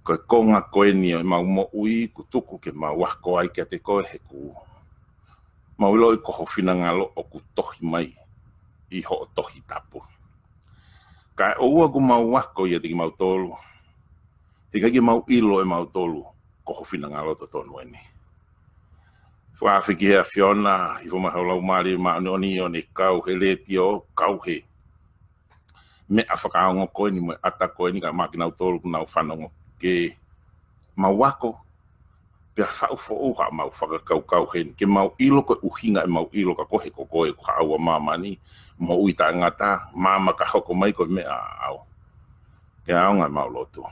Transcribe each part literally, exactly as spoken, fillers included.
Ko e konga ko eni ʻo ʻemau moʻui kuo tuku ke mau ako ai kiate koe he kuo mau ʻiloʻi ko ho finangalo ʻoku tohi mai ʻi hoʻo Tohi Tapu. Kae ʻoua kuo mau ako ʻiate kimautolu, he ʻikai ke mau ʻilo ʻe mautolu ko ho finangalo totonu eni. Fakafeʻiloaki he ʻAfiona, hifo mai ho Laumālie Māʻoniʻoni ʻo ne kau he letiō, kau he meʻa fakaongo ko eni mo e ʻata ko eni, kae ʻumaʻā kinautolu ʻoku nau fanongo, ke mau ako, pea faʻu foʻou haʻamau fakakaukau heni, ke mau ʻilo ko e ʻuhinga ʻemau ʻilo ka ko e hā ko koe, ko haʻo ʻa māmani, moʻui taʻengata, māmani ka hoko mai ko e meʻa ʻaʻau. Ke ʻaonga ʻemau lotu.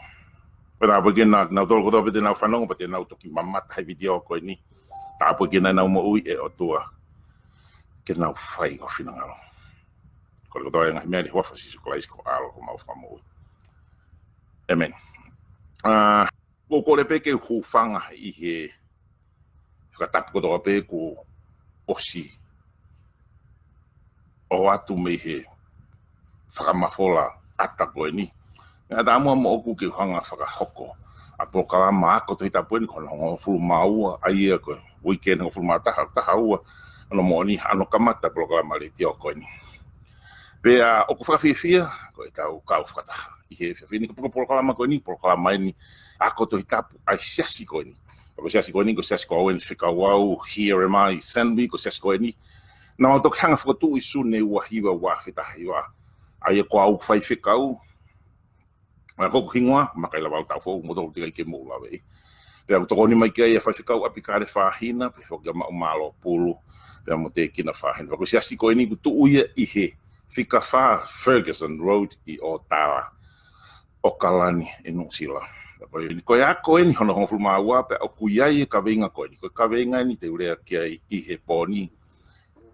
Pea tāpuekina kinautolu kotoa pē te nau fanongo, pea te nau toki mamata he vitiō ko eni. Tāpuekina ʻenau moʻui ʻe ʻOtua, ke nau fai ho finangalo. Kole kotoa e ngaahi meʻa ni ʻi he huafa ʻo Sīsū Kalaisi ko ho ʻAlo ko homau Fakamoʻui. ʻĒmeni. ʻĀ, ʻoku ou kole pē ke u hūfanga ʻi he fakatapu kotoa pē kuo ʻosi ʻoatu mei he fakamafola ʻata ko eni. Meʻa tāmuʻa moʻoku ke u hanga ʻo fakahoko ʻa e polokalama ako Tohi Tapu eni ko hono hongofulu mā ua, ʻa ia ko e weekend hongofulu mā taha, taha ua, ʻa hono moʻoni, ʻa hono kamata polokalama letiō ko eni. Pea ʻoku fakafiefia ko ʻetau kau fakataha ʻi he efiafi ni, ko e polokalama ko eni, polokalama eni ako Tohi Tapu ʻa e siasi ko eni. Ko e siasi ko eni, ko e siasi ko au eni fekau au, Here Am I, Send Me, ko e siasi ko eni. Naʻa mau toki hanga ʻo fokotuʻu ʻi Sune ua hiva ua afe taha hiva. ʻA ia ko au faifekau, ʻa ia ko hoku hingoa, Makaila Valu Taufou, mo toko teʻeki ai ke mou laveʻi. Pea ʻoku tokoni mai ki ai ʻa e faifekau ʻApikale Fahina, pea foki ʻa Maʻu Mālō Pulu, pea mo Tēkina Fahina. Pea ko e siasi ko eni ʻoku tuʻu ia ʻi he fika fā Ferguson Road ʻi ʻOtala, ʻAokalani ʻi Nuʻusila. Pea ko e, ko e ako eni hono hongofulu mā ua, pea ʻoku ʻi ai e kaveinga ko eni. Ko e kaveinga eni te u lea ki ai ʻi he pō ni,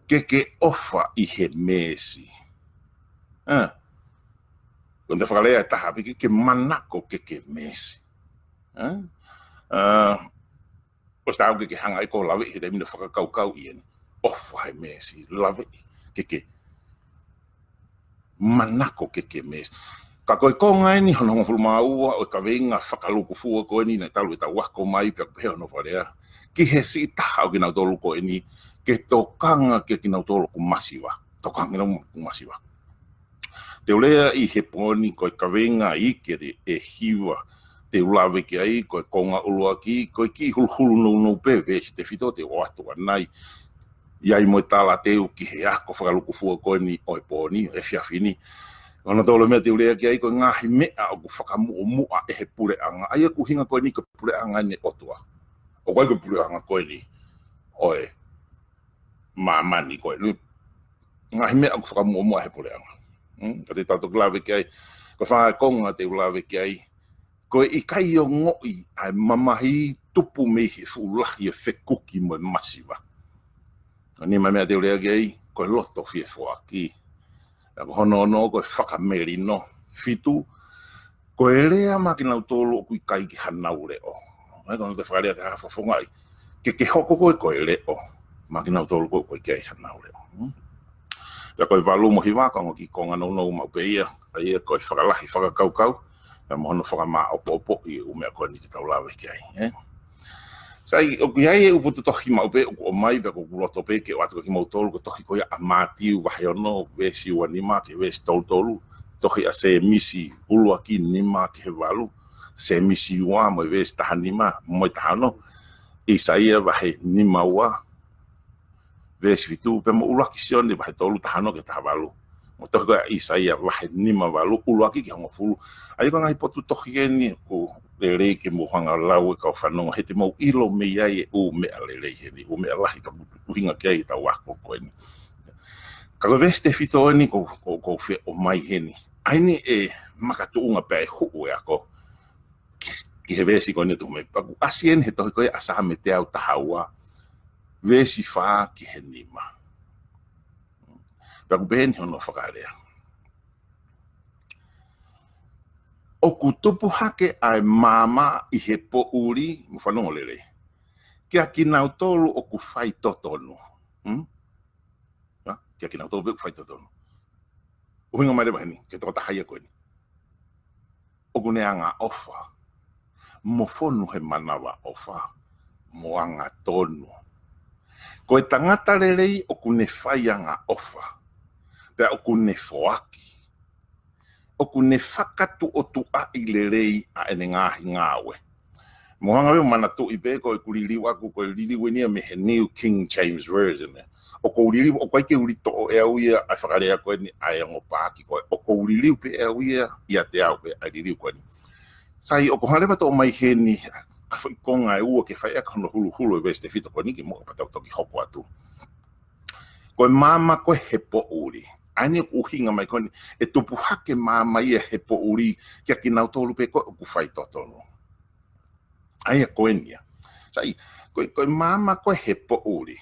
ke ke ʻofa ʻi he meesi. ʻĀ. Ko ʻene fakalea ʻe taha pē ke, ke manako ke ke meesi. ʻĀ. ʻĀ, ʻosi taau ke ke hanga ʻe koe ʻo laveʻi he taimi ni ʻo fakakaukauʻi eni. ʻOfa he meesi, laveʻi, ke ke manako ke ke meesi. Ka ko e konga eni hono hongofulu mā ua ʻo e kaveinga fakalūkufua ko eni naʻe talu ʻetau ako mai pea ʻoku pehē hono fakalea. Ki he siʻi taha ʻo kinautolu ko eni, ke tokanga kia kinautolu ʻoku masiva. Tokanga kinautolu ʻoku masiva. Te u lea ʻi he pō ni ko e kaveinga ʻi he ʻe hiva te u lave ki ai, ko e konga ʻuluaki, ko e kiʻi huluhulu nounou pē veesi tefito te u ʻoatu ʻanenai. ʻI ai mo e talateu ki he ako fakalūkufua ko eni ʻo e pō ni, ʻo e efiafi ni. Ko hono tolu meʻa te u lea ki ai, ko e ngaahi meʻa ʻoku fakamuʻomuʻa ʻe he puleʻanga. ʻA ia ʻoku ʻuhinga ko eni ko e puleʻanga eni ʻo e ʻOtua. ʻOku ʻikai ko e puleʻanga ko eni ʻo e māmani ko eni. Ngaahi meʻa ʻoku fakamuʻomuʻa ʻe he puleʻanga. Hmm? Ka te tau toki lave ki ai, ko e fā konga te u lave ki ai, ko e ʻikai ongoʻi ʻa e mamahi tupu mei he fuʻu lahi ʻo e fekuki mo e masiva. Ko e nima meʻa te u lea ki ai, ko e loto fiefoaki. Pea ko hono ono, ko e fakamelino. Fitu, ko e lea maʻa kinautolu ʻoku ʻikai ke hanau leʻo. ʻA ia ko hono toe fakalea te u hanga ʻo fofongaʻi, ke ke hoko koe ko e leʻo maʻa kinautolu ko ē ʻoku ʻikai ke hanau leʻo. Hmm? Pea ko e valu mo e hiva, ko e ongo kiʻi konga nounou maʻu pē ia, ʻa ia ko e fakalahi fakakaukau, pea mo hono fakamāʻopoʻopoʻi ʻū meʻa ko eni te tau lave ki ai, ē? Sai, ʻoku ʻi ai e ʻū potu tohi maʻu pē ʻoku ʻomai, pea ʻoku ou loto pē ke ʻoatu kia kimoutolu, ko e tohi ko ia ʻa Mātiu vahe ono, veesi ua nima ki he veesi tolu tolu, tohi ʻa Sēmisi ʻuluaki nima ki he valu, Sēmisi ua mo e veesi taha nima mo e taha ono, ʻĪsaia vahe nima ua, veesi fitu, pea mo ʻuluaki Sione vahe tolu, taha ono ki he taha valu. Mo e tohi ko ia ʻa ʻĪsaia vahe nima valu, ʻuluaki ki he hongofulu. ʻA ia ko e ngaahi potu tohi eni ʻoku lelei ke mou hanga ʻo lau ʻe kau fanongo, he te mou ʻilo mei ai e ʻū meʻa lelei heni, ʻū meʻa lahi ka ʻoku ʻuhinga ki ai ʻetau ako ko eni. Ka ko e veesi tefito eni ʻoku, ʻoku, ʻoku ou fie ʻomai heni. ʻA eni e makatuʻunga pē ʻa e hū ʻo e ako ki, ki he veesi ko eni ʻoku tuʻu mai. Pea ʻoku ʻasi eni he tohi ko ia ʻa Saame teau taha ua, veesi fā ki he nima. Pea ʻoku pehē ni hono fakalea: ʻOku tupu hake ʻa e maama ʻi he poʻuli, mou fanongo lelei, kia kinautolu ʻoku faitotonu. Hmm? Hā? Kia kinautolu pē ʻoku faitotonu. ʻUhinga mai leva heni ki he tokotaha ia ko eni ʻoku ne angaʻofa. mo fonu he manavaʻofa, mo angatonu. Ko e tangata lelei ʻoku ne fai angaʻofa, pea ʻoku ne foaki. ʻOku ne fakatuʻotuʻaʻi lelei ʻa ʻene ngaahi ngāue. Mou hanga ʻo manatuʻi pē ko ʻeku liliu ʻaku, ko e liliu eni ia mei he New King James Version. ʻOku ou liliu, ʻoku ʻikai ke u liliu ʻe au ia ʻa e fakalea ko eni ʻa e ongo paaki ko ē. ʻOku ou liliu pē ʻe au ia, ʻiate au pē ʻa e liliu ko eni. Sai, ʻoku hanga leva ʻo toʻo mai heni ʻa e foʻi konga ʻe ua ke fai ʻaki hono huluhulu e veesi tefito ko eni kimuʻa pea tau toki hoko atu. Ko e maama ko ē he poʻuli. ʻA eni ʻoku ʻuhinga mai ko eni, ʻe tupu hake maama ia he poʻuli kia kinautolu pē ko ē ʻoku faitotonu. ʻA ia ko eni ia. Sai, ko e, ko e maama ko ē he poʻuli.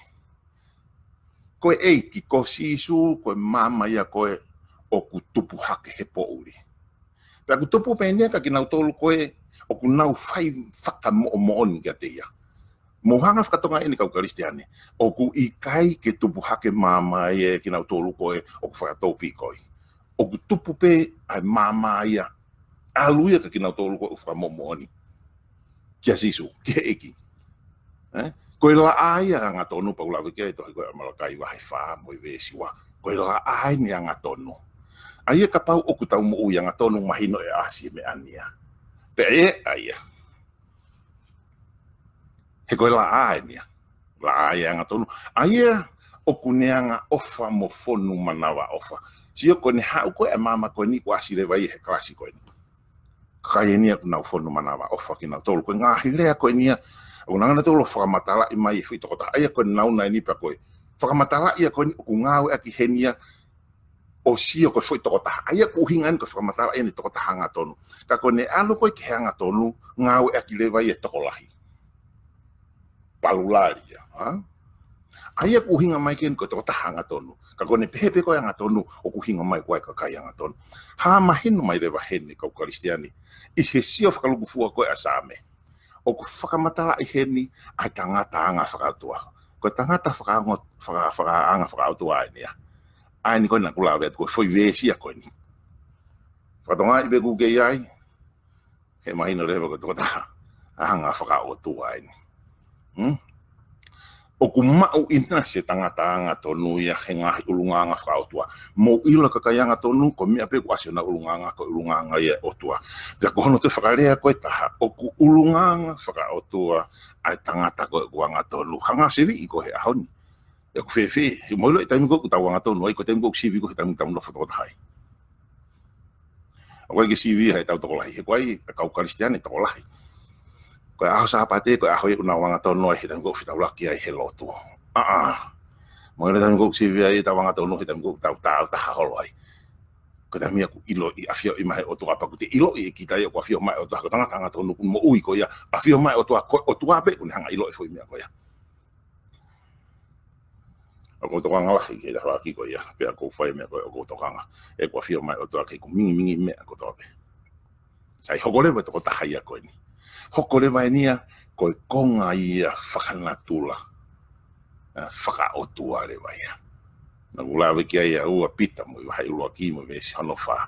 Ko e ʻEiki, ko Sīsū, ko e maama ia ko ē ʻoku tupu hake he poʻuli. Pea ʻoku tupu pē eni ia kia kinautolu ko ē ʻoku nau fai fakamoʻomoʻoni kiate ia. Mou hanga fakatokangaʻi eni kau Kalisitiane, ʻoku ʻikai ke tupu hake maama ia kia kinautolu ko ē ʻoku fakatōpīkoi. ʻOku tupu pē ʻa e maama ia, ʻalu ia kia kinautolu ko ē ʻoku fakamoʻomoʻoni kia Sīsū, ki he ʻEiki. Eh? Ko e laʻā ia ʻa e angatonu, pea ʻoku lave ki ai e tohi ko ē ʻa Malakai vahe fā mo e veesi ua. Ko e laʻā eni ʻa e angatonu. ʻA ia kapau ʻoku tau moʻui angatonu, mahino ʻe ʻasi e meʻa ni ia. Pea ʻe ʻai ia. He ko e laʻā eni ia. Laʻā ia ʻa e angatonu. ʻA ia ʻoku ne angaʻofa mo fonu manavaʻofa. Sio, ko ʻene haʻu ko ē ʻa e maama ko eni kuo ʻasi leva ia he kalasi ko eni. Kakai eni ia ʻoku nau fonu manavaʻofa kinautolu. Ko e ngaahi lea ko eni ia ʻoku nau hanga ʻo fakamatalaʻi mai e foʻi tokotaha. ʻA ia ko e nāunau eni pea ko e fakamatalaʻi ia ko eni ʻoku ngāueʻaki heni ia ʻo sio ko e foʻi tokotaha. ʻA ia ʻoku ʻuhinga eni ko e fakamatalaʻi eni tokotaha angatonu. Ka ko ʻene ʻalu ko ē ki he angatonu, ngāueʻaki leva ia e tokolahi. Palulali ia, ha? ʻA ia ʻoku ʻuhinga mai ki ai eni ko e tokotaha angatonu. Ka ko ʻene pehē pē ko e angatonu, ʻoku ʻuhinga mai ko e kakai angatonu. Hā mahino mai leva heni kau Kalisitiane, ʻi he sio fakalūkufua ko ē ʻa e Saame. ʻOku fakamatalaʻi heni ʻa e tangata anga fakaʻotua. Ko e tangata fakaanga, faka-, fakaanga fakaʻotua eni ia. ʻA eni ko ē naʻa ku lave atu ko e foʻi veesi ia ko eni. Fakatokangaʻi pē ʻoku ke ʻi ai, he mahino leva ko e tokotaha anga fakaʻotua eni. Hmm? ʻOku maʻu ʻi he tangata angatonu ia he ngaahi ʻulungaanga fakaʻotua. Mou ʻilo kakai angatonu, ko e meʻa pē ʻoku ʻasi honau ʻulungaanga, ko e ʻulungaanga ia ʻo e ʻOtua. Pea ko hono toe fakalea ko ē ʻe taha, ʻoku ʻulungaanga fakaʻotua ʻa e tangata ko ē ʻoku angatonu. Hanga ʻo siviʻi koe he ʻaho ni. ʻOku fēfē, he mou ʻilo e taimi ko ē ʻoku tau angatonu ai, ko e taimi ko ē ʻoku sivi ko ē he taimi ʻoku tau nofo tokolahi. ʻOku ʻikai ke sivi ia heʻetau tokolahi, he ko e ʻai ʻa e kau Kalisitiane tokolahi. Ko e ʻaho Sāpate, ko e ʻaho ia ʻoku nau angatonu ai he taimi ko ē ʻoku fetaulaki ai he lotu. ʻAʻā. Mou ʻilo e taimi ko ē ʻoku sivi ai ʻetau angatonu, he taimi ko ē ʻoku tau, tau taha holo ai. Ko e taimi ia ʻoku ʻiloʻi, ʻafioʻi mai ʻe he ʻOtua, pea ʻoku te ʻiloʻi ʻe kita ia ʻoku ʻafio mai ʻOtua, ko e tangata angatonu ʻoku moʻui ko ia, ʻafio mai ʻOtua, ko e ʻOtua pē ʻoku ne hanga ʻo ʻilo e foʻi meʻa ko ia. ʻOku ou tokanga lahi ki he tafaʻaki ko ia, pea ʻoku ou fai e meʻa ko ē ʻoku ou tokanga. ʻOku ʻafio mai ʻOtua ki heʻeku mingimingi meʻa kotoa pē. Sai, hoko leva e tokotaha ia ko eni. Hoko leva eni ia ko e konga ia fakanatula. ʻA, fakaʻotua leva ia. Naʻa ku lave ki ai ʻaʻaku ʻa Pita mo e vahe ʻuluaki mo e veesi hono fā.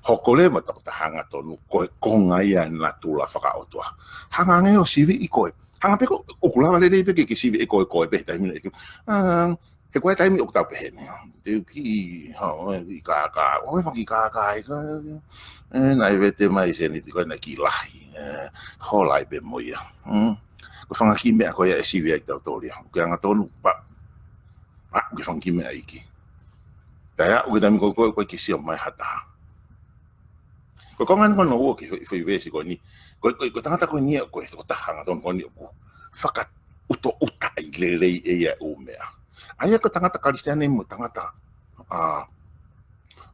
Hoko leva e tokotaha angatonu ko e konga ia e natula fakaʻotua. Hanga ange ʻo siviʻi koe. Hanga pē ko ē ʻoku lava lelei pē ke, ke siviʻi koe, koe pē he taimi ni. ʻA, he ko e taimi ʻoku tau pehē ni. Te u kiʻi, hā, ʻi kākā, ʻoku fanga kiʻi kākā, ʻi ka, ē, naʻe vete mai e sēniti ko ē naʻe kiʻi lahi, ē, hola ai pē mo ia. Hmm? Ko e fanga kiʻi meʻa ko ia ʻe sivi ai kitautolu ia. ʻOku ke angatonu, pea, ʻa, ʻoku ke fanga kiʻi meʻa iiki. Pea ʻoku ke taimi ko ē, ko ē, ʻoku ʻikai ke sio mai ha taha. Ko e konga eni ko ē hono ua ki he foʻi veesi ko eni. Ko e, ko e, ko e tangata ko eni ia, ko e tokotaha angatonu ko eni ʻoku fakaʻutoʻutaʻi lelei ʻe ia e ʻū meʻa. ʻA ia ko e tangata Kalisitiane mo e tangata, ʻa,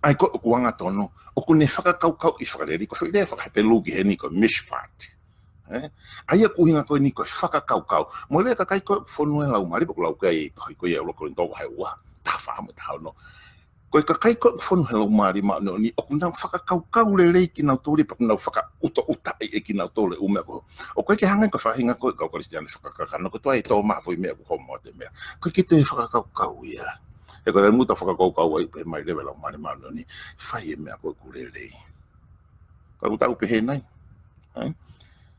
ʻa ia ko ē ʻoku angatonu, ʻoku ne fakakaukauʻi fakalelei, ko e foʻi lea faka-Hepelū ki heni ko e mishpat. Ē? ʻA ia ʻoku ʻuhinga ko eni ko e fakakaukau. Mou ʻilo e kakai ko ē ʻoku fonu he Laumālie, pea ʻoku lau ki ai e tohi ko ia ʻuluaki Kolinitō vahe ua, taha fā mo e taha ono. Ko e kakai ko ē ʻoku fonu he Laumālie Māʻoniʻoni, ʻoku nau fakakaukau lelei kinautolu, pea ʻoku nau fakaʻutoʻutaʻi ʻe kinautolu e ʻū meʻa ko ē. ʻOku ʻikai ke hangē ko e faʻahinga ko ē kau Kalisitiane fakakakano, ko e toe tō mai e foʻi meʻa ʻoku homo atu e meʻa. ʻOku ʻikai ke toe fakakaukau ia. He ko e taimi ʻoku tau fakakaukau ai, pehē mai leva e Laumālie Māʻoniʻoni, fai e meʻa ko ē ʻoku lelei. Ka ʻoku tau pehē nai. Ē?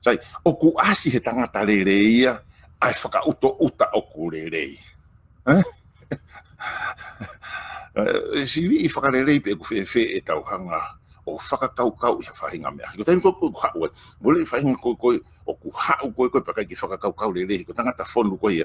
Sai, ʻoku ʻasi he tangata lelei ia ʻa e fakaʻutoʻuta ʻoku lelei. Eh? Eh, siviʻi fakalelei pe ʻoku fēfē ʻetau hanga ʻo fakakaukau ʻi ha faʻahinga meʻa. Ko e taimi ko ē ʻoku haʻu ai, mole faʻahinga ko ē ʻoku haʻu ko ē pea ʻikai ke fakakaukau lelei, ko e tangata fonu ko ia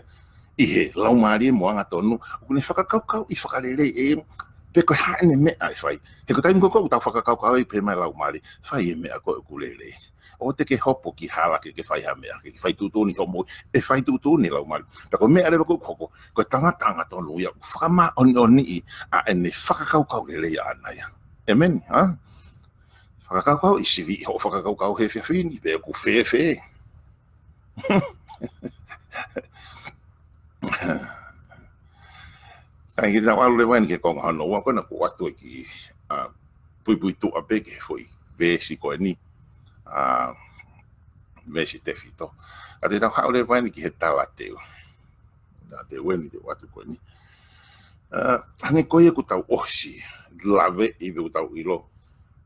ʻi he laumālie mo angatonu, ʻoku ne fakakaukau ʻi fakalelei ē, pe ko e hā ʻene meʻa ʻe fai. He ko e taimi ko ē ʻoku tau fakakaukau ai pē mai laumālie, fai e meʻa ko ē ʻoku lelei. ʻOua te ke hopo ki hala ke ke fai ha meʻa, ke ke fai tuʻutuʻuni hoʻo moʻui, ʻe fai tuʻutuʻuni laumālie. Pea ko e meʻa leva ko ē ʻoku hoko, ko e tangata angatonu ia ʻoku fakamāʻoniʻoniʻi ʻa ʻene fakakaukau lelei ʻaʻana ia. ʻĒmeni, hā? Fakakaukau ʻi siviʻi hoʻo fakakaukau he efiafi ni, pe ʻoku fēfē. ʻAi ke tau ʻalu leva eni ki he konga hono ua ko ena, ʻoku ʻoatu e kiʻi, ʻa, puipuituʻa pē ki he foʻi veesi ko eni. ʻA, veesi tefito. Ka te tau haʻu leva eni ki he talateu. Talateu eni te u ʻoatu ko eni. ʻA, hangē ko ia ʻoku tau ʻosi laveʻi pe ʻoku tau ʻilo,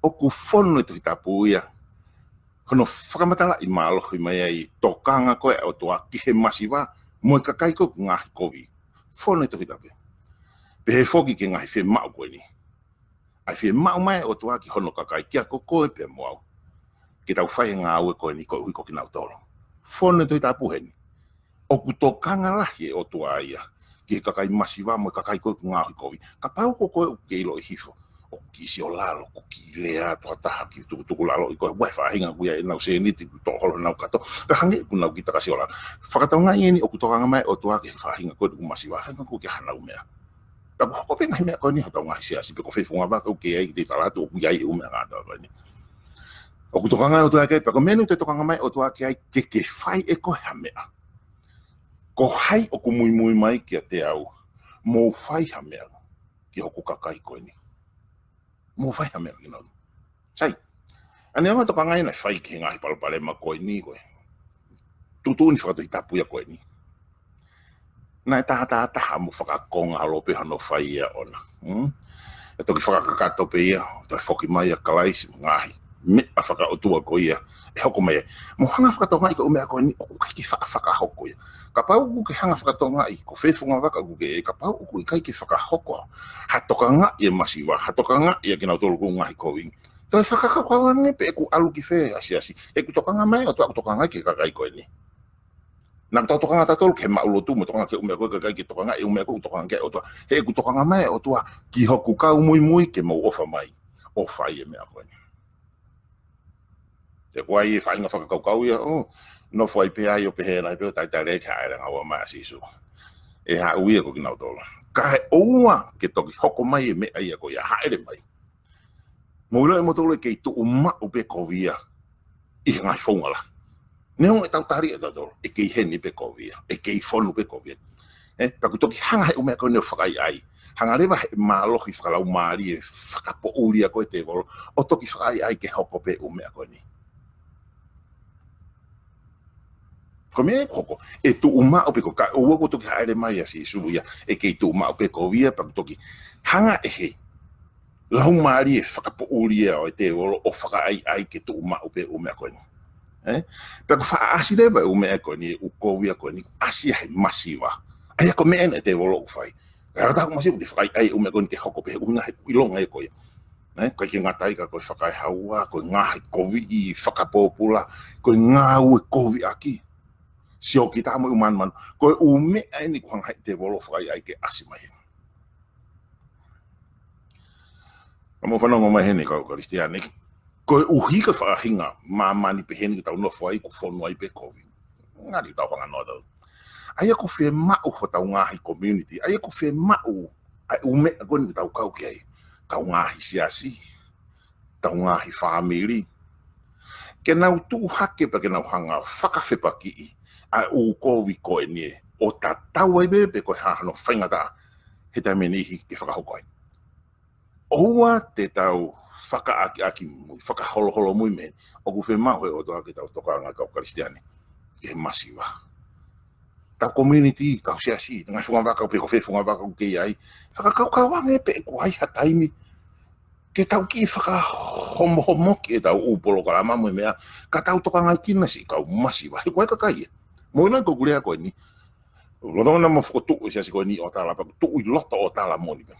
ʻoku fonu e Tohi Tapu ia hono fakamatalaʻi mālohi mai ai e tokanga ko ē ʻa e ʻOtua ki he masiva mo e kakai ko ē ʻoku ngaahi kovi. Fonu e Tohi Tapu. Pehē foki ki he ngaahi fiemaʻu ko eni. ʻA e fiemaʻu mai ʻa e ʻOtua ki hono kakai, kiate koe pea mo au, ke tau fai e ngāue ko eni koeʻuhi ko kinautolu. Fonu e Tohi Tapu heni. ʻOku tokanga lahi e ʻOtua ia ki he kakai masiva mo e kakai ko ē ʻoku ngaahi kovi. Kapau ko koe ʻoku ke ʻiloʻi hifo ʻoku kiʻi siolalo, ʻoku kiʻi lea atu ha taha, kiʻi tukutukulaloʻi koe, ʻoua, faʻahinga ʻoku ʻi ai ʻenau sēniti, ʻoku toʻoholo ʻenau kato, pea hangē ʻoku nau kiʻi taka siolalo. Fakatonga eni ʻoku tokanga mai e ʻOtua ki he faʻahinga ko ē ʻoku masiva, faʻahinga ʻoku ʻikai ke ʻi ai haʻanau meʻa. Pea ʻoku hoko pē ngaahi meʻa ko eni ʻi hotau ngaahi siasi, pe ko e fefunga vaka ʻoku ke ʻi ai, ke te tala atu ʻoku ʻi ai e ʻū meʻa ngata ko eni. ʻOku tokanga e ʻOtua ki ai, pea ko e meʻa eni ʻoku tokanga mai e ʻOtua ki ai, ke ke fai ʻe koe ha meʻa. Ko hai ʻoku muimui mai kiate au, mou fai ha meʻa ki hoku kakai ko eni. Mou fai ha meʻa kinautolu. Sai, ʻa e anga e tokanga ia naʻe fai ki he ngaahi palopalema ko eni ko ē. Tuʻutuʻuni faka-Tohi Tapu ia ko eni. Naʻe taha taha taha mo fakakonga holo pē hono fai ia ʻona. Hmm? ʻE toki fakakakato pē ia, toe foki mai ʻa Kalaisi, ngaahi meʻa fakaʻotua ko ia ʻe hoko mai ai. Mou hanga fakatongaʻi ko e ʻū meʻa ko eni ʻoku ʻikai ke faʻa fakahoko ia. Kapau ʻoku ke hanga fakatongaʻi ko e fefunga vaka ʻoku ke, kapau ʻoku ʻikai ke fakahoko ha tokangaʻi e masiva, ha tokangaʻi ʻa kinautolu ʻoku ngaahi kovi, toe fakakaukau ange pē ʻeku ʻalu ki fē ʻa e siasi. ʻOku tokanga mai e ʻOtua, ʻoku tokanga ki he kakai ko eni. Naʻa tau tokanga tautolu ki he maʻu lotu mo tokanga ki he ʻū meʻa ko ē, kae ʻikai ke tokanga e ʻū meʻa ko ē ʻoku tokanga ki ai e ʻOtua. He ʻoku tokanga mai e ʻOtua ki hoku kau muimui ke mou ʻofa mai ʻo fai e meʻa ko eni. He ʻoku ʻi ai e faʻahinga fakakaukau ia, ʻo nofo ai pē ai ʻo pehē nai pē ʻo talitali ai ke hāʻele angaua mai ʻa Sīsū, ʻe haʻu ia ko kinautolu. Kae ʻoua ke toki hoko mai e meʻa ia ko ia, hāʻele mai. Mou ʻilo ʻe moutolu ʻe kei tuʻu maʻu pē kovi ia ʻi he ngaahi founga lahi. Neongo ʻetau tali ʻe tautolu, ʻe kei heni pē kovi ia, ʻe kei fonu pē kovi ia. Ē, pea ʻoku toki hanga he ʻū meʻa ko eni ʻo fakaʻaiʻai. Hanga leva he mālohi fakalaumālie fakapoʻuli ia ko ē ʻa e tēvolo ʻo toki fakaʻaiʻai ke hoko pē ʻū meʻa ko eni. Ko e meʻa ʻoku hoko, ʻe tuʻu maʻu pē ko, kae ʻoua kuo toki hāʻele mai ʻa Sīsū ia, ʻe kei tuʻu maʻu pē kovi ia, pea ʻoku toki hanga ʻe he laumālie fakapoʻuli ia ʻo e tēvolo ʻo fakaʻaiʻai ke tuʻu maʻu pē ʻū meʻa ko eni. Ē? Pea ʻoku faʻa ʻasi leva e ʻū meʻa ko eni, ʻū kovi ia ko eni, ʻasi ia he masiva. ʻA ia ko e meʻa eni ʻa e tēvolo ʻoku fai. Kae ʻatā ko e masiva, ʻoku ne fakaʻaiʻai e ʻū meʻa ko eni ke hoko pē he ʻuhinga he ʻilonga ia ko ia. Ē? ʻIkai ke ngata ai ka ko e fakaehaua, ko e ngaahi kovi, fakapōpula, ko e ngāue koviʻaki. Siokita mo e ʻū manumanu. Ko e ʻū meʻa eni ʻoku hanga he tēvolo ʻo fakaʻaiʻai ke ʻasi mai heni. Ka mou fanongo mai heni kau Kalisitiane, koeʻuhi ko e faʻahinga māmani pehē ni ʻoku tau nofo ai, ʻoku fonu ai pē kovi. Ngali tau fanga noa tau. ʻA ia ʻoku fiemaʻu hotau ngaahi community, ʻa ia ʻoku fiemaʻu ʻa e ʻū meʻa ko eni ʻoku tau kau ki ai. Tau ngaahi siasi, tau ngaahi fāmili, ke nau tuʻu hake pea ke nau hanga fakafepakiʻi ʻa e ʻū kovi ko eni ē, ʻo tatau ai pē pe ko e hā hano faingataʻa he taimi ʻe niʻihi ke fakahoko ai. ʻOua te tau fakaʻakiʻakimui, fakaholoholomui mei heni. ʻOku fiemaʻu he ʻOtua ke tau tokanga kau Kalisitiane ki he masiva. Tau community, kau siasi, ngaahi funga vaka pe ko fē funga vaka ʻoku ke ʻi ai. Fakakaukau ange pē ʻoku ʻi ai ha taimi Ke tau kiʻi fakahomohomoki ʻetau ʻū polokalama mo e meʻa, ka tau tokangaʻi kinautolu siʻi kau masiva. He ko e kakai ia. Mou ʻilo ko e kulea ko eni. Lolotonga mo e fokotuʻu e siasi ko eni ʻo tala pea tuʻu ʻi loto ʻo tala moʻoni pē.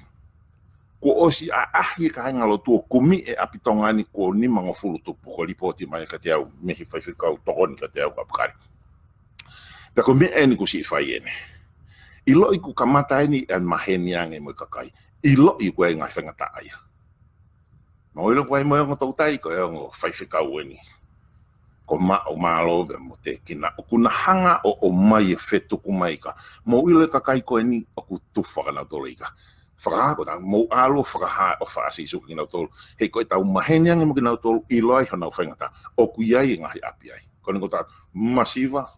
Kuo ʻosi ʻaʻahi e kāingalotu ʻo kumi e ʻapi Tonga ni kuo nimangofulu tupu, ko e lipooti mai kiate au mei he faifekau tokoni kiate au ka pakari. Pea ko e meʻa eni kuo siʻi fai eni. ʻIloʻi kuo kamata eni ʻa e maheni ange mo e kakai. ʻIloʻi ko e ngaahi faingataʻa ia. Mou ʻilo ko e ʻai mo e ongo toutai ko e ongo faifekau eni. Ko Maʻu Mālō pea mo Tēkina. ʻOku na hanga ʻo ʻomai e fetuku mai ka. Mou ʻilo e kakai ko eni ʻoku tufa kinautolu ika. Fakahā ko ʻetau mou ʻalu ʻo fakahā ʻofa ʻa Sīsū kiate kinautolu. He ko ʻetau maheni ange mo kinautolu ʻilo ai honau faingataʻa. ʻOku ʻi ai e ngaahi ʻapi ai. Ko eni ko ʻetau masiva,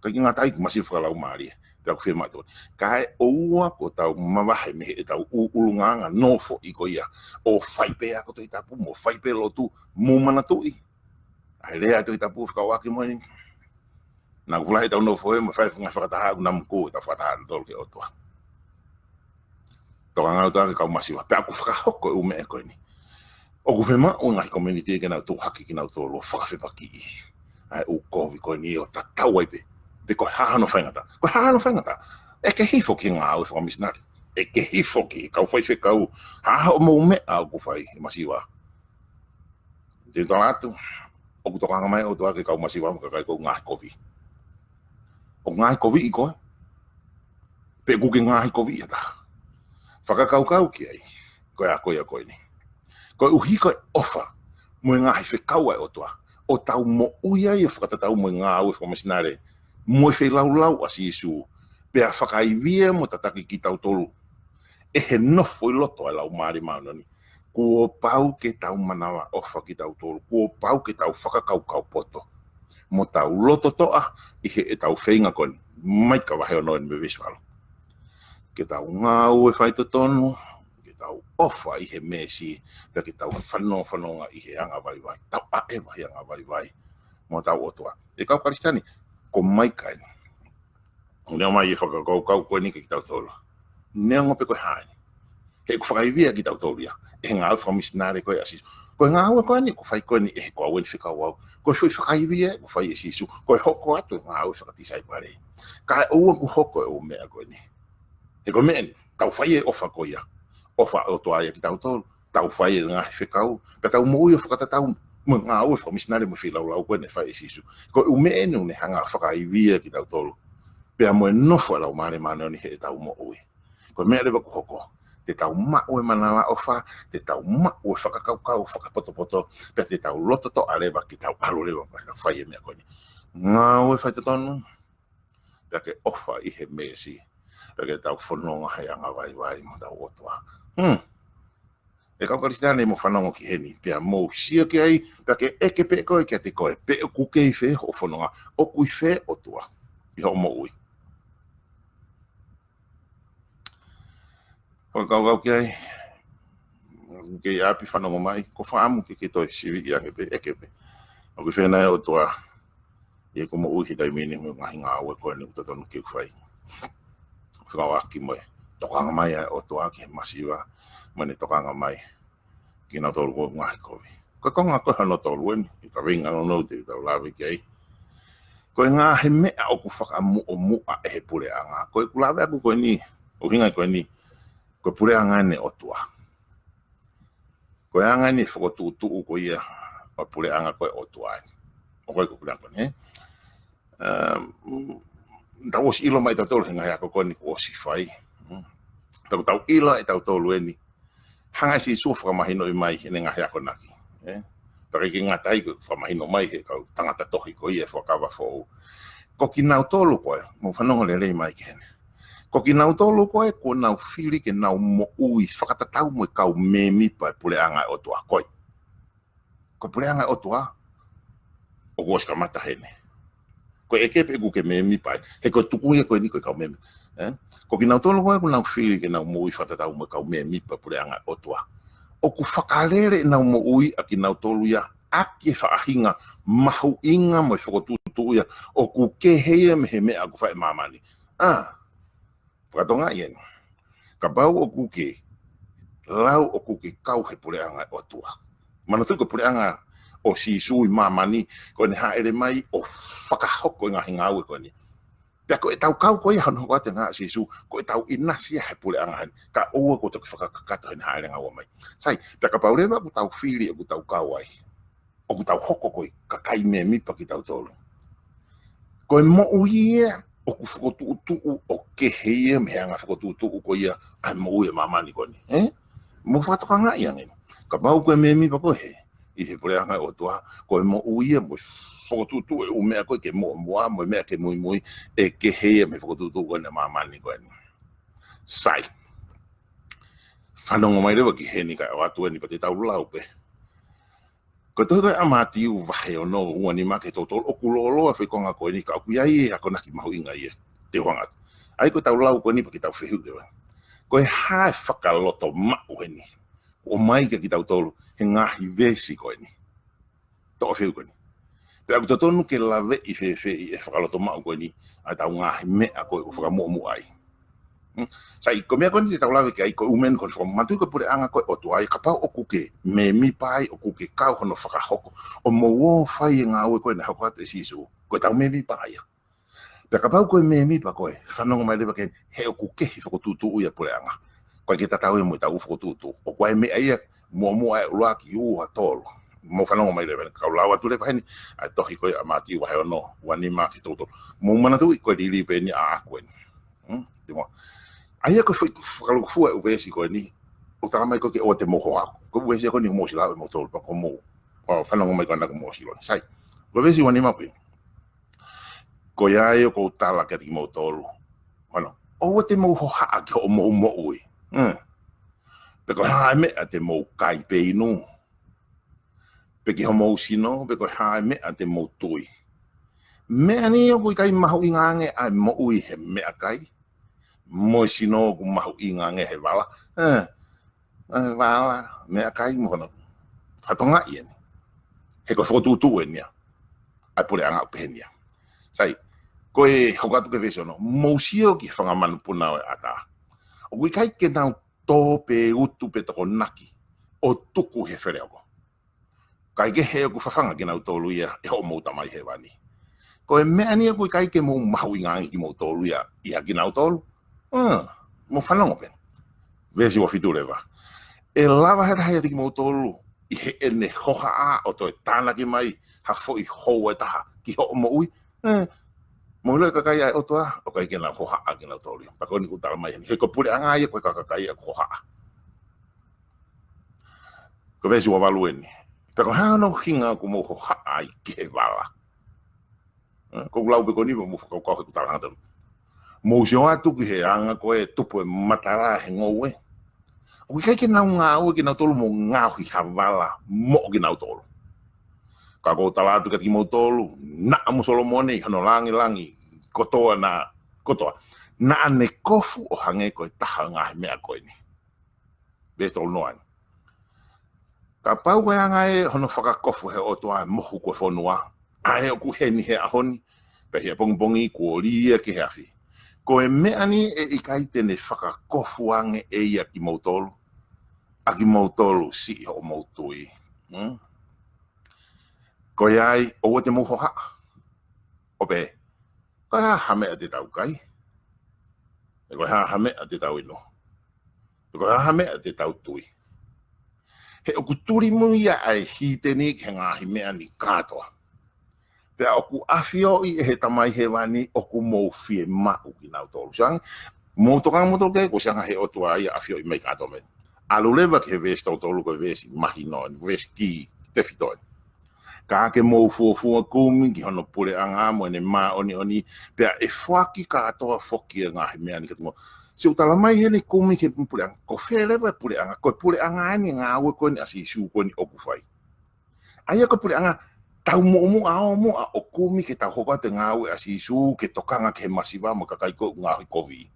ʻikai ke ngata ai ko e masiva fakalaumālie. Pea ʻoku fiemaʻu atu. Kae ʻoua kuo tau mavahe mei heʻetau ʻū ʻulungaanga nofoʻi ko ia. ʻO fai pē ako Tohi Tapu, mo fai pē lotu, mou manatuʻi. ʻA e lea Tohi Tapu fekauʻaki mo eni. Naʻa ku fulahi ʻetau nofo ē, mo fai ngaahi fakataha, ʻoku namu ko ʻetau fakataha ʻatautolu ki he ʻOtua. Tokanga ʻOtua ki he kau masiva. Pea ʻoku fakahoko e ʻū meʻa ko eni. ʻOku fiemaʻu e ngaahi community ke nau tuʻu hake kinautolu ʻo fakafepakiʻi ʻa e ʻū kovi ko eni ʻo tatau ai pē. Pe ko e hā hono faingataʻa. Ko e hā hono faingataʻa. ʻEke hifo ki he ngāue fakamisinale. ʻEke hifo ki he kau faifekau. Hā hoʻomou meʻa ʻoku fai ʻe masiva. Te u tala atu, ʻoku tokanga mai ʻOtua ki he kau masiva mo e kakai ko e ngaahi kovi. ʻOku ngaahi koviʻi koe. Pe ʻoku ke ngaahi koviʻi ha taha. Fakakaukau ki ai, ko e ako ia ko eni. Koeʻuhi ko e ʻofa, mo e ngaahi fekau ʻa e ʻOtua. ʻO tau moʻui ai ʻo fakatatau mo e ngāue fakamisinale. Mo e feilaulau ʻa Sīsū. Pea fakaivia mo tataki kitautolu. ʻE he nofo ʻi loto ʻa e Laumālie Māʻoniʻoni. Kuo pau ke tau manavaʻofa kitautolu. Kuo pau ke tau fakakaukau poto. Mo tau loto toʻa ʻi heʻetau feinga ko eni. Maika vahe ono eni mo e veesi valu. Ke tau ngāue faitotonu. Ke tau ʻofa ʻi he meesi. Pea ke tau fanongofanongo ʻi he angavaivai. Tau ʻaʻeva he angavaivai. Mo tau ʻOtua. ʻE kau Kalisitiane. Ko Maika eni. Neongo mai e fakakaukau ko eni kiate kitautolu. Neongo pe ko e hā eni. He ʻoku fakaivia kitautolu ia. ʻE he ngāue fakamisinale ko ē ʻa Sīsū. Ko e ngāue ko eni, ʻoku fai ko eni ʻe he ko au eni fekau au. Ko e foʻi fakaivia ʻoku fai ʻe Sīsū. Ko e hoko atu e ngāue fakatisaipale. Kae ʻoua kuo hoko e ʻū meʻa ko eni. He ko e meʻa eni, tau fai e ʻofa ko ia. ʻOfa ʻOtua ia kitautolu. Tau fai e ngaahi fekau, pea tau moʻui ʻo fakatatau mo e ngāue fakamisinale mo e feilaulau ko ē naʻe fai ʻe Sīsū. Ko e ʻū meʻa eni ʻoku ne hanga ʻo fakaivia kitautolu. Pea mo e nofo ʻa e Laumālie Māʻoniʻoni heʻetau moʻui. Ko e meʻa leva ʻoku hoko. Te tau maʻu e manavaʻofa, te tau maʻu e fakakaukau fakapotopoto, pea te tau loto toʻa leva ke tau ʻalu leva, pea tau fai e meʻa ko eni. Ngāue faitotonu, pea ke ʻofa ʻi he meesi, pea ke tau fononga he angavaivai mo tau ʻOtua. Hmm. ʻE kau Kalisitiane mo fanongo ki heni, pea mou sio ki ai, pea ke ʻeke pē koe kiate koe, pe ʻoku kei fē hoʻo fononga, ʻoku ʻi fē ʻOtua, ʻi hoʻo moʻui. Fakakaukau ki ai, ʻoku kei ʻapi fanongo mai, ko e fakaʻamu ke ke toe sivi ʻi ange pē, ʻeke pē. ʻOku ʻi fē nai ʻOtua, ʻi heʻeku moʻui he taimi ni mo e ngaahi ngāue ko eni ʻoku totonu ke u fai. Fekauʻaki mo e tokanga mai ʻa e ʻOtua ki he masiva, mo ʻene tokanga mai kinautolu ko e ngaahi kovi. Ko e konga ko ē hono tolu eni, ʻi he kaveinga nounou te tau lave ki ai. Ko e ngaahi meʻa ʻoku fakamuʻomuʻa ʻe he puleʻanga. Ko ʻeku lave ʻaku ko eni, ʻuhinga ko eni, ko e puleʻanga eni ʻo e ʻOtua. Ko e anga eni e fokotuʻutuʻu ko ia ʻo e puleʻanga ko ē ʻo e ʻOtua eni. ʻOku ʻikai ko e puleʻanga ko eni, ē? Um, tau ʻosi ʻilo mai tautolu he ngaahi ako ko eni kuo ʻosi fai. Hmm. Pea ʻoku tau ʻilo ʻe tautolu eni. Hanga ʻe Sīsū ʻo fakamahinoʻi mai ʻene ngaahi akonaki. Ē? Pea ʻikai ke ngata ai ko e fakamahino mai he kau tangata tohi ko ia e Fuakava Foʻou. Ko kinautolu ko ē, mou fanongo lelei mai ki heni. Ko kinautolu ko ē, kuo nau fili ke nau moʻui fakatatau mo e kau mēmipa e puleʻanga ʻo e ʻOtua ko ē. Ko e puleʻanga ʻo e ʻOtua, ʻoku ʻosi kamata heni. Ko e ʻeke pē ʻoku ke mēmipa ai, he ko e tuku ia ko eni ko e kau mēmipa. Ē? Ko kinautolu ko ē, kuo nau fili ke nau moʻui fakatatau mo e kau mēmipa e puleʻanga ʻo e ʻOtua. ʻOku fakalele ʻenau moʻui ʻa kinautolu ia, ʻaki e faʻahinga mahuʻinga mo e fokotuʻutuʻu ia, ʻoku kehe ia mei he meʻa ʻoku fai ʻe māmani. ʻA, fakatonga ia ni. Kapau ʻoku ke lau ʻoku ke kau he puleʻanga ʻo e ʻOtua. Manatuʻi ko e puleʻanga ʻo Sīsū ʻi māmani, ko ʻene hāʻele mai ʻo fakahoko e ngaahi ngāue ko eni. Pea ko ʻetau kau ko ia hono hoko atu e ngāue ʻa Sīsū, ko ʻetau ʻinasi ia he puleʻanga heni. Ka ʻoua kuo toki fakakakato heʻene hāʻele ngāue mai. Sai, pea kapau leva ʻoku tau fili ʻoku tau kau ai, ʻoku tau hoko ko e kakai mēmipa kitautolu. Ko e moʻui ia ʻoku fokotuʻutuʻu ʻo kehe ia mei he anga fokotuʻutuʻu ko ia ʻa e moʻui ʻa māmani ko eni. Ē? Mou fakatokangaʻi ange. Kapau ko e mēmipa koe he, ʻi he puleʻanga ʻo e ʻOtua, ko e moʻui ia mo e fokotuʻutuʻu e ʻū meʻa ko ē ke muʻomuʻa, mo e meʻa ke muimui, ʻe kehe ia mei he fokotuʻutuʻu ko eni ʻa māmani ko eni. Sai. Fanongo mai leva ki heni kae ʻoatu eni pea te tau lau pē. Ko e tohi ko ē ʻa Mātiu vahe ono, ua nima ki he tolu tolu, ʻoku lōloa e foʻi konga ko eni ka ʻoku ʻi ai e akonaki mahuʻinga ia te u hanga atu. ʻA ia ko ʻetau lau ko eni pea ke tau fehuʻi leva. Ko e hā e fakalotomaʻu heni ʻoku ʻomai kia kitautolu he ngaahi veesi ko eni? Toʻo fehuʻi ko eni. Pea ʻoku totonu ke laveʻi fēfē ʻi he fakalotomaʻu ko eni ʻa ʻetau ngaahi meʻa ko ē ʻoku fakamuʻomuʻa ai. Hmm? Sai, ko e meʻa ko eni te tau lave ki ai, ko e ʻū meʻa ni ko eni fakamanatuʻi ko e puleʻanga ko ē ʻo e ʻOtua ia, kapau ʻoku ke mēmipa ai, ʻoku ke kau hono fakahoko, ʻo mou ō ʻo fai e ngāue ko ē naʻe hoko atu ʻe Sīsū, ko ʻetau mēmipa ia. Pea kapau ko e mēmipa koe, fanongo mai leva ki heni, he ʻoku kehe fokotuʻutuʻu ia puleʻanga. ʻOku ʻikai ke tatau ia mo ʻetau fokotuʻutuʻu. ʻOku ʻi ai e meʻa ia, muʻomuʻa e ʻuluaki, ua, tolu. Mou fanongo mai leva, kau lau atu leva heni ʻa e tohi ko ē ʻa Mātiu vahe ono, ua nima ki he tolu tolu. Mou manatuʻi ko e liliu pē eni ʻaʻaku eni. Hmm? Te mo. ʻA ia ko e foʻi fakalūkufua e ʻū veesi ko eni, ʻoku tala mai ko ē ke ʻoua te mou hohaʻa. Ko e ʻū veesi ko eni ʻoku mou ʻosi lau ʻe moutolu pea ko mou, ʻo fanongo mai ko ena kuo mou ʻosi lau. Sai. Ko e veesi ua nima pē. Ko ia ai ʻoku ou tala kiate kimoutolu. Hono, ʻoua te mou hohaʻa ki hoʻomou moʻui. Hmm. Pe ko e hā e meʻa te mou kai pe inu. Pe ki homou sino, pe ko e hā e meʻa te mou tui. Meʻa ni ʻoku ʻikai mahuʻinga ange ʻa e moʻui he meʻakai, mo e sino ʻoku mahuʻinga ange he vala. Eh, eh, vala, meʻakai mo hono. Fakatokangaʻi eni. He ko e fokotuʻutuʻu eni ia ʻa e puleʻanga ʻoku pehē ni ia. Sai, ko e hoko atu ki he veesi ono, mou sio ki he fanga manupuna ʻo e ʻatā. ʻOku ʻikai ke nau tō pe utu pe tokonaki ʻo tuku he feleoko. Kae kehe ʻoku fafanga kinautolu ia ʻe hoʻomou Tamai Hēvani. Ko e meʻa ni ʻoku ʻikai ke mou mahuʻinga ange kimoutolu ia ʻia kinautolu. Hmm, mou fanongo pē. Veesi ua fitu leva. ʻE lava ha taha ʻiate kimoutolu ʻi heʻene hohaʻa ʻo toe tānaki mai ha foʻi houa ʻe taha ki hoʻo moʻui? Eh, mou ʻilo e kakai ʻa e ʻOtua, ʻoku ʻikai ke nau hohaʻa kinautolu ia. Pea ko eni ʻoku tala mai heni. He ko e puleʻanga ia ko e kakai ia ʻoku hohaʻa. Ko e veesi ua valu eni. Pea ko e hā hono ʻuhinga ʻoku mou hohaʻa ai ki he vala? Eh, ko ʻeku lau pē ko eni, mou fakakaukau he ʻoku tala ange atu. Mou sio atu ki he anga ko ē ʻoku tupu e matala he ngoue. ʻOku ʻikai ke nau ngāue kinautolu mo ngaohi ha vala moʻo kinautolu. Ka ʻoku ou tala atu kiate kimoutolu, naʻa mo Solomone ʻi hono langilangi kotoa na, kotoa, naʻa ne kofu ʻo hangē ko e taha ngaahi meʻa ko eni. Veesi tolu noa eni. Kapau ko e anga ē hono fakakofu he ʻOtua e mohu ko e fonua, ʻa ē ʻoku heni he ʻaho ni, pea he ʻapongipongi kuo lī ia ki he afi. Ko e meʻa ni ʻe ʻikai te ne fakakofu ange ʻe ia kimoutolu, ʻa kimoutolu siʻi hoʻomou tui. Hmm? Ko ia ai, ʻoua te mou hohaʻa. ʻO pehē, ko e hā ha meʻa te tau kai? Pe ko e hā ha meʻa te tau inu? Pe ko e hā ha meʻa te tau tui? He ʻoku tuli mo ia ʻa e hīteni ki he ngaahi meʻa ni kātoa. Pea ʻoku ʻafioʻi ʻe he Tamai Hēvani ʻoku mou fiemaʻu kinautolu. Sai ange, mou tokanga moutolu ki ai, ko e sai ange he ʻOtua ia ʻafioʻi mai kātoa meʻa ni. ʻAlu leva ki he veesi tolu tolu, ko e veesi mahino eni, veesi kī tefito eni. Ka ke mou fuofua kumi ki hono puleʻanga mo ʻene māʻoniʻoni, pea ʻe foaki kātoa foki e ngaahi meʻa ni kiate kimoutolu. Sai, ʻoku tala mai heni kumi ki he puleʻanga, ko fē leva e puleʻanga, ko e puleʻanga eni ngāue ko eni ʻa Sīsū ko eni ʻoku fai. ʻA ia ko e puleʻanga, tau muʻomuʻa ʻo muʻa ʻo kumi ke tau hoko atu e ngāue ʻa Sīsū, ke tokanga ki he masiva mo e kakai ko ē ʻoku ngaohikoviʻi.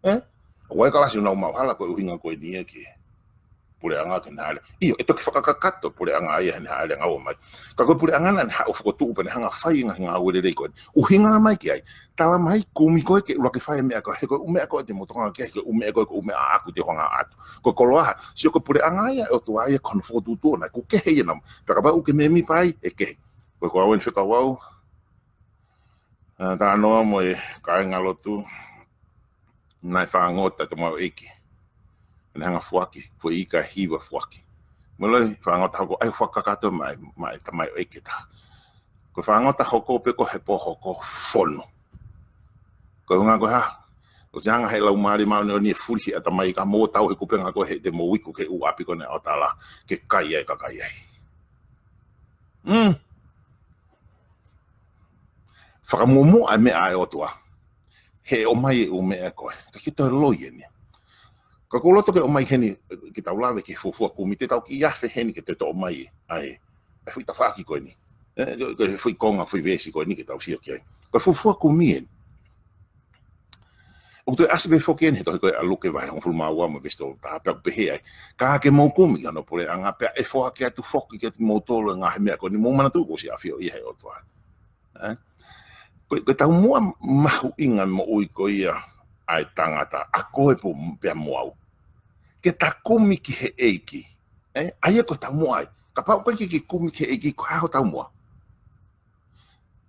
Eh? ʻOku ʻi ai e kalasi ʻoku nau maʻu hala ko e ʻuhinga ko eni ia ki he puleʻanga ke ne hāʻele. ʻIo, ʻe toki fakakakato puleʻanga ia he ne hāʻele ngāue mai. Ka ko e puleʻanga naʻa ne haʻu ʻo fokotuʻu pea ne hanga ʻo fai e ngaahi ngāue lelei ko eni. ʻUhinga mai ki ai. Tala mai kumi ko ē ke ʻuluaki fai e meʻa ko ē, he ko e ʻū meʻa ko ē te mou tokanga ki ai, he ko e ʻū meʻa ko ē, ko e ʻū meʻa ʻaʻaku te u hanga ʻo ʻatu. Ko e koloa ha, sio ko e puleʻanga ia ʻo e ʻOtua ia ko hono fokotuʻutuʻu nai, ʻoku kehe ia namu. Pea kapau ʻoku ke mēmipa ai, ʻe kehe. Ko e ko au eni fekauʻaki. ʻA, talanoa mo e kāingalotu, naʻe fāngota e tamaioʻeiki. Ne hanga ʻo foaki, foʻi ika ʻe hiva foaki. Mo e loi fāngota hoko, ʻai fakakakato mai, mai tamaioʻeiki ʻe taha. Ko e fāngota hoko pē ko e he pō hoko fonu. Ko e ʻuhinga ko e hā, ʻoku ʻikai hanga he Laumālie Māʻoniʻoni ʻo fulihi ʻatamai ka mou tau he kupenga ko ē he te mou iku ki he ʻū ʻapi ko eni ʻo tala, ke kai ai, ka kai ai. Mm. Fakamuʻomuʻa e meʻa ʻa e ʻOtua. He ʻomai e ʻū meʻa ko ē. Ka ke toe loi eni. Ka ʻoku ou loto ke ʻomai heni, ke tau lave ki he fuofua kumi, te tau kiʻi afe heni ke te toʻo mai ʻa e, ʻa e foʻi tafaʻaki ko eni. ʻE, ko e foʻi konga, foʻi veesi ko eni ke tau sio ki ai. Ko e fuofua kumi eni. ʻOku toe ʻasi pē foki eni he tohi ko ē ʻa Luke vahe hongofulu mā ua mo e veesi tolu taha pea ʻoku pehē ai. Ka ke mou kumi ki hono puleʻanga pea ʻe foaki atu foki kiate kimoutolu e ngaahi meʻa ko eni. Mou manatuʻi kuo ʻosi ʻafioʻi ia he ʻOtua. ʻE? Ko, ko e taumuʻa mahuʻinga moʻui ko ia ʻa e tangata, ʻa koe pea mo au. Ke ta kumi ki he ʻEiki. ʻE? ʻA ia ko e taumuʻa ai. Kapau ʻoku ʻikai ke ke kumi ki he ʻEiki, ko e hā ho taumuʻa?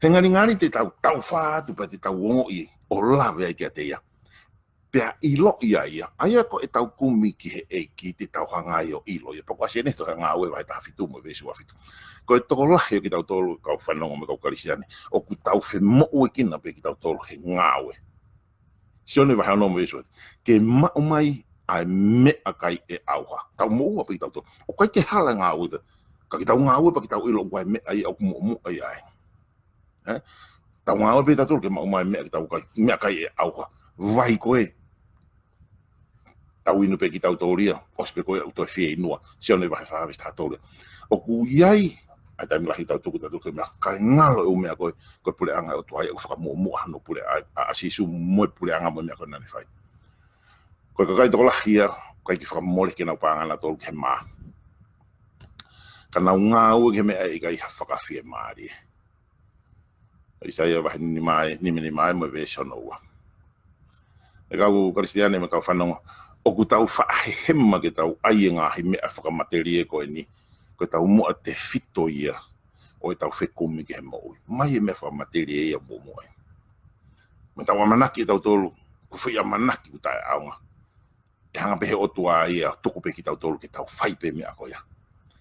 He ngalingali te tau, tau fā atu pea te tau ongoʻi ʻo lave ai kiate ia. Pea ʻiloʻi ai ia. ʻA ia ko e tau kumi ki he ʻEiki te tau hanga ai ʻo ʻilo ia. Pea ʻoku ʻasi eni he tohi Ngāue vahe taha fitu mo e veesi ua fitu. Ko e tokolahi ʻo kitautolu kau fanongo mo e kau Kalisitiane, ʻoku tau femoʻuekina pē kitautolu he ngāue. Sione vahe ono mo e veesi ua fitu. Ke maʻu mai ʻa e meʻakai ʻe ʻauha. Tau moʻua pē kitautolu. ʻOku ʻikai ke hala e ngāue ta. Ka ke tau ngāue pea ke tau ʻilo ʻoku ʻi ai e meʻa ia ʻoku moʻomoʻa ai. ʻE? Tau ngāue pē tautolu ke maʻu mai e meʻa ke tau kai, meʻakai ʻe ʻauha. Vai ko ē. Tau inu pē kitautolu ia, ʻosi pē ko ē ʻoku toe fieinua. Sione vahe fā veesi taha tolu. ʻOku ʻi ai ʻa e taimi lahi ʻoku tau tuku tautolu ke meʻakai, ngalo e ʻū meʻa ko ē, ko e puleʻanga ʻo e ʻOtua ia ʻoku fakamuʻomuʻa hono puleʻanga, ʻa, ʻa Sīsū mo e puleʻanga mo e meʻa ko ē naʻa ne fai. Ko e kakai tokolahi ia, ʻikai ke fakamole ke nau paʻanga nautolu ki he mā. Ka nau ngāue ki he meʻa ʻe ʻikai ha fakafiemālie. ʻAisea vahe nima, nima nima mo e veesi ono ua. ʻE kau Kalisitiane mo e kau fanongo, ʻoku tau faʻa hehema ke tau ʻai e ngaahi meʻa fakamatelie ko eni, ko e taumuʻa tefito ia ʻo e tau fekumi ki he moʻui. ʻOmai e meʻa fakamatelie ia moʻomoʻa. Mo e tau ʻamanaki ʻe tautolu, ko e foʻi ʻamanaki ʻoku taʻeʻaonga. ʻE hanga pē he ʻOtua ia ʻo tuku pē kitautolu ke tau fai pē meʻa ko ia.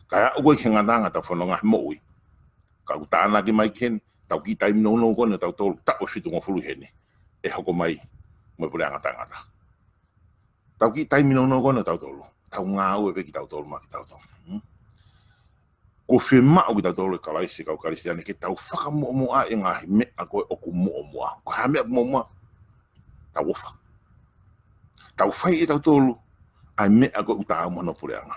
Ka ʻe aʻu ko ē ki he ngataʻanga ʻetau fononga he moʻui. Ka ʻoku tānaki mai ki heni, tau kiʻi taimi nounou ko eni ʻo tautolu, taʻu ʻe fitungofulu heni. ʻE hoko mai mo e puleʻanga taʻengata. Tau kiʻi taimi nounou ko eni ʻo tautolu. Tau ngāue pē kitautolu maʻa kitautolu. Hmm? Kuo fiemaʻu kitautolu ʻe Kalaisi kau Kalisitiane ke tau fakamuʻomuʻa e ngaahi meʻa ko ē ʻoku moʻomoʻa. Ko e hā e meʻa ʻoku moʻomoʻa? Tau ʻofa. Tau fai ʻe tautolu ʻa e meʻa ko ē ʻoku taau mo hono puleʻanga.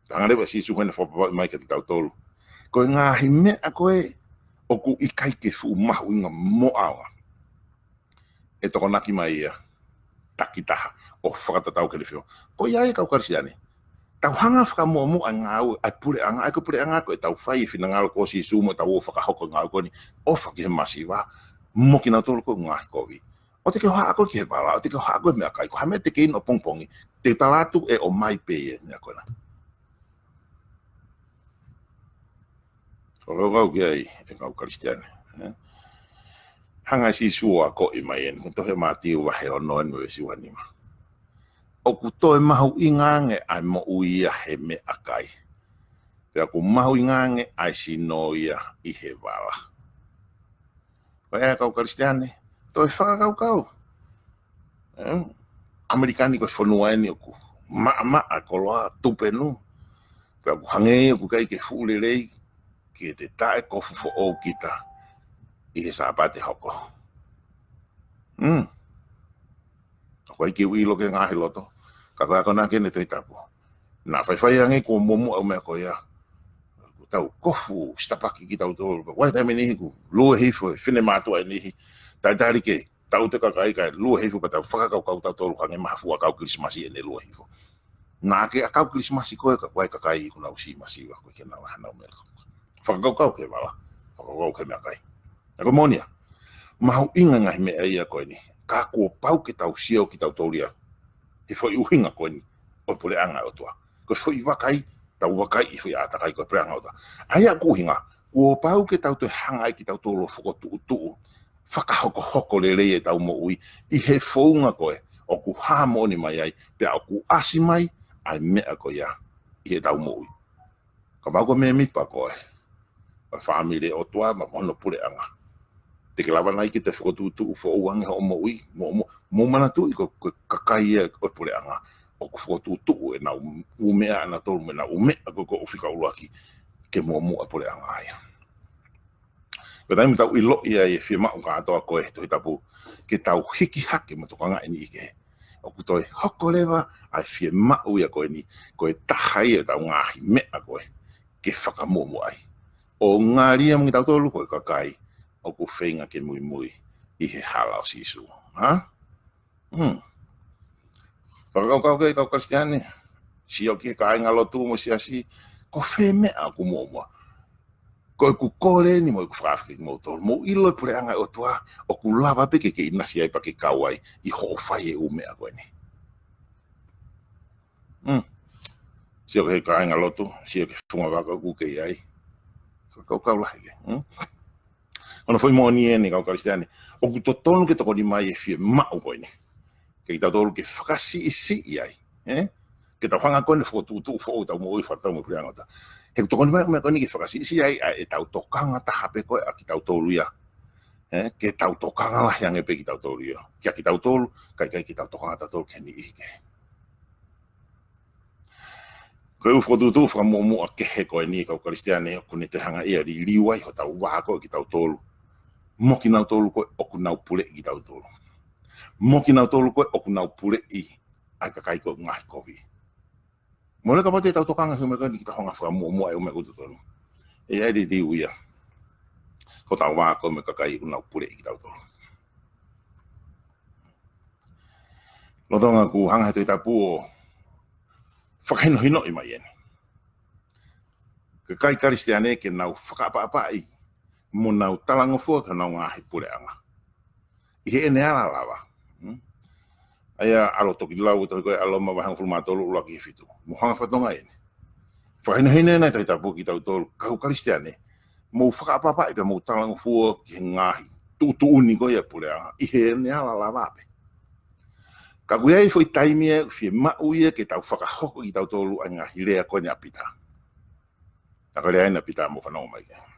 Hanga leva ʻe Sīsū hena fakapapauʻi mai kiate kitautolu. Ko e ngaahi meʻa ko ē ʻoku ʻikai ke fuʻu mahuʻinga mo ʻaonga, ʻe tokonaki mai ia takitaha ʻo fakatatau ki he feohi. Ko ia ai kau Kalisitiane. Tau hanga fakamuʻomuʻa e ngāue ʻa e puleʻanga, ʻa e ko e puleʻanga ko e tau fai e finangalo ko Sīsū mo e tau ō fakahoko e ngāue ko eni, ʻofa ki he masiva, mo kinautolu ko e ngaahi kovi. ʻOua te ke hohaʻa koe ki he vala, ʻoua te ke hohaʻa koe meʻakai, ko ha meʻa te ke inu ʻapongipongi, te u tala atu ʻe ʻomai pē ia, meʻa ko ena. Ko e kau ki ai, ʻe kau Kalisitiane, ē? Hanga ʻe Sīsū ʻo akoʻi mai eni, ko e tohi ʻa Mātiu vahe ono eni mo e veesi ua nima. ʻOku toe mahuʻinga ange ʻa e moʻui ia he meʻakai. Pea ʻoku mahuʻinga ange ʻa e sino ia ʻi he vala. Ko ia kau Kalisitiane, toe fakakaukau. Ē? ʻAmelika ni ko e fonua eni ʻoku maʻamaʻa e koloa, tupenu. Pea ʻoku hangē ʻoku ʻikai ke fuʻu lelei ke te taʻe kofu foʻou kita ʻi he Sāpate hoko. Hmm. ʻOku ʻikai ke u ʻilo ki he ngaahi loto. Ka ko e akonaki eni ʻa e Tohi Tapu. Naʻa faifai ange kuo moʻomoʻa e meʻa ko ia. Tau kofu, sitapaki kitautolu. Vahe taimi ʻe niʻihi kuo lue hifo e finemātuʻa ʻe niʻihi. Talitali ke tau te kakai kae lue hifo pea tau fakakaukau tautolu hangē ha fuʻu ʻakau Kilisimasi ʻene lue hifo. Naʻa ke ʻakau Kilisimasi koe ka ko e kakai ʻoku nau siʻi masiva, ʻoku ʻikai ke nau ʻi ai hanau meʻa. Fakakaukau ki he vala, fakakaukau ki he meʻakai. Ka ko e moʻoni ia, mahuʻinga e ngaahi meʻa ia ko eni. Ka kuo pau ke tau sio kitautolu ia he foʻi ʻuhinga ko eni ʻo e puleʻanga ʻo e ʻOtua. Ko e foʻi vakai, tau vakai ʻi he foʻi ʻātakai ko e puleʻanga ʻo e ʻOtua. ʻA ia ʻoku ʻuhinga, kuo pau ke tau toe hanga ai kitautolu ʻo fokotuʻutuʻu, fakahokohoko lelei ʻetau moʻui ʻi he founga ko ē ʻoku hā moʻoni mai ai, pea ʻoku ʻasi mai ʻa e meʻa ko ia ʻi heʻetau moʻui. Kapau ko e mēmipa koe ʻo e fāmili ʻo e ʻOtua mo hono puleʻanga, te ke lava nai ke toe fokotuʻutuʻu foʻou ange hoʻo moʻui? Mo, mo, mou manatuʻi ko, ko e kakai ia ʻo e puleʻanga ʻoku fokotuʻutuʻu ʻenau ʻū meʻa ʻanautolu mo ʻenau ʻū meʻa ko ē ʻoku fika ʻuluaki ke muʻomuʻa e puleʻanga ia. Ko e taimi ʻoku tau ʻiloʻi ai e fiemaʻu kātoa ko ē he Tohi Tapu ke tau hiki hake mo tokangaʻi e niʻihi kehe, ʻoku toe hoko leva ʻa e fiemaʻu ia ko eni ko e taha ia ʻetau ngaahi meʻa ko ē ke fakamuʻomuʻa ai. ʻO ngali ia mo kitautolu ko e kakai ʻoku feinga ke muimui ʻi he hala ʻo Sīsū. Ha? Hmm. Fakakaukau ki ai kau Kalisitiane, sio ki he kāingalotu mo e siasi, ko fē meʻa ʻoku muʻomuʻa? Ko ʻeku kole eni mo ʻeku fakaafe kiate kimoutolu, mou ʻilo e puleʻanga ʻo e ʻOtua ʻoku lava pē ke ke ʻinasi ai pea ke kau ai ʻi hoʻo fai e ʻū meʻa ko eni. Hmm. Sio ki he kāingalotu, sio ki he funga vaka ʻoku ke ʻi ai. Fakakaukau lahi ke. Hmm? Ko hono foʻi moʻoni eni kau Kalisitiane, ʻoku totonu ke tokoni mai e fiemaʻu ko eni kiate kitautolu ke fakasiʻisiʻi ai, ē? Ke tau hanga ko eni ʻo fokotuʻutuʻu foʻou ʻetau moʻui fakatatau mo e puleʻanga ʻo e ʻOtua. He ʻoku tokoni mai e meʻa ko eni ke fakasiʻisiʻi ai ʻa ʻetau tokanga taha pē ko ē ʻa kitautolu ia. Ē? Ke tau tokanga lahi ange pē kitautolu ia. Kia kitautolu, kae ʻikai ke tau tokanga tautolu ki he niʻihi kehe. Ko e ʻū fokotuʻutuʻu fakamuʻomuʻa kehe ko eni kau Kalisitiane ʻoku ne toe hanga ia ʻo liliu ai hotau vā ko ē kitautolu mo kinautolu ko ē ʻoku nau puleʻi kitautolu, mo kinautolu ko ē ʻoku nau puleʻi ʻa e kakai ko ē ʻoku ngaahi kovi. Mole kapau te tau tokanga ki he meʻa ko eni ke tau hanga ʻo fakamuʻomuʻa e ʻū meʻa ʻoku totonu, ʻe ʻi ai e liliu ia hotau vā ko ē mo e kakai ʻoku nau puleʻi kitautolu. Lolotonga ʻoku hanga he Tohi Tapu ʻo fakahinohinoʻi mai eni, kakai Kalisitiane ke nau fakaʻapaʻapaʻi mo nau talangofua ki honau ngaahi puleʻanga ʻi heʻene ala lava. Hmm? ʻA ia ʻalu ʻo toki lau e tohi ko ē ʻa Loma vahe hongofulu mā tolu ʻuluaki ki he fitu. Mou hanga ʻo fakatokangaʻi eni. Fakahinohino eni ʻe he Tohi Tapu kitautolu kau Kalisitiane, mou fakaʻapaʻapaʻi pea mou talangofua ki he ngaahi tuʻutuʻuni ko ia ʻa e puleʻanga ʻi heʻene ala lava pē. Ka ʻoku ʻi ai e foʻi taimi ʻe fiemaʻu ia ke tau fakahoko kitautolu ʻa e ngaahi lea ko eni ʻa Pita. Ka ko e lea eni ʻa Pita, mou fanongo mai ki ai.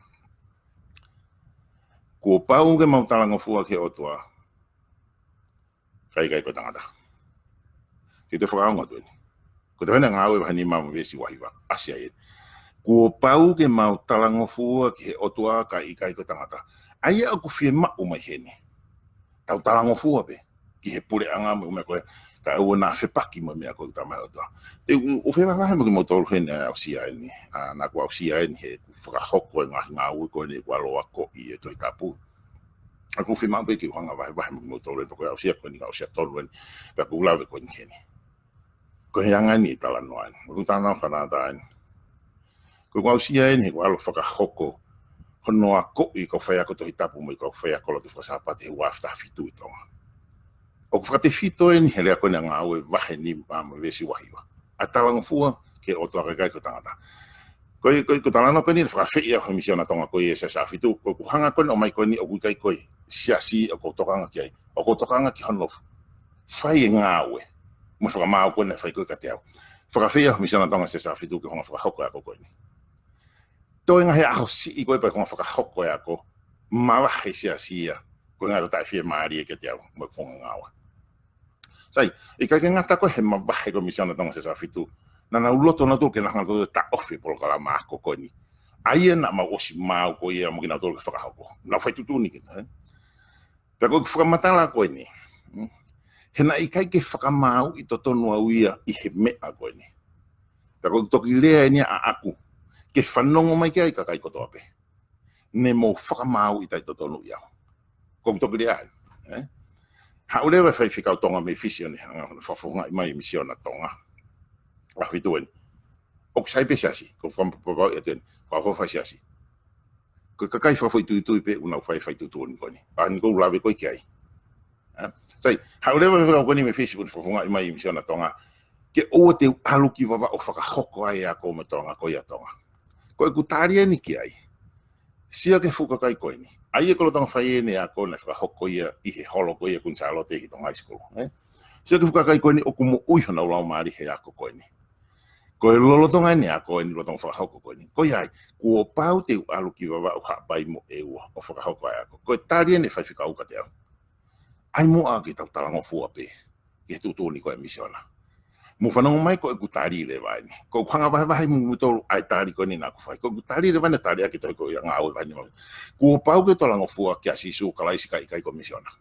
Kuo pau ke mau talangofua ki he ʻOtua, kae ʻikai ko e tangata. Ke te fakaongo atu eni. Ko e tohi ʻa Ngāue vahe nima mo e veesi uahiva, ʻasi ai eni. Kuo pau ke mau talangofua ki he ʻOtua kae ʻikai ko e tangata. ʻA ia ʻoku fiemaʻu mai heni, tau talangofua pē ki he puleʻanga mo e meʻa ko ē, kae ʻoua naʻa fepaki mo e meʻa ko ē ʻoku talamai ʻe he ʻOtua. Te u, u fevahevahe mo kimoutolu heni ʻa e aʻusia eni. ʻA, naʻa ku aʻusia eni he ʻoku fakahoko e ngaahi ngāue ko eni ʻoku ʻalu ʻo akoʻi e Tohi Tapu. ʻA ia ʻoku fiemaʻu pē ke u hanga ʻo vahevahe mo kimoutolu eni, pea ko e aʻusia ko eni, aʻusia tonu eni, pea ʻoku lave ko eni ki heni. Ko e anga eni e talanoa eni. ʻOku talanoa fakatātā eni. Ko ʻeku aʻusia eni he ʻoku ʻalu ʻo fakahoko hono akoʻi e kau faiako Tohi Tapu mo e kau faiako lotu faka-Sāpate he ua afe taha fitu ʻi Tonga. ʻOku fakatefito eni he lea ko eni ʻa Ngāue vahe nima mo e veesi uahiva, ʻa e talangofua ki he ʻOtua kae ʻikai ko e tangata. Ko e, ko e, ko e talanoa ko eni naʻe fakaafeʻi au ʻe he Misiona Tonga ko ia ʻi he Siasi ʻAhofitu, ko ʻeku hanga ko eni ʻo ʻomai ko eni ʻoku ʻikai ko e siasi ʻoku ou tokanga ki ai. ʻOku ou tokanga ki hono fai e ngāue mo e fakamaau ko ē naʻe fai ko ē kiate au. Fakaafeʻi au ʻe he Misiona Tonga Siasi ʻAhofitu ke u hanga ʻo fakahoko e ako ko eni. Toe ngaahi ʻaho siʻi ko ē pea u hanga ʻo fakahoko e ako, mavahe e siasi ia, ko e ngaahi ʻaho taʻefiemālie kiate au mo ʻeku ngāue. Sai, ʻikai ke ngata ko e he mavahe ko ē ʻa e Misiona Tonga Siasi ʻAhofitu, naʻa nau loto nautolu ke nau hanga ʻo taʻofi e polokalama ako ko eni. ʻA ia naʻa mau ʻosi maau ko ia mo kinautolu ke fakahoko. Nau fai tuʻutuʻuni ke, ē? Pea ko ʻeku fakamatala ko eni, mm, he naʻe ʻikai ke fakamaauʻi totonu au ia ʻi he meʻa ko eni. Pea ko ʻeku toki lea eni ʻaʻaku ke fanongo mai ki ai e kakai kotoa pē ne mou fakamaauʻi taʻetotonuʻi au. Ko ʻeku toki lea eni, ē? Haʻu leva e faifekau Tonga mei Fisi ʻo ne hanga ʻo fakafofongaʻi mai e Misiona Tonga. ʻAhofitu eni. ʻOku sai pē siasi, ko fam-, pa-, pa-, ʻe teni, ko fai siasi. Ko e kakai fakafoʻituitui pē ʻoku nau fai e faituʻutuʻuni ko eni. ʻA eni ʻoku ou lave ko ē ki ai. Ē? Sai, haʻu leva e fekau ko eni mei Fisi ʻoku ne fakafofongaʻi mai ʻe Misiona Tonga. Ke ʻoua te u ʻalu ki Vavaʻu ʻo fakahoko ai e ako mei Tonga, ko ia Tonga. Ko ʻeku tali eni ki ai. Sio ki he fuʻu kakai ko eni. ʻA ia ko e lolotonga fai eni e ako naʻe fakahoko ia ʻi he holo ko ia ʻa Kuini Sālote ʻi Tonga High School, ē? Sio ki he fuʻu kakai ko eni ʻoku moʻui honau laumālie he ako ko eni. Ko e lolotonga eni e ako eni, lolotonga fakahoko ko eni. Ko ia ai, kuo pau te u ʻalu ki Vavaʻu, Haʻapai mo ʻEua ʻo fakahoko ai e ako. Ko e tali eni e faifekau kiate au. ʻAi muʻa ke tau talangofua pē ki he tuʻutuʻuni ko ē ʻa e Misiona. Mou fanongo mai ko ʻeku tali leva eni. Ko ʻeku hanga vahevahe mo kimoutolu ʻa e tali ko eni naʻa ku fai. Ko ʻeku tali leva eni e tali ʻaki e tohi ko ia Ngāue vahe nima. Kuo pau ke talangofua kia Sīsū Kalaisi kae ʻikai ko e Misiona.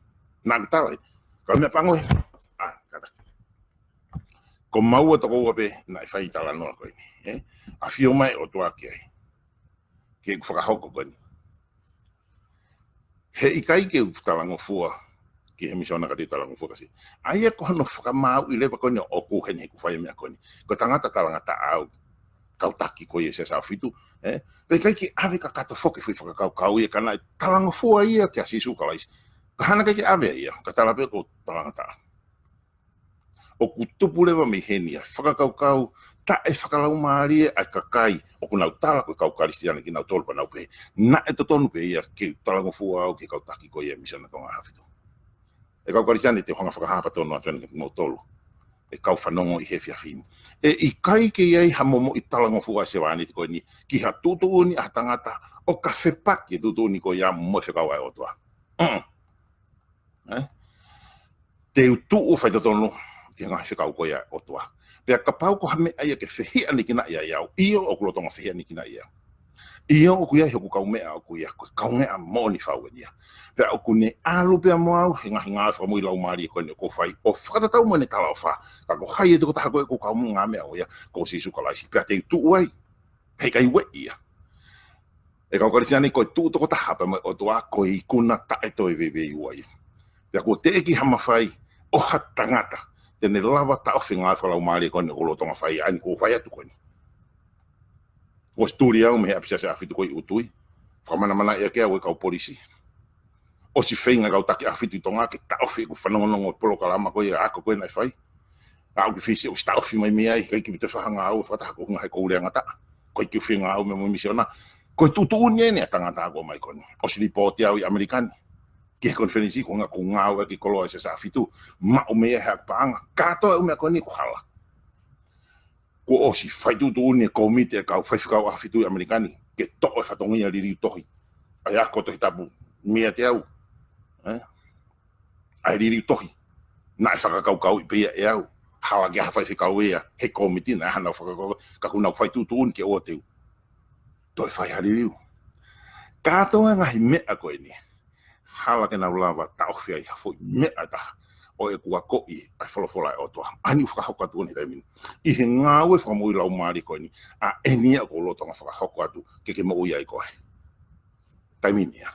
Naʻa ku tala ē. Ko e meʻa pango ē. ʻA, kātaki. Ko maua tokoua pē naʻe fai e talanoa ko eni, ē? ʻAfio mai e ʻOtua ki ai. Ke u fakahoko ko eni. He ʻikai ke u talangofua ki he Misiona ka te u talangofua kia Sīsū. ʻA ia ko hono fakamaauʻi leva ko eni ʻoku heni he ʻoku fai e meʻa ko eni. Ko e tangata talangataʻa au, kau taki ko ia ʻa e Siasi ʻAhofitu, ē? Pea ʻikai ke ʻave kakato foki e foʻi fakakaukau ia ka naʻe talangofua ia kia Sīsū Kalaisi. Ka hangē ʻikai ke ʻave ia, ka tala pē ko e talangataʻa. ʻOku tupu leva mei heni ʻa e fakakaukau taʻefakalaumālie ʻa e kakai ʻoku nau tala ko e kau Kalisitiane kinautolu pea nau pehē, naʻe totonu pē ia ke u talangofua au ki he kau taki ko ia ʻa e Misiona Tonga ʻAhofitu. ʻE kau Kalisitiane, te u hanga fakahā pē tonu atu eni kiate kimoutolu, ʻe kau fanongo ʻi he efiafi ni. ʻE ʻikai ke ʻi ai ha momoʻi talangofua ʻa e sevāniti ko eni ki ha tuʻutuʻuni ʻa ha tangata ʻo ka fepaki e tuʻutuʻuni ko ia mo e fekau ʻa e ʻOtua. Mm. Ē? Te u tuʻu ʻo faitotonu ki he ngaahi fekau ko ia ʻa e ʻOtua. Pea kapau ko ha meʻa ia ke fehiʻanekinaʻi ai au, ʻio, ʻoku lolotonga fehiʻanekinaʻi au. ʻIo, ʻoku ʻi ai hoku kaumeʻa, ʻoku ʻi ai, ko e kaungā moʻoni fau eni ia. Pea ʻoku ne ʻalu pea mo au he ngaahi ngāue fakamoʻui laumālie ko eni ʻoku ou fai, ʻo fakatatau mo ʻene talaʻofa. Ka ko hai e tokotaha ko ē ʻoku ou kaungāmeʻa ʻo ia, ko Sīsū Kalaisi. Pea te u tuʻu ai. He ʻikai ueʻi ia. ʻE kau Kalisitiane, ko e tuʻu tokotaha pea mo e ʻOtua ko e ikuna taʻetoeveiveiua ia. Pea kuo teʻeki ha mafai ʻo ha tangata te ne lava taʻofi e ngāue fakalaumālie ko eni ʻoku lolotonga fai, ʻa eni ʻoku ou fai atu ko eni. Kuo ʻosi tuli au mei he ʻapisiasi ʻAhofitu ko ē ʻi ʻUtui. Fakamanamanaʻi ʻaki au ʻe he kau polisi. ʻOsi feinga e kau taki ʻAhofitu ʻi Tonga ke taʻofi ʻeku fanongonongo e polokalama ko ia, ako ko ē naʻe fai. Aʻu ki Fisi ʻosi taʻofi mai mei ai, ʻikai ke u toe fai ha ngāue fakataha, ko e ngaahi ʻoku ou leangataʻa. Ko e ʻikai ke u fie ngāue mo e Misiona. Ko e tuʻutuʻuni eni ʻa e tangata ko ē ʻomai ko eni. ʻOsi lipooti au ʻi ʻAmelika ni ki he konifelenisi, ko e ʻuhinga ʻoku ou ngāueʻaki e koloa ʻa e Siasi ʻAhofitu, maʻu mei ai ha paʻanga. Kātoa e ʻū meʻa ko eni ʻoku hala. Kuo ʻosi fai tuʻutuʻuni e kōmiti e kau faifekau ʻAhofitu ʻi ʻAmelika ni ke toʻo e fatongia liliu tohi ʻa e ako Tohi Tapu meiate au. Ē? ʻA e liliu tohi naʻe fakakaukauʻi pē ia ʻe au. Hala ke ʻi ai ha faifekau ia he kōmiti, naʻe ʻi ai haʻanau fakakaukau, ka kuo nau fai tuʻutuʻuni ke ʻoua te u toe fai ha liliu. Kātoa e ngaahi meʻa ko eni, hala ke nau lava taʻofi ai ha foʻi meʻa ʻe taha ʻo ʻeku akoʻi ʻa e folofola ʻa e ʻOtua. ʻA eni ʻoku fakahoko atu ʻeni he taimi ni. ʻI he ngāue fakamoʻui laumālie ko eni, ʻa eni ia ʻoku ou lolotonga fakahoko atu ke ke moʻui ai koe. Taimi ni ia.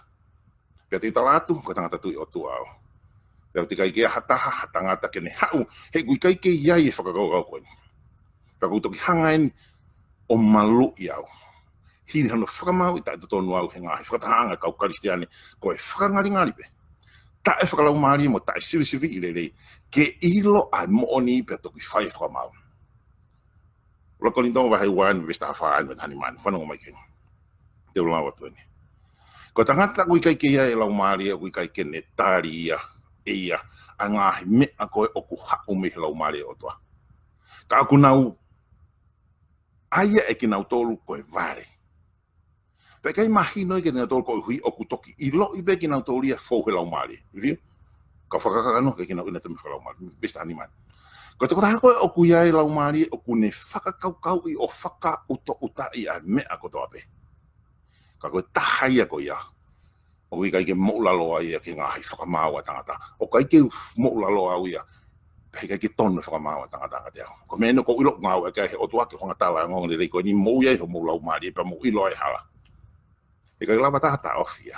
Pea te u tala atu, ko e tangata tui ʻOtua au. Pea ʻoku ʻikai ke ʻi ai ha taha, ha tangata ke ne haʻu, he ʻoku ʻikai ke ʻi ai e fakakaukau ko eni. Pea ʻoku ou toki hanga eni ʻo maluʻi au. Hili hano fakamaauʻi taʻetotonu au he ngaahi fakatahaʻanga e kau Kalisitiane, ko e fakangalingali pē. Taʻefakalaumālie mo taʻesivisiviʻi lelei, ke ʻilo ʻa e moʻoni pea toki fai e fakamaau. ʻUluaki Kolinitō vahe ua veesi taha fā mo e taha nima, fanongo mai ki ai. Te u lau atu eni. Ko e tangata ʻoku ʻikai ke ʻi ai e Laumālie, ʻoku ʻikai ke ne tali ia, ʻe ia, ʻa e ngaahi meʻa ko ē ʻoku haʻu mei he Laumālie ʻo e ʻOtua. Ka ʻoku nau ʻai ia ʻe kinautolu ko e vale. Pea ʻikai mahino ia kiate kinautolu koeʻuhi ʻoku toki ʻiloʻi pē kinautolu ia fou he Laumālie. Review? Ka fakakakano ke kinau ina temi fakalaumālie. Veesi taha nima. Ko e tokotaha ko ē ʻoku ʻi ai e Laumālie, ʻoku ne fakakaukauʻi ʻo fakaʻutoʻutaʻi ʻa e meʻa kotoa pē. Ka ko e taha ia ko ia ʻoku ʻikai ke moʻulaloa ia ki he ngaahi fakamaau ʻa e tangata. ʻOku ʻikai ke moʻulaloa au ia, pea ʻikai ke tonu e fakamaau ʻa e tangata kiate au. Ko e meʻa eni ʻoku ou ʻilo ʻoku ngāueʻaki ʻe he ʻOtua ke hanga ʻo tala e ongoongolelei ko eni, moʻui ai homou laumālie pea mou ʻilo ai e hala. ʻIkai lava taha taʻofi ia.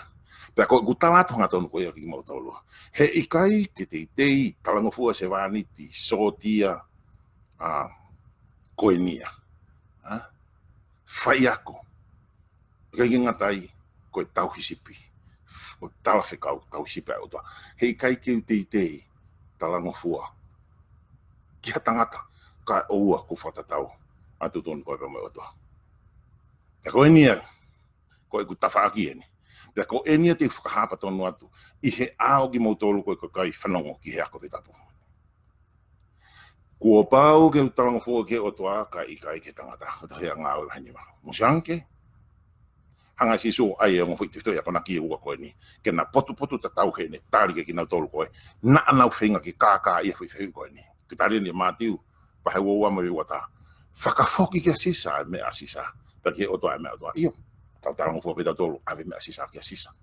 Pea ko ʻeku tala atu hangatonu ko ia kiate kimoutolu. He ʻikai ke teitei talangofua e sevāniti, sōtia, ʻa, Ko eni ia. Ha? Faiako. ʻIkai ke ngata ai, ko e tauhi sipi. Ko e talafekau, tauhi sipi ʻa e ʻOtua. He ʻikai ke u teitei talangofua ki ha tangata, kae ʻoua kuo fakatatau ʻa e totonu ko ē pea mo e ʻOtua. Pea ko eni ia, ko ʻeku tafaʻaki eni. Pea ko eni ia te u fakahā pea tonu atu, ʻi he ʻao kimoutolu ko e kakai fanongo ki he ako Tohi Tapu. Kuo pau ke u talangofua ki he ʻOtua kae ʻikai ki he tangata. Ko e tohi ʻa Ngāue vahe nima. Mou sio ange, hanga ʻe Sīsū ʻo ʻai e ongo foʻi tefitoʻi akonaki ʻe ua ko eni ke na potupotu tatau heʻene tali kia kinautolu ko ē naʻa nau feinga ke kākaaʻi e foʻi fehuʻi ko eni. Ke tali eni ʻe Mātiu vahe ua ua mo e ua taha. Fakafoki kia Sisa e meʻa ʻa Sisa, pea ki he ʻOtua e meʻa ʻa e ʻOtua. ʻIo, tau talangofua pē tautolu, ʻave e meʻa ʻa Sisa kia Sisa.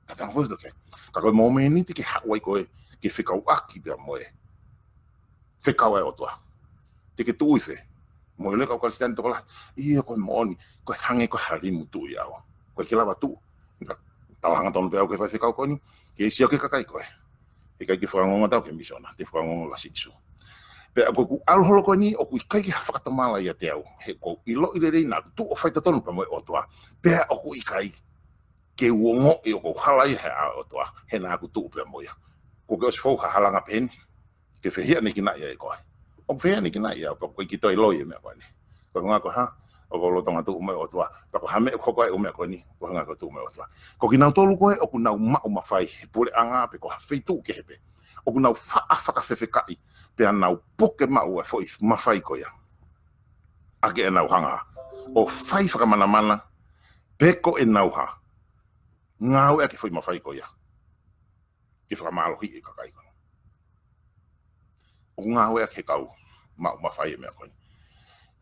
Tau talangofua tautolu ki ai. Ka ko e mōmeniti ke haʻu ai ko ē ke fekauʻaki pea mo e fekau ʻa e ʻOtua, te ke tuʻu ʻi fē? Mou ʻilo, kau Kalisitiane tokolahi, ʻio, ko e moʻoni, ko e hangē ko e halimu tuʻu ʻi ʻau. ʻOku ʻikai ke lava tuʻu. Tau hangatonu pē au ki he faifekau ko eni, ke sio ki he kakai ko ē. ʻIkai ke fakaongoongo atu au ki he misiona, te u fakaongoongo atu kia Sīsū. Pea ko ʻeku ʻalu holo ko eni, ʻoku ʻikai ke ha fakatomala ʻiate au. He ʻoku ou ʻiloʻi lelei naʻa ku tuʻu ʻo faitotonu pea mo e ʻOtua. Pea ʻoku ʻikai ke u ongoʻi ʻoku ou hala ia he ʻao ʻo e ʻOtua, he naʻa ku tuʻu pea mo ia. Kuo ke ʻosi fou ha halanga pehē ni, ke fehiʻanekinaʻi ai koe. ʻOku fehiʻanekinaʻi au, ka ʻoku ʻikai ke toe loi e meʻa ko eni. Ko e ʻuhinga ko e hā? ʻOku ou lolotonga tuʻu mo e ʻOtua. Pea ko ha meʻa ʻoku hoko ai ʻa e meʻa ko eni, ko e ʻuhinga ko e tuʻu mo e ʻOtua. Ko kinautolu ko ē ʻoku nau maʻu mafai he puleʻanga pe ko ha feituʻu kehe pē, ʻoku nau faʻa fakafefekaʻi, pea nau puke maʻu e foʻi mafai ko ia. ʻA ke nau hanga ʻo fai fakamanamana, pe ko ʻenau hā, ngāueʻaki e foʻi mafai ko ia ke fakamālohiʻi e kakai ko ē. ʻOku ngāueʻaki ʻe he kau maʻu mafai e meʻa ko eni.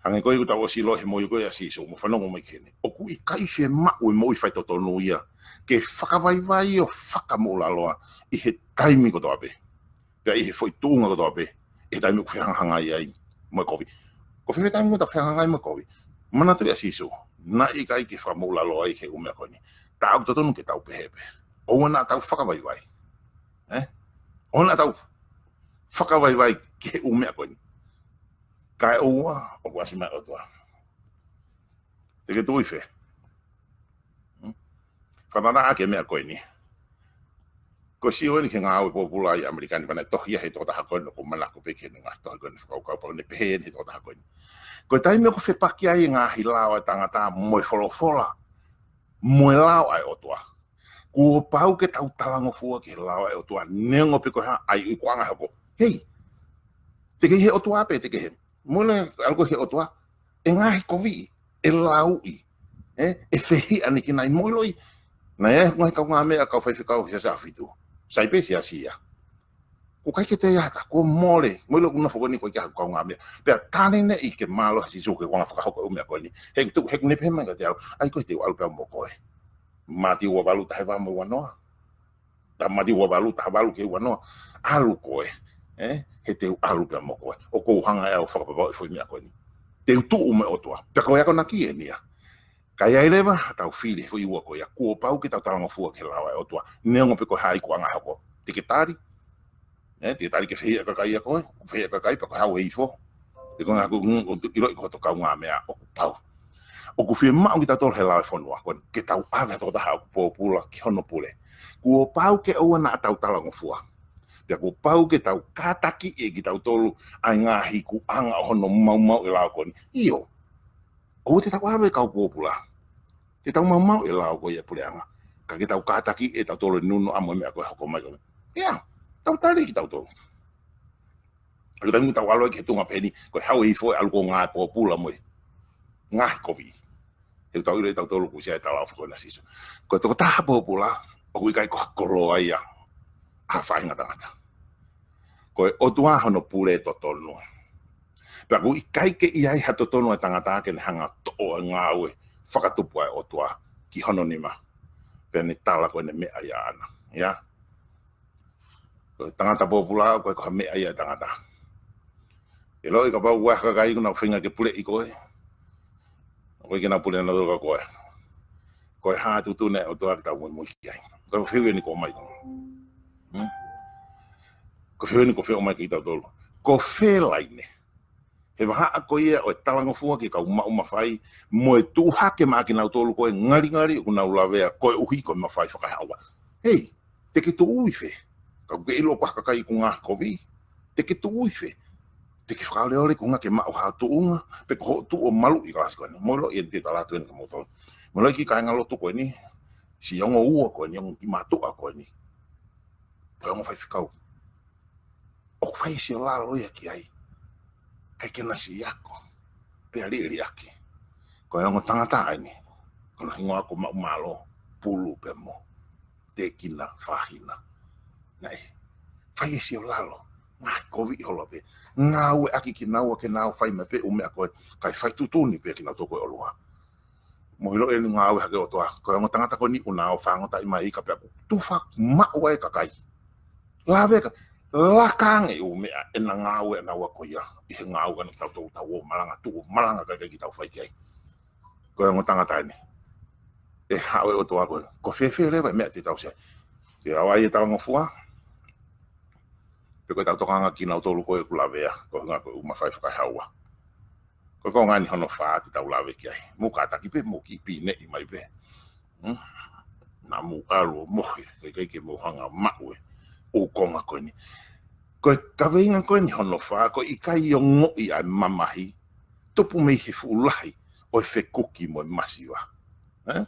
Hangē ko ia ʻoku tau ʻosi ʻilo he moʻui ko ē ʻa Sīsū, mo fanongo mai ki heni. ʻOku ʻikai fiemaʻu e moʻui faitotonu ia ke fakavaivai ʻo fakamoʻulaloa ʻi he taimi kotoa pē. Pea ʻi he foʻi tuʻunga kotoa pē, ʻi he taimi ʻoku fehangahangai ai mo e kovi. Ko e fē taimi ʻoku tau fehangahangai mo e kovi? Manatuʻi ʻa Sīsū, naʻe ʻikai ke fakamoʻulaloa ai ki he ʻū meʻa ko eni. Tā ʻoku totonu ke tau pehē pē. ʻOua naʻa tau fakavaivai. Ē? ʻOua naʻa tau fakavaivai ki he ʻū meʻa ko eni. Kae ʻoua, ʻoku ʻasi mai e ʻOtua. Te ke tuʻu ʻi fē? Hmm? Fakatātā ʻaki e meʻa ko eni. Ko e sio eni ki he ngāue pōpula ʻi ʻAmelika ni, pea naʻe tohi ia ʻe he tokotaha ko eni, ʻoku ou manako pē ki heʻene ngaahi tohi ko eni, fakakaukau pau ne pehē ʻe he tokotaha ko eni. Ko e taimi ʻoku fepaki ai e ngaahi lao ʻa e tangata mo e folofola, mo e lao ʻa e ʻOtua, kuo pau ke tau talangofua ki he lao ʻa e ʻOtua, neongo pe ko e hā ʻa e ikuʻanga ʻe hoko. Hei, te ke ʻi he ʻOtua pē, te ke ʻi he, mole ʻalu koe ki he ʻOtua, ʻe ngaahi koviʻi, ʻe lauʻi, ē, ʻe fehiʻanekinaʻi. Mou ʻiloʻi, naʻe ʻi ai e ngaahi kaungāmeʻa, kau faifekau he Siasi ʻAhofitu. Sai pē siasi ia. ʻOku ʻikai ke toe ʻi ai ha taha, kuo mole, mou ʻilo ʻoku nofo ko eni ʻoku ʻikai ke ʻi ai ha kaungāmeʻa. Pea tali ʻeni ke mālō ʻa Sīsū ke ʻuhinga fakahoko e ʻū meʻa ko eni. He ʻoku, he ʻoku ne pehē mai kiate au, ʻai koe te u ʻalu pē au mo koe. Mātiu ua valu, taha hiva mo e ua noa. Tā Mātiu ua valu, taha valu ki he ua noa. ʻAlu koe, ē? He te u ʻalu pē au mo koe. ʻOku ou hanga ʻe au ʻo fakapapauʻi e foʻi meʻa ko eni. Te u tuʻu mo e ʻOtua. Pea ko e akonaki eni ia. Ka ʻi ai leva haʻatau fili he foʻi ua ko ia, kuo pau ke tau talangofua ki he lao ʻa e ʻOtua, neongo pe ko e hā e ikuʻanga ʻe hoko. Te ke tali, ē, te ke tali ke fehiʻa e kakai ʻia koe, fehiʻa e kakai pea ko e hau e ifo. Te ke ngaahi, ʻoku, ʻoku ʻiloʻi ko hoto kaungāmeʻa, ʻoku pau. ʻOku fiemaʻu kitautolu he lao e fonua ko eni, ke tau ʻave ha tokotaha ʻoku pōpula ki hono pule. Kuo pau ke ʻoua naʻa tau talangofua. Pea kuo pau ke tau kātakiʻi ʻe kitautolu ʻa e ngaahi ikuʻanga ʻo hono maumauʻi e lao ko eni. ʻIo, ʻoua te tau ʻave e kau pōpula. Te tau maumauʻi e lao ko ia e puleʻanga. Ka ke tau kātakiʻi ʻe tautolu e nunu ʻamo e meʻa ko ē ʻe hoko mai ko ē. ʻIa, tau tali kitautolu. ʻOku tau, tau ʻalu ai ki he tuʻunga pehē ni, ko e hau e ifo ʻe ʻalu ko e ngaahi pōpula mo e ngaahi kovi. He ʻoku tau ʻilo ʻe tautolu kuo ʻosi ʻi ai e talaʻofa ko ena ʻa Sīsū. Ko e tokotaha pōpula, ʻoku ʻikai ko ha koloa ia ʻa ha faʻahinga tangata. Ko e ʻOtua hono pule totonu. Pea ʻoku ʻikai ke ʻi ai ha totonu ʻa e tangata ke ne hanga ʻo toʻo e ngāue fakatupu ʻa e ʻOtua ki hono nima. Pea ne tala ko ʻene meʻa ia ʻaʻana. ʻIa? Ko e tangata pōpula, ʻoku ʻikai ko ha meʻa ia ʻa e tangata. ʻIloʻi kapau ʻoku ʻi ai ha kakai ʻoku nau feinga ke puleʻi koe, ʻoku ʻikai ke nau pule nautolu kia koe. Ko e hā e tuʻutuʻuni ʻa e ʻOtua ke tau muimui ki ai? Ko e fehuʻi eni ʻoku ʻomai. Hmm? Ko e fehuʻi eni ʻoku fehuʻi mai kiate kitautolu. Ko fē laine He vahaʻa ko ia ʻo e talangofua ki he kau maʻu mafai, mo e tuʻu hake maʻa kinautolu ko e ngalingali ʻoku nau lavea koeʻuhi ko e mafai fakaehaua. Hei, te ke tuʻu ʻi fē? Ka ʻoku ke ʻilo ko ha kakai ʻoku ngaahi kovi, te ke tuʻu ʻi fē? Te ke fakaoleole ko e ʻuhinga ke maʻu ha tuʻunga, pe ko hoʻo tuʻu ʻo maluʻi kalasi ko eni. Mou ʻiloʻi eni, te u tala atu eni kia moutolu. Mou ʻiloʻi e kiʻi kāingalotu ko eni, siʻi ongo ua ko eni, ongo kiʻi mātuʻa ko eni, ko e ongo faifekau. ʻOku fai e siolalo ia ki ai. ʻIkai ke na siʻi ako, pea liʻeliʻaki. Ko e ongo tangata eni, ko hono hingoa ko Maʻumalo, Pulu pea mo Tekina Fahina. Naʻe fai e siolalo, ngaahi kovi holo pē. Ngāueʻaki kinaua ke nau fai mai pē ʻū meʻa ko ē, kae fai tuʻutuʻuni pē kinautolu ko e ʻolunga. Mou ʻilo eni, ngāue hake ʻOtua, ko e ongo tangata ko eni ʻoku nau fanongoʻi mai ka pea ʻoku tufa maʻu ai e kakai. Lave ka, laka ange ʻū meʻa ʻena ngāue ʻanaua ko ia, ʻi he ngāue ʻanautolu, tau ō malanga, tuʻu ʻo malanga kae ʻikai ke tau fai ki ai. Ko e ongo tangata eni. ʻE haʻu e ʻOtua ko ē, ko fēfē leva e meʻa te tau sai? Ke ʻave ai e talangofua? Pe ko ʻetau tokanga kinautolu ko ē ʻoku lavea, ko e ʻuhinga ko e ʻū mafai fakaehaua? Ko e konga eni hono fā te tau lave ki ai. Mou kātaki pē, mou kiʻi pīneʻi mai pē. Hmm? Naʻa mou ʻalu ʻo mohe, kae ʻikai ke mou hanga ʻo maʻu e ʻū konga ko eni. Ko e kaveinga ko eni hono fā, ko e ʻikai ongoʻi ʻa e mamahi, tupu mei he fuʻu lahi ʻo e fekuki mo e masiva. Eh?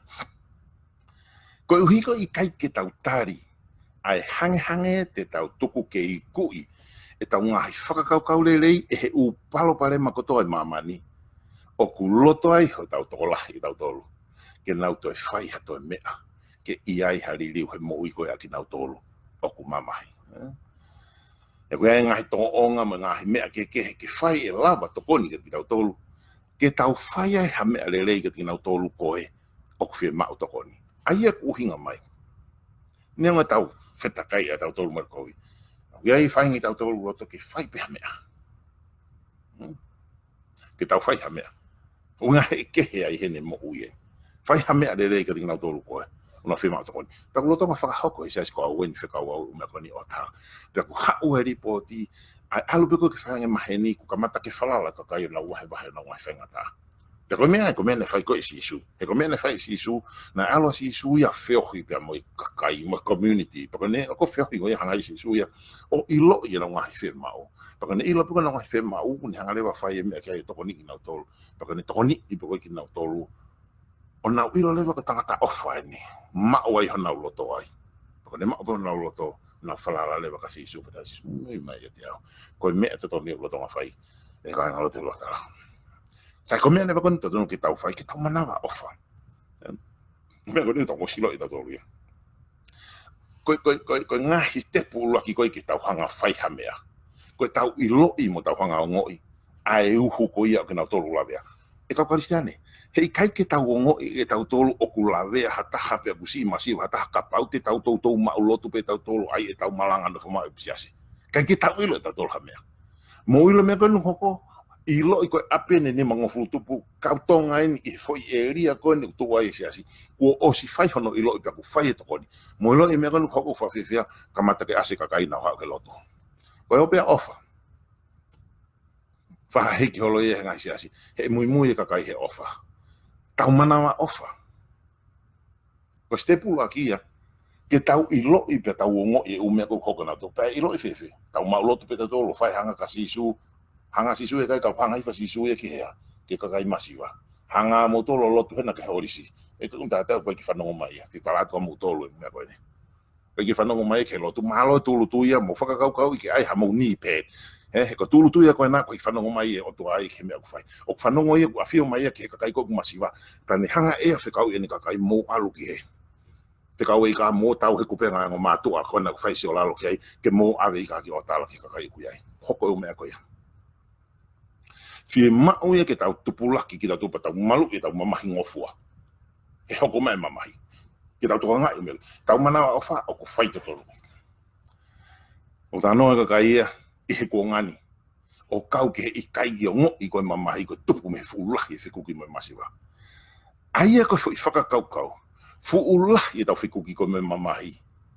Koeʻuhi ko e ʻikai ke tau tali ʻa e hangehangē te tau tuku ke ikuʻi ʻetau ngaahi fakakaukau lelei ʻe he ʻū palopalema kotoa ʻi māmani, ʻoku loto ai hotau tokolahi ʻe tautolu ke nau toe fai ha toe meʻa, ke ʻi ai ha liliu he moʻui ko ē ʻa kinautolu ʻoku mamahi. Eh? ʻE ko e ngaahi tōʻonga mo e ngaahi meʻa kehekehe ke fai ʻe lava tokoni kiate kitautolu, ke tau fai ai ha meʻa lelei kiate kinautolu ko ē ʻoku fiemaʻu tokoni. ʻA ia ʻoku ʻuhinga mai, neongo ʻetau fetakai ʻa tautolu mo e kovi, ʻoku ʻi ai e faʻahinga ʻi tautolu loto ke fai pē ha meʻa. Hmm? Ke tau fai ha meʻa. ʻUhinga he kehe ai heʻene moʻui ē. Fai ha meʻa lelei kiate kinautolu ko ē ʻoku nau fiemaʻu tokoni. Pea ʻoku lolotonga fakahoko he siasi ko au eni, fekau au ʻū meʻa ko eni ʻo tā. Pea ʻoku haʻu e lipooti, ʻa e ʻalu pē ko ē ke fai ange maheni, kuo kamata ke falala e kakai ʻo nau vahevahe ʻenau ngaahi faingataʻa. Pea ko e meʻa, ko e meʻa naʻe fai ko ē ʻe Sīsū. He ko e meʻa naʻe fai ʻe Sīsū, naʻe ʻalu ʻa Sīsū ia ʻo feohi pea mo e kakai, mo e community. Pea ko ʻene ʻosi feohi ko ia, hanga ʻe Sīsū ia ʻo ʻiloʻi ʻenau ngaahi fiemaʻu. Pea ko ʻene ʻilo pē ko ē ʻenau ngaahi fiemaʻu, kuo ne hanga leva ʻo fai e meʻa ki ai ʻo tokoniʻi kinautolu. Pea ko ʻene tokoniʻi pē ko ē kinautolu, ʻo nau ʻilo leva ko e tangata ʻofa eni, maʻu ai honau loto ai. Pea ko ʻene maʻu pē honau loto, nau falala leva kia Sīsū, pea talaange ʻe Sīsū, "Meʻa mai ʻiate au." Ko e meʻa totonu ia ʻoku lolotonga fai ʻe he kāingalotu ʻi he lotu tala. Sai, ko e meʻa leva ko eni totonu ke tau fai, ke tau manavaʻofa. Meʻa ko eni ʻoku tau ʻosi ʻilo ʻe tautolu ia. Ko e, ko e, ko e, ko e ngaahi sitepu ʻuluaki ko ē ke tau hanga ʻo fai ha meʻa, ko ʻetau ʻiloʻi mo tau hanga ʻo ongoʻi ʻa e uhu ko ia ʻo kinautolu ʻoku lavea. ʻE kau Kalisitiane, he ʻikai ke tau ongoʻi ʻe tautolu ʻoku lavea ha taha pea kuo siʻi masiva ha taha kapau te tau toutou maʻulotu pē tautolu ʻi heʻetau malanga nofo maʻu ʻi he siasi. ʻIkai ke tau ʻilo ʻe tautolu ha meʻa. Mou ʻilo e meʻa ko eni ʻoku hoko, ʻiloʻi ko e ʻapi eni ʻe nimangofulu tupu, kau Tonga eni ʻi he foʻi ʻēlia ko eni ʻoku tuʻu ai e siasi, kuo ʻosi fai hono ʻiloʻi pea kuo fai e tokoni. Mou ʻiloʻi e meʻa ko eni ʻoku hoko, fakafiefia, kamata ke ʻasi e kakai ʻo nau haʻu ki he lotu. Ko e ʻofa pē, ʻofa. Fakahiki holo ia he ngaahi siasi, he muimui e kakai he ʻofa. Tau manavaʻofa. Ko e sitepu ʻuluaki ia, ke tau ʻiloʻi pea tau ongoʻi e ʻū meʻa ʻoku hoko ʻanautolu. Pea ʻiloʻi fēfē? Tau maʻulotu pē tautolu, fai hanga kia Sīsū, hanga ʻe Sīsū ia ki ai, ka hanga hifo ʻa Sīsū ia ki he hā? Ki he kakai masiva. Hanga ʻe moutolu ʻo lotu hena ki he holisi. ʻE, ʻoku ou tui ʻoku ʻikai ke fanongo mai ia, te u tala atu kia moutolu e meʻa ko eni. ʻIkai ke fanongo mai ia ki he lotu, mālō e tūʻulutui ia, mou fakakaukauʻi ke ʻai hamou knee pad. He, he ko e tūʻulutui ia ko ena ʻoku ʻikai fanongo mai e ʻOtua ia ki he meʻa ʻoku fai. ʻOku fanongo ia, ʻoku ʻafio mai ia ki he kakai ko ē ʻoku masiva. Pea ne hanga ʻe ia ʻo fekauʻi ʻene kakai, mou ʻalu ki hē. Fekauʻi ka mou tau he kupenga ongo mātuʻa ko ena ʻoku fai siolalo ki ai, ke mou ʻave ʻi ka ki ʻo tala ki he kakai ʻoku ʻi ai. Hoko e ʻū meʻa ko ia. Fiemaʻu ia ke tau tupulaki kitautolu pea tau maluʻi ʻetau mamahi ngofua. He hoko mai e mamahi. Ke tau tokangaʻi e meʻa. Tau manavaʻofa, ʻoku fai totonu. ʻOku talanoa e kakai ia ʻi he kuonga ni, ʻo kau ki he ʻikai ke ongoʻi ko e mamahi ko e tupu mei he fuʻu lahi e fekuki mo e masiva. ʻA ia ko e foʻi fakakaukau, fuʻu lahi ʻetau fekuki ko ē mo e mamahi,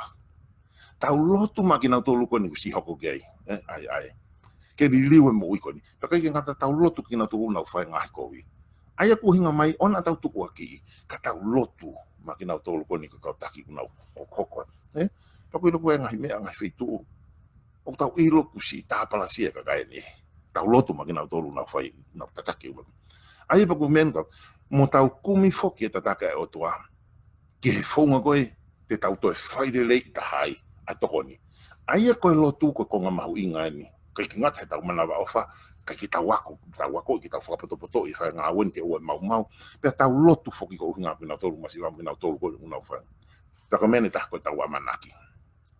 ʻOtua. Tau lotu maʻa kinautolu ko eni kuo ʻosi hoko ki ai. ʻE, ʻai, ʻai. Ke liliu e moʻui ko eni. Pea ʻikai ke ngata, tau lotu kinautolu ʻoku nau fai e ngaahi kovi. ʻA ia ʻoku ʻuhinga mai, ʻoua naʻa tau tukuakiʻi, ka tau lotu maʻa kinautolu ko eni ko e kau taki ʻoku nau hokohoko. ʻE? Pea ʻoku ʻilo ko e ngaahi meʻa, ngaahi feituʻu ʻoku tau ʻilo kuo ʻosi tāpalasia e kakai ni. Tau lotu maʻa kinautolu ʻoku nau fai, nau tataki ʻoku nau. ʻA ia pea ʻoku meʻa eni, mo tau kumi foki e tataki ʻa e ʻOtua ki he founga ko ē te tau toe fai lelei taha ai ʻa e tokoni. ʻA ia ko e lotu ko e konga mahuʻinga eni. ʻIkai ke ngata heʻetau manavaʻofa, ka ke tau ako, tau ako, ke tau fakapotopoto ʻi he fai ngāue ni ke ʻoua ʻe maumau. Pea tau lotu foki koeʻuhi ko kinautolu masiva, kinautolu ko ē ʻoku nau fai. Pea ko e meʻa eni ʻe taha ko ʻetau ʻamanaki.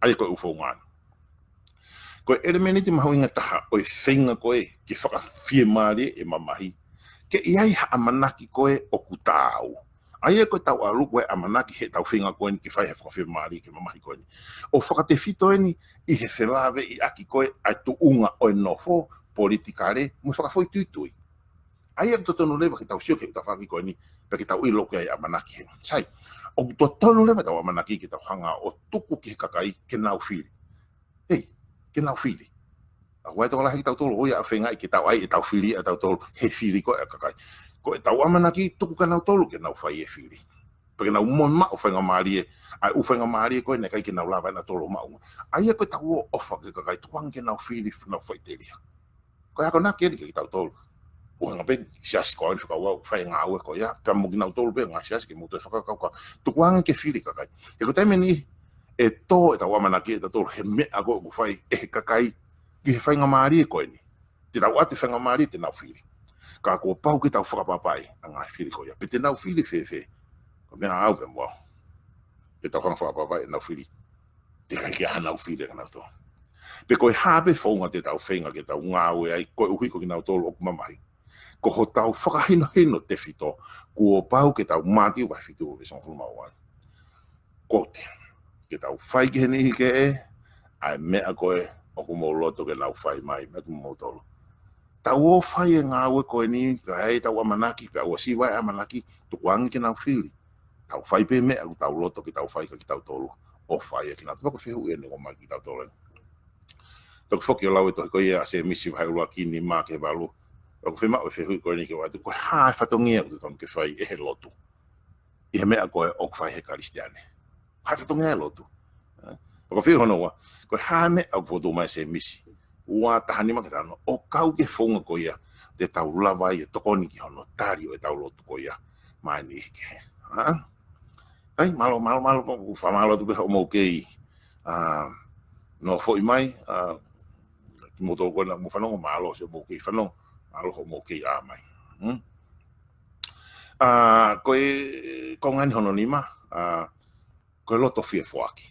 ʻA ia ko e ʻū founga eni. Ko e ʻelemēniti mahuʻinga taha ʻo e feinga ko ē ke fakafiemālie e mamahi, ke ʻi ai ha ʻamanaki ko ē ʻoku taau. ʻA ia ko ʻetau ʻalu ko ē ʻamanaki heʻetau feinga ko eni ke fai ha fakafiemālie ke mamahi ko eni. ʻO fakatefito eni ʻi he felāveʻiʻaki ko ē ʻa e tuʻunga ʻo e nofo politikale mo e fakafoʻituitui. ʻA ia ʻoku totonu leva ke tau sio ki he tafaʻaki ko eni, pea ke tau ʻilo ko e ʻamanaki heni. Sai, ʻoku totonu leva ʻetau ʻamanaki ke tau hanga ʻo tuku ki he kakai ke nau fili. ʻEi, ke nau fili. ʻA ia ʻoku tokolahi kitautolu ʻoku ʻi ai e feinga ke tau ʻai ʻetau fili ʻatautolu he fili ko ē ʻa e kakai. Ko ʻetau ʻamanaki tuku kia nautolu ke nau fai e fili. Pea ke nau mo maʻu faingamālie, ʻa e ʻū faingamālie ko ē naʻe ʻikai ke nau lava ʻe nautolu ʻo maʻu. ʻA ia ko ʻetau ō ʻo ʻofa ki he kakai, tukuange ke nau fili, nau faʻiteliha. Ko e akonaki eni kia kitautolu. ʻUhinga pē, siasi ko eni fekauʻaki ʻoku fai e ngāue ko ia, pea mo kinautolu pē ngaahi siasi ke mou toe fakakaukau. Tukuange ke fili kakai. He ko e taimi ʻe niʻihi, ʻe tō ʻetau ʻamanaki ʻe tautolu he meʻa ko ē ʻoku fai ʻe he kakai ki he faingamālie ko eni. Te tau ʻoatu e faingamālie te nau fili. Ka kuo pau ke tau fakapapauʻi ʻa e ngaahi fili ko ia. Pe te nau fili fēfē. Ko e meʻa ʻaʻau pē mo au. Pe tau hanga fakapapauʻi ʻenau fili. Teʻeki ai ke ʻi ai hanau fili ʻanautolu. Pe ko e hā pē founga te tau feinga ke tau ngāue ai, koeʻuhi ko kinautolu ʻoku mamahi. Ko hotau fakahinohino tefito, kuo pau ke tau, Mātiu vahe fitu veesi hongofulu mā ua. Quote, ke tau fai ki he niʻihi kehe ʻa e meʻa ko ē ʻoku mou loto ke nau fai mai, meʻa kiate kimoutolu. Tau ō ʻo fai e ngāue ko eni, pea ʻi ai ʻetau ʻamanaki, pea ʻosi ʻi ai e ʻamanaki, tukuange ke nau fili. Tau fai pē meʻa ʻoku tau loto ke tau fai kia kitautolu, ʻofa ʻia kinautolu. Pea ko e fehuʻi eni ʻoku ʻomai kia kitautolu eni. Toki foki ʻo lau e tohi ko ia ʻa Sēmisi vahe ʻuluaki, nima ki he valu. Pea ʻoku fiemaʻu e fehuʻi ko eni ke ʻoatu, ko e hā e fatongia ʻoku totonu ke fai ʻe he lotu ʻi he meʻa ko ē ʻoku fai ʻe he Kalisitiane? Ko e hā e fatongia e lotu? Eh? Pea ko e fehuʻi hono ua, ko e hā e meʻa ʻoku fokotuʻu mai ʻe Sēmisi ua taha nima ki he taha ono, ʻo kau ki he founga ko ia te tau lava ai ʻo tokoni ki hono tali ʻo ʻetau lotu ko ia maʻa e niʻihi kehe. Ha? ʻAi, mālō, mālō, mālō, mālō, fakamālō atu pē hoʻomou kei, ā, nofoʻi mai, ā, kimoutolu ko ena mou fanongo, mālō siʻomou kei fanongo, mālō hoʻomou kei ʻā mai. Hmm? Ā, ko e, ko e konga eni hono nima, ā, ko e loto fie foaki.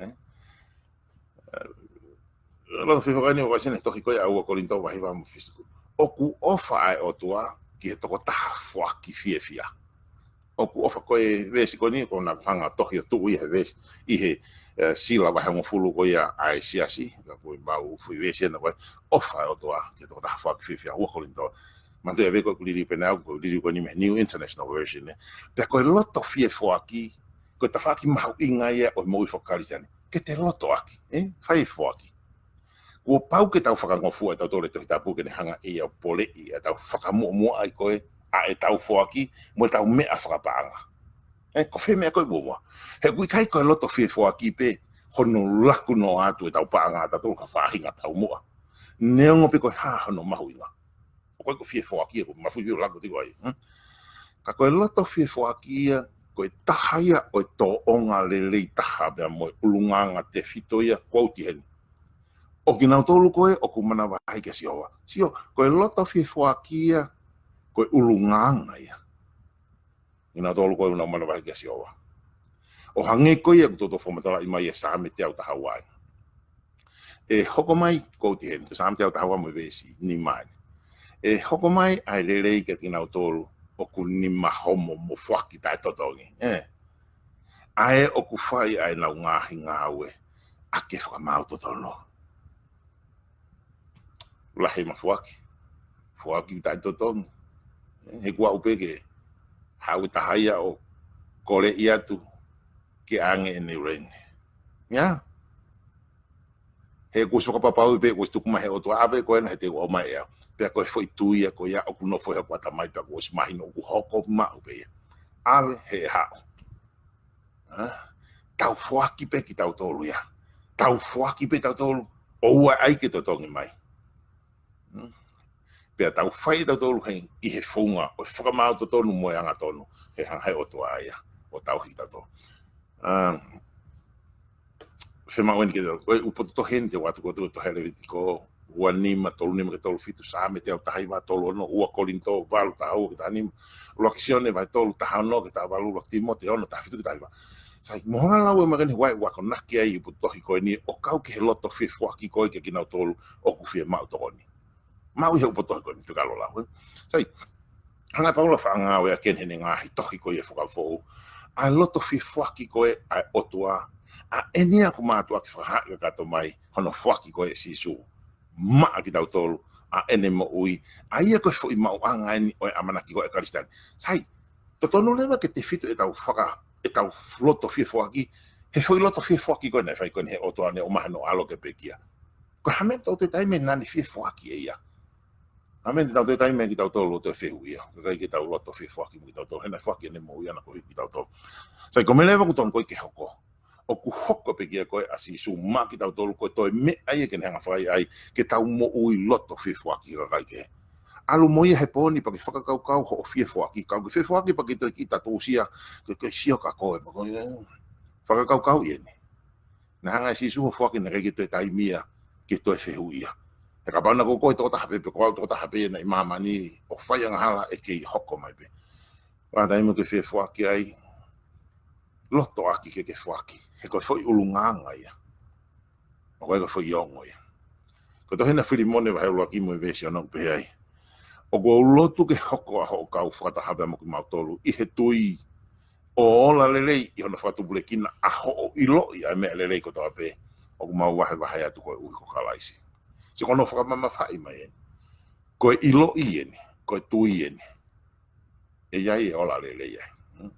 Eh? Ā, loto fie foaki eni ʻoku ʻasi ʻi he tohi ko ia ua Kolinitō vahe hiva mo e veesi tolu. ʻOku ʻofa ʻa e ʻOtua ki he tokotaha foaki fiefia. ʻOku ʻofa, ko e veesi ko eni, ko ʻena hanga tohi ʻo tuʻu ʻi he veesi, ʻi he, eh, sila vahe hongofulu ko ia ʻa e siasi, ka ko e mau foʻi veesi ena ko e ʻofa ʻa e ʻOtua ki he tokotaha foaki fiefia, ua Kolinitō. Manatuʻi ʻa e veesi ko ē ʻoku liliu pē ʻe au, ʻoku liliu ko eni mei he New International Version, eh. Pea ko e loto fie foaki, ko e tafaʻaki mahuʻinga ia ʻo e moʻui fakakalisitiane. Ke te lotoʻaki, eh? Fai e foaki. Kuo pau ke tau fakangofua ʻe tautolu e Tohi Tapu ke ne hanga ʻe ia ʻo poleʻi ʻetau fakamuʻomuʻa ʻi he ko ē ʻa ʻetau foaki mo ʻetau meʻa fakapaʻanga. Eh, ko fē meʻa ko ē muʻomuʻa. He ʻoku ʻikai ko e loto fie foaki pē hono laku noa atu ʻetau paʻanga ʻatautolu ki ha faʻahinga taumuʻa. Neongo pe ko e hā hono mahuʻinga. ʻOku ʻikai ko e fie foaki ia, ko e mafuiʻi ʻo laku tiko ai. Hmm? Ka ko e loto fie foaki ia, ko e taha ia ʻo e tōʻonga lelei taha pea mo e ʻulungaanga tefito ia, quote heni. ʻO kinautolu ko ē ʻoku manavahē kia Sihova. Sio, ko e loto fie foaki ia, ko e ʻulungaanga ia. Kinautolu ko ē ʻoku nau manavahē kia Sihova. ʻO hangē ko ia ʻoku toutou fakamatalaʻi mai ʻe Saame teau taha ua eni. ʻE hoko mai, quote heni, ko Saame teau taha ua mo e veesi nima eni. ʻE hoko mai ʻa e lelei kiate kinautolu ʻoku nima homo mo foaki taʻetotongi. Eh. ʻA ē ʻoku fai ʻa ʻenau ngaahi ngāue ʻaki e fakamaau totonu. Lahi ʻema foaki. Foaki taʻetotongi. Eh, he kuo aʻu pē ke haʻu e taha ia ʻo koleʻi atu ke ʻange ʻene uraine. Ia? He kuo ʻosi fakapapauʻi pē, kuo ʻosi tuku mai he ʻOtua, ʻave ko ena he te u ʻomai ʻe au. Pea ko e foʻi tui ia ko ia ʻoku nofo ʻi hoku ʻatamai pea kuo ʻosi mahino ʻoku hoko maʻu pē ia. ʻAve he haʻu. Ha? Tau foaki pē kitautolu ia. Tau foaki pē tautolu. ʻOua ʻai ke totongi mai. Hmm? Pea tau fai tautolu heni ʻi he founga ʻo e fakamaau totonu mo e angatonu. He hanga he ʻOtua ia ʻo tauhi tautolu. Um, Fiemaʻu eni ke tau, ko e ʻū potu tohi eni te u ʻoatu ko e tohi Levitiko, ua nima, tolu nima ki he tolu fitu, Saame teau taha hiva, tolu ono, ua Kolinitō, valu taha ua ki he taha nima, ʻuluaki Sione, vahe tolu, taha ono ki he taha valu, ʻuluaki Tīmote, ono, taha fitu ki he taha hiva. Sai, mou hanga lau ʻe makeni wai ua ko naki ai ʻū potu tohi ko eni, ʻo kau ki he loto fie foaki ko ē kia kinautolu ʻoku fiemaʻu tokoni. Maʻu ʻi he ʻū potu tohi ko eni, tuku ke u lau, eh. Sai, hanga ʻe Paula ʻo faʻa ngāueʻaki eni heʻene ngaahi tohi ko ia fakafoʻou ʻa e loto fie foaki ko ē ʻa e ʻOtua, ʻa eni ʻoku mātuʻaki fakahaaʻi kakato mai hono foaki ko ē ʻe Sīsū maʻa kitautolu, ʻa ʻene moʻui, ʻa ia ko e foʻi maʻuʻanga eni ʻo e ʻamanaki ko ē ʻa e Kalisitiane. Sai, totonu leva ke tefito ʻetau faka-, ʻetau loto fie foaki he foʻi loto fie foaki ko ē naʻe fai ko eni he ʻOtua, ne ʻomai hono ʻAlo ke pekia. Ko e hā e meʻa ʻoku tau toe taimi naʻa ne fie foaki ʻe ia? Amen. Te tau toe taimi mai kitautolu ʻo toe fehuʻia. Kae ʻikai ke tau loto fie foaki mo kitautolu. He naʻe foaki ʻene moʻui ʻana koeʻuhi ko kitautolu. Sai, ko e meʻa leva ʻoku totonu ko ē ke hoko, ʻoku hoko pē ki ai ko ē ʻa Sīsū maʻa kitautolu, ko e toe meʻa ia ke ne hanga ʻo fai ai ke tau moʻui loto fie foaki ki he kakai kehe. ʻAlu mo ia he pō ni pea ke fakakaukau hoʻo fie foaki. Kapau ʻoku ke fie foaki pea ke toe kiʻi tatūsia, ke, ke sio ka ko e, mo ko e, fakakaukauʻi eni. Naʻe hanga ʻe Sīsū ʻo foaki, naʻe ʻikai ke toe taimi ia ke toe fehuʻia. He kapau naʻa ko koe tokotaha pē, pe ko au tokotaha pē ia naʻe ʻi māmani ʻo fai angahala, ʻe kei hoko mai pē. Ko e taimi ʻoku ke fie foaki ai, loto ʻaki ke ke foaki. He ko e foʻi ʻulungaanga ia. ʻOku ʻikai ko e foʻi ongo ia. Ko e tohi ʻa Filimone vahe ʻuluaki mo e veesi ono ʻoku pehē ai: ʻOku ou lotu ke hoko ʻa hoʻo kau fakataha pea mo kimautolu ʻi he tui, ʻo ola lelei ʻi hono fakatupulekina ʻa hoʻo ʻiloʻi ʻa e meʻa lelei kotoa pē ʻoku mau vahevahe atu koeʻuhi ko Kalaisi. Sai, ko hono fakamamafaʻi mai eni. Ko e ʻiloʻi eni, ko e tui eni. ʻE ʻi ai e ola lelei ai. Hmm.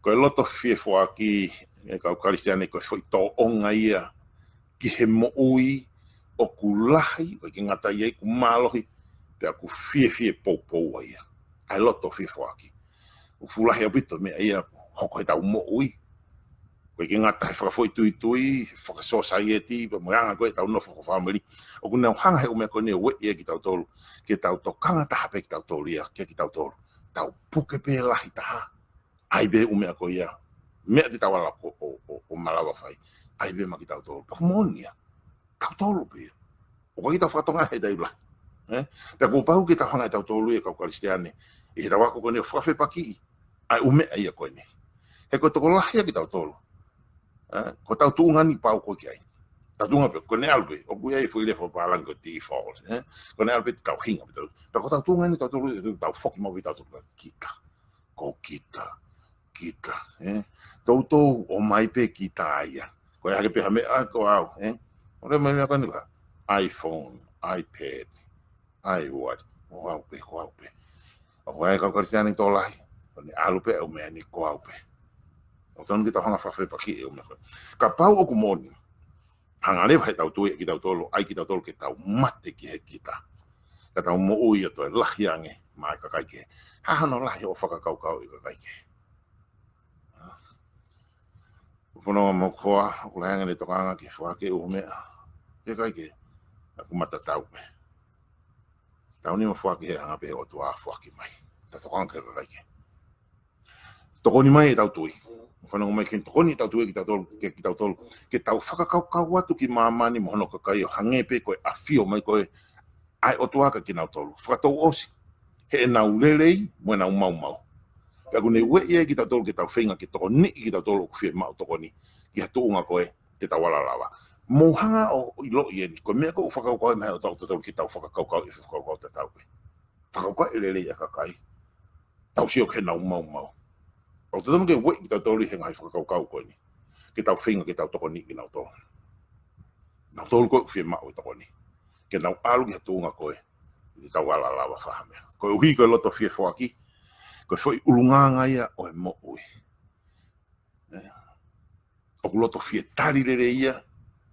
Ko e loto fie foaki, ʻe kau Kalisitiane, ko e foʻi tōʻonga ia ki he moʻui ʻoku lahi, ʻoku ʻikai ke ngata ai, ʻoku mālohi, pea ʻoku fiefie poupou ai ia. ʻA e loto fie foaki. ʻOku fuʻu lahi ʻaupito e meʻa ia ʻoku hoko heʻetau moʻui. ʻOku ʻikai ke ngata he fakafoʻituitui, fakasōsaieti, pea mo e anga ko ē ʻetau nofo fakafāmili. ʻOku nau hanga he ʻū meʻa ko eni ʻo ueʻi ai kitautolu, ke tau tokanga taha pē kitautolu ia, kia kitautolu. Tau puke pē lahi taha. ʻAi pē ʻū meʻa ko ia. Meʻa te tau ala ʻo, ʻo, ʻo, ʻo malava fai. ʻAi pē maʻa kitautolu. Pea ʻoku moʻoni ia. Tautolu pē ia. ʻOku ʻikai ke tau fakatonga he taimi lahi. Eh? Pea kuo pau ke tau hanga ʻe tautolu ia kau Kalisitiane, ʻi heʻetau ako ko eni ʻo fakafepakiʻi ʻa e ʻū meʻa ia ko eni. He ko e tokolahi ia kitautolu, eh, ko ʻetau tuʻunga ni pau ko ē ki ai. Tau tuʻunga pē, ko ʻene ʻalu pē, ʻoku ʻi ai e foʻi lea fakapālangi ko e default, eh? Ko ʻene ʻalu pē ʻetau hinga pē tautolu. Pea ko ʻetau tuʻunga ni tautolu, tau foki maʻu pē tautolu kia kita. Ko kita, kita, eh? Toutou ʻomai pē kita ia. Ko e hake pē ha meʻa ko au, eh? ʻOku ʻi ai e meʻa ko eni ka iPhone, iPad, ʻai uari, ko au pē, ko au pē. ʻOku ʻi ai e kau Kalisitiane tokolahi, ʻoku ne ʻalu pē ʻa e ʻū meʻa ni ko au pē. ʻOku totonu ke tau hanga ʻo fakafepakiʻi e ʻū meʻa ko ē. Kapau ʻoku moʻoni, hanga leva heʻetau tui ʻe kitautolu, ʻai kitautolu ke tau mate ki he kita. Ka tau moʻui ʻo toe lahi ange maʻa e kakai kehe. Hā hano lahi hoʻo fakakaukau ʻi he kakai kehe? Ko e fononga mo e hoa, ʻoku lahi ange ʻene tokanga ke foaki e ʻū meʻa ki he kakai kehe, ʻoku matatau pē. Tau nima foaki he anga pē he ʻOtua foaki mai. Ta tokanga ki he kakai kehe. Tokoni mai ʻetau tui. Fanongo mai ke tokoni ʻetau tui kia kitautolu, kia kitautolu. Ke tau fakakaukau atu ki māmani mo hono kakai ʻo hangē pē ko e ʻafio mai ko ē ʻa e ʻOtua kia kinautolu. Fakatouʻosi heʻenau lelei mo ʻenau maumau. Pea ʻoku ne ueʻi ai kitautolu ke tau feinga ke tokoniʻi kitautolu ʻoku fiemaʻu tokoni ki ha tuʻunga ko ē te tau ala lava. Mou hanga ʻo ʻiloʻi eni, ko e meʻa ʻoku fakakaukau mai ʻa e ʻOtua kia tautolu ke tau fakakaukau ʻi he fakakaukau tatau pē. Fakakaukau e lelei ʻa e kakai. Tau sio ki heʻenau maumau. ʻOku totonu ke ueʻi kitautolu ʻi he ngaahi fakakaukau ko eni. Ke tau feinga ke tau tokoniʻi kinautolu. Nautolu ko ē ʻoku fiemaʻu e tokoni. Ke nau ʻalu ki ha tuʻunga ko ē te tau ala lava fai ha meʻa. Koeʻuhi ko e loto fie foaki, ko e foʻi ʻulungaanga ia ʻo e moʻui. Eh, ʻoku loto fie tali lelei ia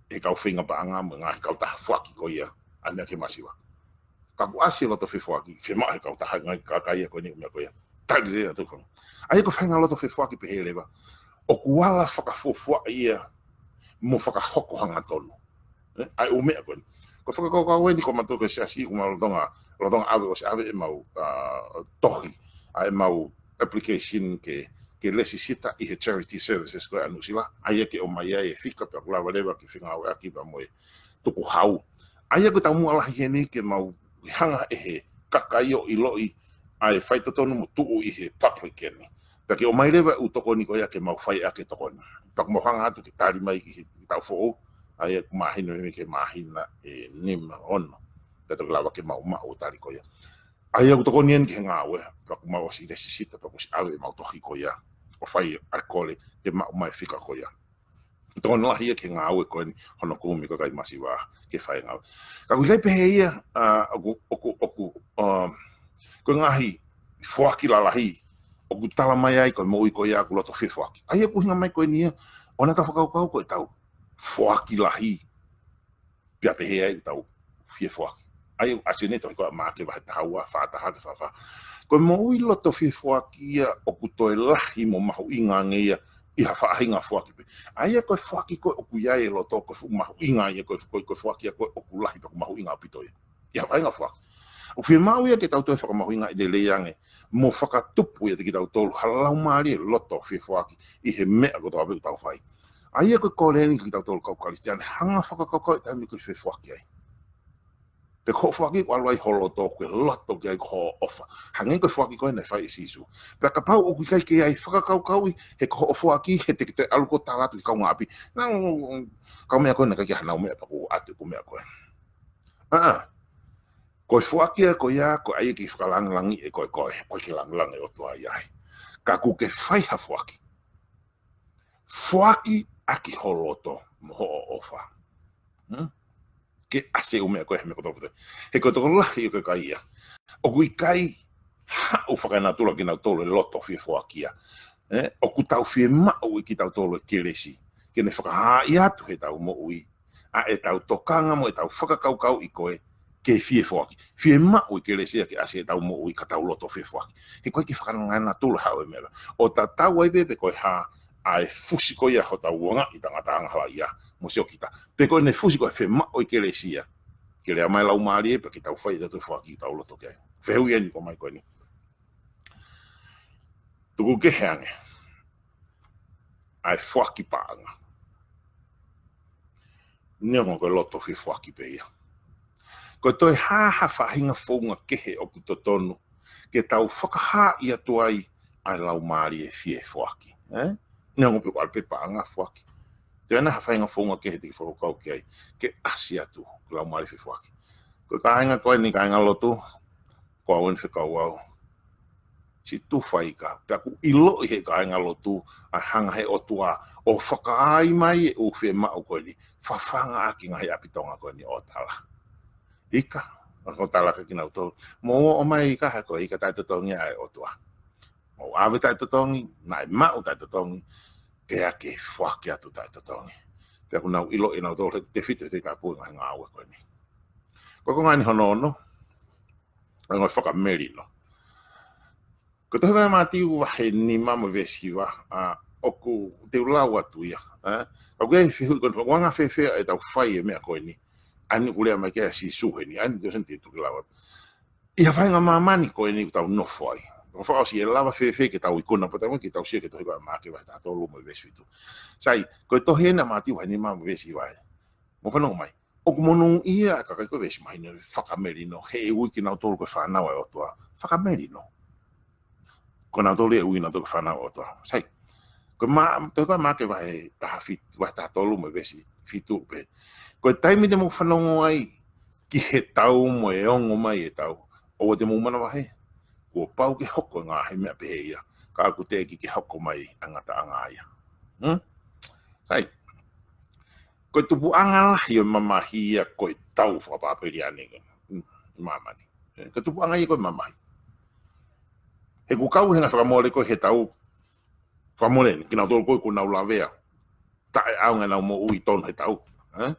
ʻe he kau feinga paʻanga mo e ngaahi kautaha foaki ko ia ʻa e meʻa ki he masiva. Ka kuo ʻasi e loto fie foaki, fiemaʻu ʻe he kautaha ngaahi kakai ia ko eni ʻū meʻa ko ia. Tali lelei ʻa e tokoni. ʻA ia ko e faʻahinga loto fie foaki pehē leva, ʻoku ala fakafuofuaʻi ia mo fakahoko hangatonu. Eh, ʻa e ʻū meʻa ko eni. Ko e fakakaukau eni ko mautolu ko e siasi, ʻoku mau lolotonga, lolotonga ʻave, ʻosi ʻave ʻemau, ah, tohi, ʻa ʻemau application ke, ke lēsisita ʻi he Charity Services ko ē ʻa Nuʻusila. ʻA ia ke ʻomai ai e fika pea ʻoku lava leva ke fengāueʻaki pea mo e tukuhau. ʻA ia ko e taumuʻa lahi eni ke mau hanga ʻe he kakai ʻo ʻiloʻi ʻa e faitotonu mo tuʻu ʻi he public eni. Pea ke ʻomai leva e ʻū tokoni ko ia ke mau fai ʻaki e tokoni. Pea ʻoku mau hanga atu ke tali mai ki he, ki he taʻu foʻou, ʻa ia ʻoku mahino mai ki he māhina ʻe nima ono. Pea toki lava ke mau maʻu e tali ko ia. ʻA ia ʻoku tokoni eni ki he ngāue, pea ʻoku mau ʻosi lēsisita, pea kuo ʻosi ʻave ʻemau tohi ko ia ʻo fai ʻa e kole ke maʻu mai e fika ko ia. Tokoni lahi ia ki he ngāue ko eni hono kumi e kakai masiva ke fai e ngāue. Ka ʻoku ʻikai pehē ia, ah, ʻoku, ʻoku, ʻoku, um, ko e ngaahi foaki lalahi ʻoku tala mai ai ko e moʻui ko ia ʻoku loto fie foaki. ʻA ia ʻoku ʻuhinga mai ko eni ia, ʻoua naʻa tau fakakaukau ko ʻetau foaki lahi pea pehē ai ʻoku tau fie foaki. ʻA ia ʻoku ʻasi ʻeni he tohi ko ia ʻa Maʻake vahe taha ua, fā taha ki he fā fā. Ko e moʻui loto fie foaki ia ʻoku toe lahi mo mahuʻinga ange ia ʻi ha faʻahinga foaki pē. ʻA ia ko e foaki ko ē ʻoku ʻi ai e loto ko e fuʻu mahuʻinga ia ko e, ko e, ko e foaki ia ko ē ʻoku lahi pea ʻoku mahuʻinga ʻaupito ia ʻi ha faʻahinga foaki. ʻOku fiemaʻu ia ke tau toe fakamahuʻingaʻi lelei ange mo fakatupu ia kiate kitautolu ha laumālie loto fie foaki ʻi he meʻa kotoa pē ʻoku tau fai. ʻA ia ko e kole ʻeni kiate kitautolu kau Kalisitiane, hanga ʻo fakakaukauʻi e taimi ʻoku ke fie foaki ai. Pe ko hoʻo foaki ʻoku ʻalu ai ho loto, ko e loto ki ai ko hoʻo ʻofa. Hangē ko e foaki ko ē naʻe fai ʻe Sīsū. Pea kapau ʻoku ʻikai ke ʻi ai e fakakaukauʻi, he ko hoʻo foaki, he te ke toe ʻalu ʻo tala atu ki he kaungāʻapi, naʻa, kau meʻa ko ē naʻe ʻikai ke ʻi ai hanau meʻa pea kuo ʻoatu ʻeku meʻa ko ē. ʻAʻa. Ko e foaki ia ko ia, ko e ʻai ke fakalāngilangiʻi ʻe koe koe, ʻoku ʻikai ke lāngilangi e ʻOtua ia ai. Ka ʻoku ke fai ha foaki, foaki ʻaki ho loto mo hoʻo ʻofa. Hmm? Ke ʻasi e ʻū meʻa ko ē he meʻa kotoa pē. He ko e tokolahi ʻoku ʻikai ia. ʻOku ʻikai haʻu fakaenatula kinautolu e loto fie foaki ia. Eh, ʻoku tau fiemaʻu ʻe kitautolu e kelesi ke ne fakahaaʻi atu heʻetau moʻui ʻa ʻetau tokanga mo ʻetau fakakaukauʻi ko ē ke fie foaki. Fiemaʻu e kelesi ia ke ʻasi heʻetau moʻui ka tau loto fie foaki. He ʻoku ʻikai ke fakaenatula haʻu e meʻa. ʻO tatau ai pē pe ko e hā ʻa e fusi ko ia hotau anga ʻi he tangata angahala ia mo siokita. Pe ko ʻene fusi ko e fiemaʻu e kelesi ia ke lea mai e Laumālie pea ke tau fai ʻetau toe foaki ʻetau loto ki ai. Fehuʻi ʻeni ʻoku ʻomai ko ʻeni. Tuku kehe ange ʻa e foaki paʻanga. Neongo ko e loto fie foaki pē ia, ko e toe hā ha faʻahinga founga kehe ʻoku totonu ke tau fakahaaʻi atu ai ʻa e laumālie fie foaki, eh? Neongo pē ʻoku ʻalu pē paʻanga foaki, toe ʻi ai nai ha faʻahinga founga kehe te ke fakakaukau ki ai ke ʻasi atu ko e laumālie fie foaki? Ko e kāinga ko eni, kāinga lotu, ko au eni fekau au. Siʻi tufa ika, pea ʻoku ʻiloʻi ʻe he kāinga lotu ʻa e hanga ʻe he ʻOtua ʻo fakaai mai e ʻū fiemaʻu ko eni, fafanga ʻaki e ngaahi ʻapi Tonga ko eni ʻo tala. Ika, ʻo tala kia kinautolu, mou ō mai ika, he ko e ika taʻetotongi ʻa e ʻOtua. Mou ʻave taʻetotongi, naʻe maʻu taʻetotongi, pea ke foaki atu taʻetotongi. Pea ʻoku nau ʻiloʻi ʻe nautolu he tefito he te tapu e ngaahi ngāue ko eni. Ko e konga eni hono ono, ʻa e ngaahi fakamelino. Ko e tohi ko ia ʻa Mātiu vahe nima mo e veesi hiva, ʻa, ʻoku te u lau atu ia, ē? Ka ʻoku ʻi ai e fehuʻi ko eni, ʻoku anga fēfē ʻetau fai e meʻa ko eni? ʻA eni ʻoku lea mai ki ai ʻa Sīsū heni, ʻa eni te u sio ʻeni te u tuki lau atu. ʻI ha faʻahinga māmani ko eni ʻoku tau nofo ai, ʻoku fakaʻosi, ʻe lava fēfē ke tau ikuna, pea tau ke tau sio ki he tohi ko ia ʻa Maʻake vahe taha tolu mo e veesi fitu. Sai, ko e tohi eni ʻa Mātiu vahe nima mo e veesi hiva ē. Mou fanongo mai. ʻOku monūʻia e kakai ko ē, veesi mahino, fakamelino, he ʻe ui kinautolu ko e fānau ʻa e ʻOtua. Fakamelino. Ko nautolu ia ʻe ui kinautolu ko e fānau ʻa e ʻOtua. Sai. Ko e ma-, tohi ko ia ʻa Maʻake vahe taha fitu, vahe taha tolu mo e veesi fitu pē. Ko e taimi te mou fanongo ai ki he tau mo e ongo mai e tau, ʻoua te mou manavahē. Kuo pau ke hoko e ngaahi meʻa pehē ia, ka ʻoku teʻeki ke hoko mai ʻa e ngataʻanga ia. Hmm? Sai. Ko e tupuʻanga lahi ʻo e mamahi ia ko e tau fakapapeliane. Hmm, māmani. Ē, ko e tupuʻanga ia ko e mamahi. He ʻoku kau he ngaahi fakamole ko ē he tau. Fakamole eni, kinautolu ko ē ʻoku nau lavea. Taʻeʻaonga ʻenau moʻui ʻi tonu he tau. Ē?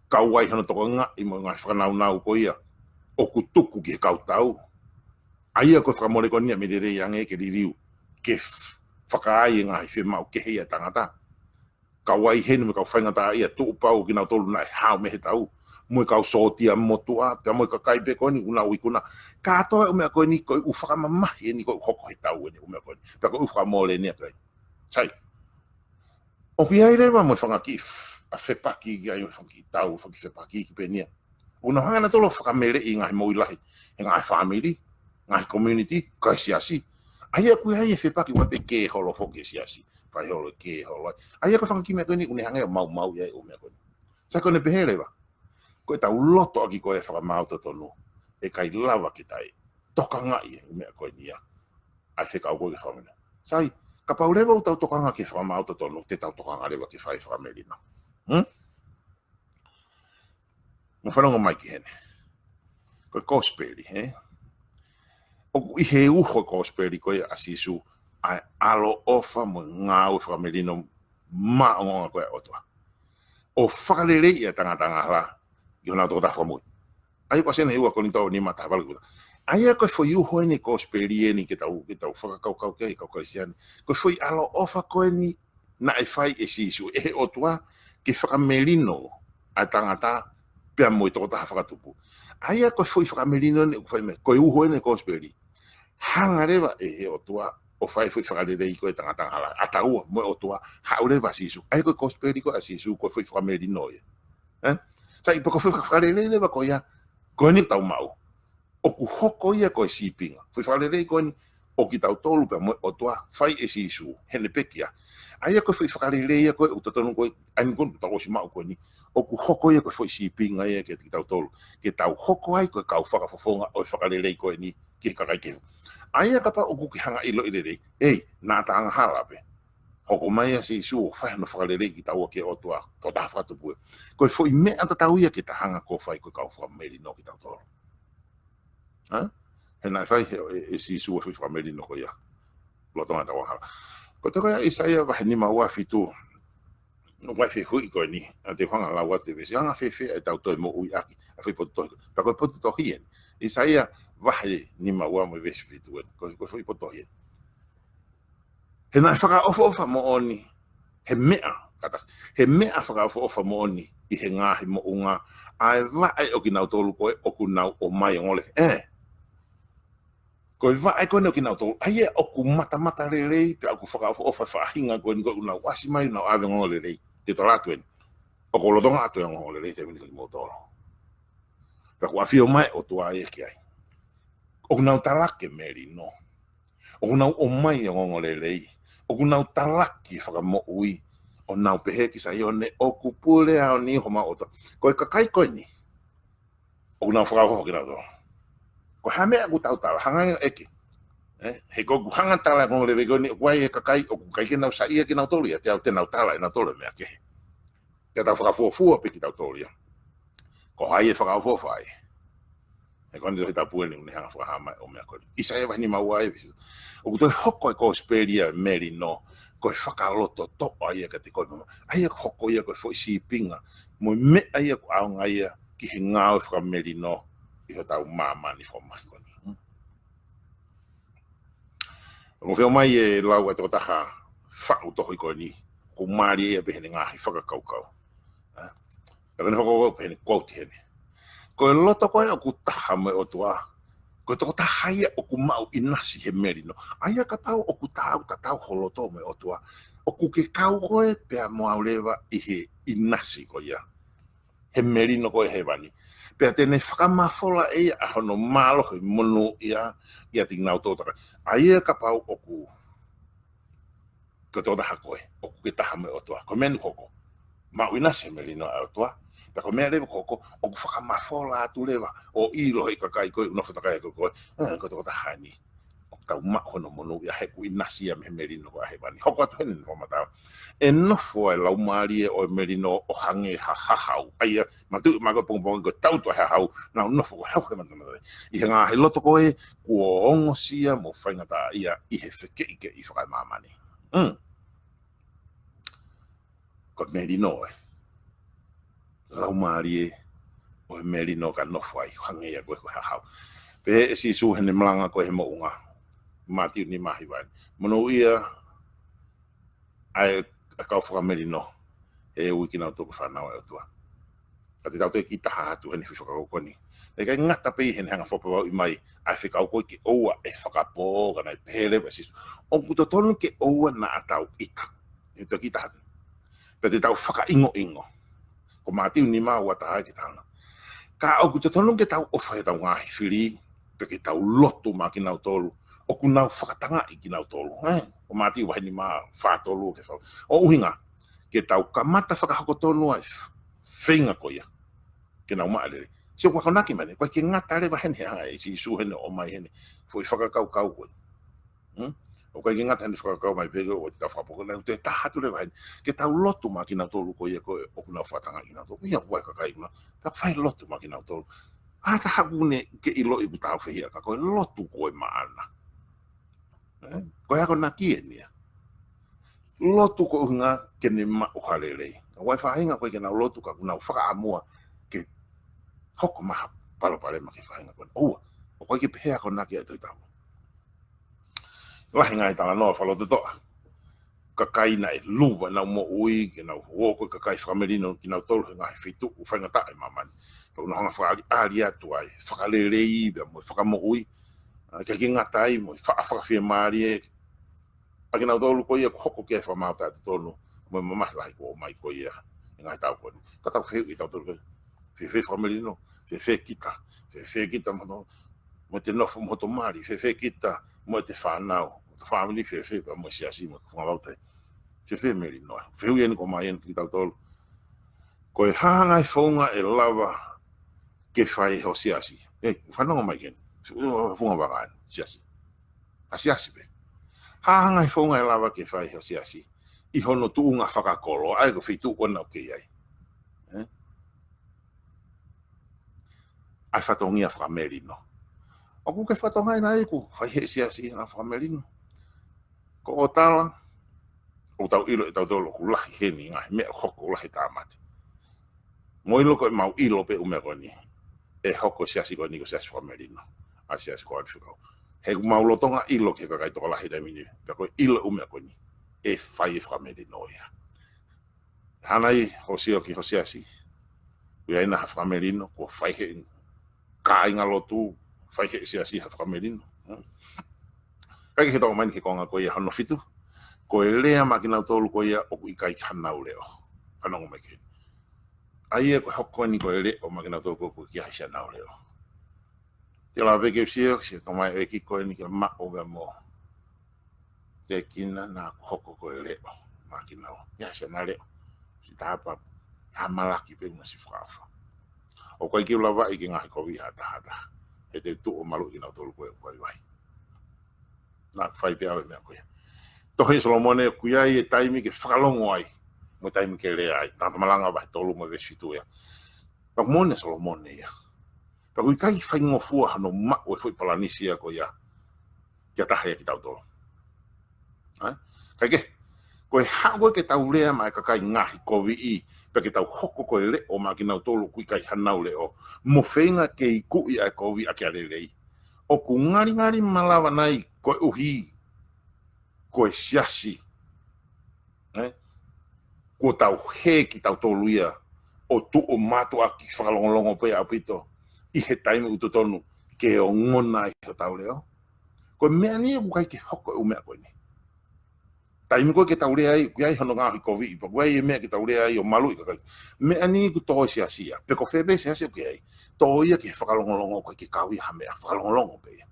Kau ai hono tokangaʻi mo e ngaahi fakanaunau ko ia ʻoku tuku ki he kau tau. ʻA ia ko e fakamole ko eni ia mei lelei ange ke liliu, ke f-, fakaai e ngaahi fiemaʻu kehe ia ʻa e tangata. Kau ai heni mo e kau faingataʻaʻia tuʻu pau kinautolu naʻe hao mei he tau, mo e kau sōtia motuʻa, pea mo e kakai pē ko eni ʻoku nau ikuna. Kātoa e ʻū meʻa ko eni, ko e ʻū fakamamahi eni ko ē ʻoku hoko he tau eni ʻū meʻa ko eni. Pea ko e ʻū fakamole eni ia ko ē. Sai. ʻOku ʻi ai leva mo e fanga kiʻi f-, ʻa fepaki ki ai mo e fanga kiʻi tau, fanga kiʻi fepaki ki pē eni ia. ʻOku nau hanga nautolu ʻo fakameleʻi e ngaahi moʻui lahi he ngaahi fāmili, ngaahi community, kae siasi. ʻA ia ʻoku ʻi ai e fepaki ʻoku ʻai pē ke holo foki he siasi. Fai holo ke holo ai. ʻA ia ko e fanga kiʻi meʻa ko eni ʻoku ne hanga ʻo maumauʻi ai e ʻū meʻa ko eni. Sai, ko ʻene pehē leva, ko ʻetau loto ʻaki ko ē e fakamaau totonu, ʻe ʻikai lava ke tau tokangaʻi e meʻa ko eni ia. ʻA e fekau ko ē ki he fakamelino. Sai, kapau leva ʻoku tau tokanga ki he fakamaau totonu, te tau tokanga leva ki he fai fakamelino. Hmm? Mou fanongo mai ki heni. Ko e kosipeli, ē? ʻOku ʻi he uho e kosipeli ko ia ʻa Sīsū ʻa e ʻaloʻofa mo e ngāue fakamelino maʻongoʻonga ko ē ʻa e ʻOtua, ʻo fakaleleiʻi ʻa e tangata angahala ʻi honau tokotaha fakamui. ʻA ia ko e ʻasi eni he ua Kolinitō nima taha valu ki he ua. ʻA ia ko e foʻi uho eni e kosipeli eni ke tau, ke tau fakakaukau ki ai kau Kalisitiane. Ko e foʻi ʻaloʻofa ko eni naʻe fai ʻe Sīsū, ʻe he ʻOtua, ke fakamelino ʻa e tangata pea mo e tokotaha fakatupu. ʻA ia ko e foʻi fakamelino eni ʻoku fai mei ai, ko e uho eni e kosipeli. Hanga leva ʻe he ʻOtua ʻo fai e foʻi fakalelei ko e tangata angahala. ʻA taua mo e ʻOtua, haʻu leva ʻa Sīsū. ʻA ia ko e kosipeli ko ē ʻa Sīsū, ko e foʻi fakamelino ia. Ē? Sai, pea ko e foʻi fakalelei leva ko ia, ko eni ʻoku tau maʻu. ʻOku hoko ia ko e sīpinga. Foʻi fakalelei ko eni ʻo kitautolu pea mo e ʻOtua, fai ʻe Sīsū, heʻene pekia. ʻA ia ko e foʻi fakalelei ia ko ē ʻoku totonu ko ē, ʻa eni ko ē ʻoku tau ʻosi maʻu ko eni. ʻOku hoko ia ko e foʻi sīpinga ia kiate kitautolu. Ke tau hoko ai ko e kau fakafofonga ʻo e fakalelei ko eni ki he kakai kehe. ʻA ia kapau ʻoku ke hanga ʻiloʻi lelei, ei, naʻa ta angahala pē. Hoko mai ʻa Sīsū ʻo fai hono fakalelei kitaua ki he ʻOtua, tokotaha fakatupu ē. Ko e foʻi meʻa tatau ia ke ta hanga ko ē ʻo fai ko e kau fakamelino kitautolu. Ē? He naʻe fai ʻe, ʻe, ʻe Sīsū e foʻi fakamelino ko ia. Lolotonga ʻetau angahala. Ko e tohi ko ia ʻa ʻĪsaia vahe nima ua fitu. ʻOku ʻi ai e fehuʻi ko eni, ʻa ia te u hanga ʻo lau atu e veesi, anga fēfē ʻetau toe moʻui ʻaki ʻa e foʻi potu tohi. Pea ko e potu tohi eni. ʻĪsaia vahe nima ua mo e veesi fitu eni. Ko, ko e foʻi potu tohi eni. He naʻe fakaʻofoʻofa moʻoni, he meʻa, kātaki, he meʻa fakaʻofoʻofa moʻoni ʻi he ngaahi moʻunga ʻa e vaʻe ʻo kinautolu ko ē ʻoku nau ʻomai ʻo ongoongolelei. Ē. Ko e vaʻe ko eni ʻo kinautolu, ʻa ia ʻoku matamata lelei, pea ʻoku fakaʻofoʻofa e faʻahinga ko eni ko ē ʻoku nau ʻasi mai, nau ʻave ongoongolelei. Te u tala atu eni. ʻOku lolotonga atu e ongoongolelei he taimi ni kiate kimoutolu. Pea ʻoku ʻafio mai e ʻOtua ia ki ai. ʻOku nau talaki e melino. ʻOku nau ʻomai e ongoongolelei. ʻOku nau talaki e fakamoʻui. ʻO nau pehē ki Saione, ʻoku pule ʻa eni homau ʻOtua. Ko e kakai ko eni ʻoku nau fakaʻofoʻofa kinautolu. Ko e hā e meʻa ʻoku tau tala, hanga ʻo ʻeke. Ē, he ko ʻeku hanga ʻo tala e ongoongolelei ko eni, ʻoku ʻi ai e kakai ʻoku ʻikai ke nau saiʻia kinautolu ia, te au, te nau tala ʻe nautolu e meʻa kehe. Ke tau fakafuofua pē kitautolu ia. Ko hai ʻe fakaʻofoʻofa ai? He ko eni tohi tapu eni ʻoku ne hanga ʻo fakahā mai ʻa e meʻa ko eni. ʻĪsaia vahe nima ua ē. ʻOku toe hoko e kosipeli ʻa e melino, ko e fakalototoʻa ia kiate koe mo au. ʻA ia ʻoku hoko ia ko e foʻi sīpinga, mo e meʻa ia ʻoku ʻaonga ia ki he ngāue fakamelino ʻi hotau māmani fakamamahi ko eni. Hmm. ʻOku ou fie ʻomai e lau ʻa e tokotaha faʻu tohi ko eni, ʻoku mālie ia pē heʻene ngaahi fakakaukau. Ē? Pea ko ʻene fakakaukau pē heʻene quote heni. Ko e loto ko ē ʻoku taha mo e ʻOtua, ko e tokotaha ia ʻoku maʻu ʻinasi he melino. ʻA ia kapau ʻoku taau tatau ho loto mo e ʻOtua, ʻoku ke kau koe pea mo au leva ʻi he ʻinasi ko ia he melino ko ē ʻa hēvani. Pea te ne fakamafola ʻe ia ʻa hono mālohi monūʻia ʻiate kinautolu takai. ʻA ia kapau ʻoku, ko e tokotaha koe, ʻoku ke taha mo e ʻOtua. Ko e meʻa eni ʻoku hoko. Maʻu ʻinasi he melino ʻa e ʻOtua. Pea ko e meʻa leva ʻoku hoko, ʻoku fakamafola atu leva ʻo ʻilo ʻe he kakai ko ē ʻoku nofo takai ʻiate koe. Ē, ko e tokotaha eni ʻoku tau maʻu hono monūʻia he ʻoku ʻinasi ia mei he melino ko ē ʻa hēvani. Hoko atu heni e fakamatala. ʻE nofo ʻa e laumālie ʻo e melino ʻo hangē ha hahau. ʻA ia, mātuʻaki ko e pongipongi ko e tautu ʻa e hahau, nau nofo ko e hau he matamata. ʻI he ngaahi loto ko ē kuo ongosia mo faingataʻaʻia ʻi he fekeʻikeʻi fakaemāmani. Mm. Ko e melino ē. Laumālie ʻo e melino ka nofo ai, hangē ia ko e, ko e hahau. Pehē ʻe Sīsū heʻene malanga ko ē he moʻunga. Mātiu nima hiva eni. Monūʻia ʻa e, ʻa e kau fakamelino, he ui kinautolu ko e fānau ʻa e ʻOtua. Ka te tau toe kiʻi taha atu heʻene foʻi fakakaukau ko eni. Naʻe ʻikai ngata pē heʻene hanga ʻo fakapapauʻi mai ʻa e fekau ko ē ke ʻoua ʻe fakapō, ka naʻe pehē leva ʻe Sīsū, ʻoku totonu ke ʻoua naʻa tau ʻita. ʻE toe kiʻi taha atu. Pea te tau fakaʻingoʻingo. Ko Mātiu nima ua taha ē ke tau hanga. Ka ʻoku totonu ke tau ʻofa ʻi heʻetau ngaahi fili, pea ke tau lotu maʻa kinautolu ʻoku nau fakatangaʻi kinautolu. Ē? Ko Mātiu vahe nima fā tolu ke fā. ʻO ʻuhinga, ke tau kamata fakahoko tonu ʻa e f-, feinga ko ia ke nau maʻa e lelei. Sio, ko e akonaki mai eni, ʻoku ʻikai ke ngata leva heni he anga ʻe Sīsū heni ʻo ʻomai heni foʻi fakakaukau ko ē. Hmm? ʻOku ʻikai ke ngata heʻene fakakaukau mai pē ko ē ʻo te tau fakapō, ka naʻe toe taha atu leva heni. Ke tau lotu maʻa kinautolu ko ia ko ē ʻoku nau fakatangaʻi kinautolu. Ia ʻoku ʻi ai e kakai ʻoku nau, tau fai lotu maʻa kinautolu. ʻA, taha ʻoku ne ke ʻiloʻi ʻoku tau fehiʻa ka ko e lotu ko ē maʻana. Ē? Ko e akonaki eni ia. Lotu ko e ʻuhinga ke ne maʻu ha lelei. Ka ʻoku ʻi ai e faʻahinga ʻoku ʻikai ke nau lotu ka ʻoku nau fakaʻamua ke hoko mai ha palopalema ki he faʻahinga ko eni. ʻOua, ʻoku ʻikai ke pehē ʻa e akonaki ʻa e Tohi Tapu. Lahi e ngaahi talanoa fakalototoʻa. Kakai naʻe luva ʻenau moʻui, ke nau ō ko e kakai fakamelino kinautolu he ngaahi feituʻu faingataʻa ʻi māmani. Pea ʻoku nau hanga fakaʻaliʻali atu ai, fakalelei, pea mo e fakamoʻui. ʻA, ʻikai ke ngata ai, mo e faʻa fakafiemālie ʻa kinautolu ko ia kuo hoko ki ai e fakamaau taʻetotonu, mo e mamahi lahi kuo ʻomai ko ia he ngaahi taʻu ko eni. Ka tau fehuʻi kitautolu ko ē, fēfē fakamelino, fēfē kita, fēfē kita mo, mo ʻete nofo mo hoto mali, fēfē kita mo ʻete fānau, mo hoto fāmili, fēfē pea mo e siasi mo e fungavau tai. Fēfē melino ai. Fehuʻi eni ʻoku ʻomai eni kia kitautolu. Ko e hā e ngaahi founga ʻe lava ke fai ʻe ho siasi. ʻE, fanongo mai ki heni. Fungavaka eni, siasi. ʻA e siasi pē. Hā e ngaahi founga ʻe lava ke fai ʻe ho siasi ʻi hono tuʻunga fakakolo, ʻa ia ko e feituʻu ko ena ʻoku ke ʻi ai. ʻE? ʻA e fatongia fakamelino. ʻOku ke fakatokangaʻi nai ʻoku fai ʻe he siasi ʻa e fakamelino? Ko hoʻo tala, ʻoku tau ʻilo ʻe tautolu ʻoku lahi heni ngaahi meʻa ʻoku hoko, lahi e tāmate. Mou ʻilo ko ʻemau ʻilo pē ʻū meʻa ko eni, ʻe hoko e siasi ko eni ko e siasi fakamelino. ʻA e siasi ko eni fekau. He ʻoku mau lolotonga ʻilo ki he kakai tokolahi he taimi ni, pea ko e ʻilo ʻū meʻa ko eni, ʻe fai e fakamelino ia. Hangē ko hoʻo sio ki ho siasi. ʻOku ʻi ai nai ha fakamelino, kuo fai ʻe he kāingalotu, fai ʻe he siasi ha fakamelino. Hmm. Kae kehe, tau ō mai eni ki he konga ko ia hono fitu. Ko e lea maʻa kinautolu ko ia ʻoku ʻikai ke hanau leʻo. Fanongo mai ki heni. ʻA ia ko e hoko eni ko e leʻo maʻa kinautolu ko ē ʻoku ʻikai ke hanau leʻo. Te u lave ke u sio, sio tō mai e ki ko eni ke maʻu pea mo Tekina, naʻa ku hoko ko e leʻo maʻa kinautolu. ʻIo, siʻana leʻo. Siʻi tapa, tamalaki pē mo siʻi fakaʻofa. ʻOku ʻikai ke u lavaʻi ki he ngaahi kovi ha taha ha taha. He te u tuʻu ʻo maluʻi kinautolu ko ē ʻoku vaivai. Naʻa ku fai pē ʻe au e meʻa ko ia. Tohi ʻa Solomone, ʻoku ʻi ai e taimi ke fakalongo ai, mo e taimi ke lea ai. Tangata Malanga vahe tolu mo e veesi fitu ia. Pea ʻoku moʻoni ʻa Solomone ia. Pea ʻoku ʻikai faingofua hano maʻu e foʻi palanisi ia ko ia ki ha taha ia kitautolu. ʻAi? Kae kehe, ko e haʻu ko ē ke tau lea maʻa e kakai ngaahi koviʻi, pea ke tau hoko ko e leʻo maʻa kinautolu ʻoku ʻikai hanau leʻo, mo feinga ke ikuʻi ʻa e kovi ʻaki ʻa e lelei. ʻOku ngalingali malava nai koeʻuhi ko e siasi, ē? Kuo tau hē kitautolu ia ʻo tuʻu ʻo mātuʻaki fakalongolongo pē ʻaupito ʻi he taimi ʻoku totonu ke ongona ai hotau leʻo. Ko e meʻa ni ʻoku ʻikai ke hoko e ʻū meʻa ko eni. Taimi ko ē ke tau lea ai, ʻoku ʻi ai hono ngaohikoviʻi, pea ʻoku ʻi ai e meʻa ke tau lea ai ʻo maluʻi kakai. Meʻa ni ʻoku tō e siasi ia, pe ko fē pē siasi ʻoku ʻi ai, tō ia ki he fakalongolongo, ʻoku ʻikai ke kau ia ha meʻa, fakalongolongo pē ia.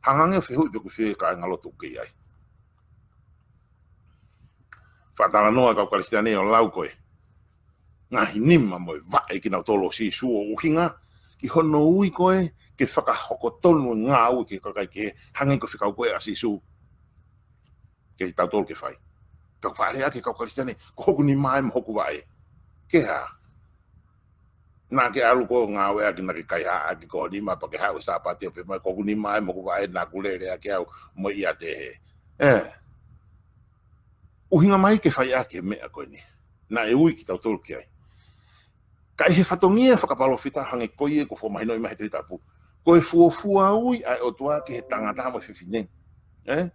Hanga ange ʻo fehuʻi pe ko fē kāingalotu ʻoku ke ʻi ai. Faʻa talanoa e kau Kalisitiane ʻo lau ko e ngaahi nima mo e vaʻe kinautolu ʻo Sīsū ʻo ʻuhinga ki hono ui ko ē ke fakahoko tonu e ngāue ki he kakai kehe, hangē ko e fekau ko ē ʻa Sīsū kiate kitautolu ke fai. Pea ʻoku faʻa lea ki he kau Kalisitiane, ko hoku nima ē mo hoku vaʻe. Ke hā? Naʻa ke ʻalu koe ʻo ngāueʻaki, naʻa ke kaihaʻaki ko ho nima, pea ke haʻu he Sāpate ʻo pehē mai, ko hoku nima ē mo hoku vaʻe naʻa ku lele ʻaki au mo ia te he. ʻE. ʻUhinga mai ke fai ʻaki e meʻa ko eni. Naʻe ui kitautolu ki ai. Ka ʻi he fatongia fakapalōfita hangē ko ia kuo fakamahinoʻi mai he Tohi Tapu, ko e fuofua ui ʻa e ʻOtua ki he tangata mo e fefine, ē?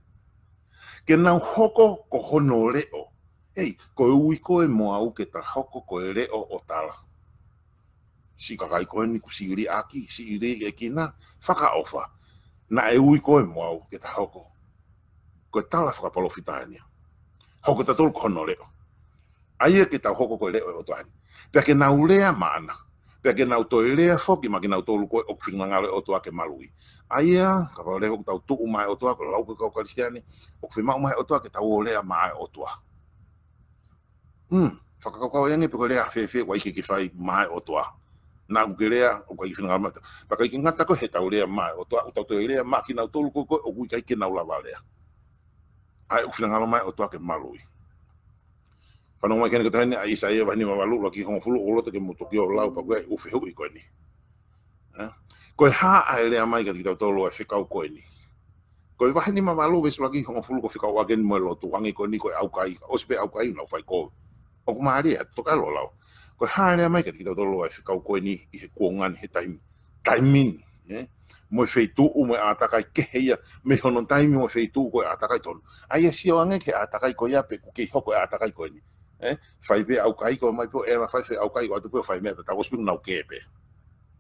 Ke nau hoko ko hono leʻo. Hei, ko e ui koe mo au ke ta hoko ko e leʻo ʻo tala. Siʻi kakai ko eni kuo siʻi liʻaki, siʻi liʻekina, fakaʻofa. Naʻe ui koe mo au ke ta hoko ko e tala fakapalōfita eni. Hoko tautolu ko hono leʻo. ʻA ia ke tau hoko ko e leʻo ʻo e ʻOtua eni. Pea ke nau lea maʻana. Pea ke nau toe lea foki maʻa kinautolu ko ē ʻoku finangalo e ʻOtua ke maluʻi. ʻA ia, kapau leva ʻoku tau tuʻu maʻa e ʻOtua, ko e lau ko ē kau Kalisitiane, ʻoku fiemaʻu maʻa e ʻOtua ke tau ō lea maʻa e ʻOtua. Hmm, fakakaukau ange pe ko e lea fēfē ʻoku ʻikai ke fai maʻa e ʻOtua. Naʻa ʻoku ke lea, ʻoku ʻikai ke finangalo mai. Pea ʻikai ke ngata ko e heʻetau lea maʻa e ʻOtua, ʻoku tau toe lea maʻa kinautolu ko ē ʻoku ʻikai ke nau lava lea. ʻA ia ʻoku finangalo mai e ʻOtua ke maluʻi. Fanongo mai ki heni ko e tohi eni ʻa ʻĪsaia vahe nima valu, ʻuluaki ki he hongofulu, ʻoku ou loto ke mou toki ō lau pea ko e ʻū fehuʻi ko eni. Ē? Ko e hā ʻa e lea mai kiate kitautolu ʻa e fekau ko eni? Ko e vahe nima valu veesi ʻuluaki ki he hongofulu ko e fekauʻaki eni mo e lotu, hangē ko eni ko e ʻaukai, ʻosi pē ʻaukai ʻoku nau fai ko ē. ʻOku mālie, toki lau lau. Ko e hā e lea mai kiate kitautolu ʻa e fekau ko eni ʻi he kuonga ni he taimi taimi ni, ē? Mo e feituʻu, mo e ʻātakai kehe ia, mei hono taimi mo e feituʻu ko e ʻātakai tonu. ʻA ia sio ange ki he ʻātakai ko ia pe ʻoku kei hoko e ʻātakai ko eni. Ē? Fai pē ʻaukai ko mai pē ʻo ʻela fai fē ʻaukai ʻo atu pē ʻo fai meʻa tatau ʻosi pē ʻoku nau kē pē.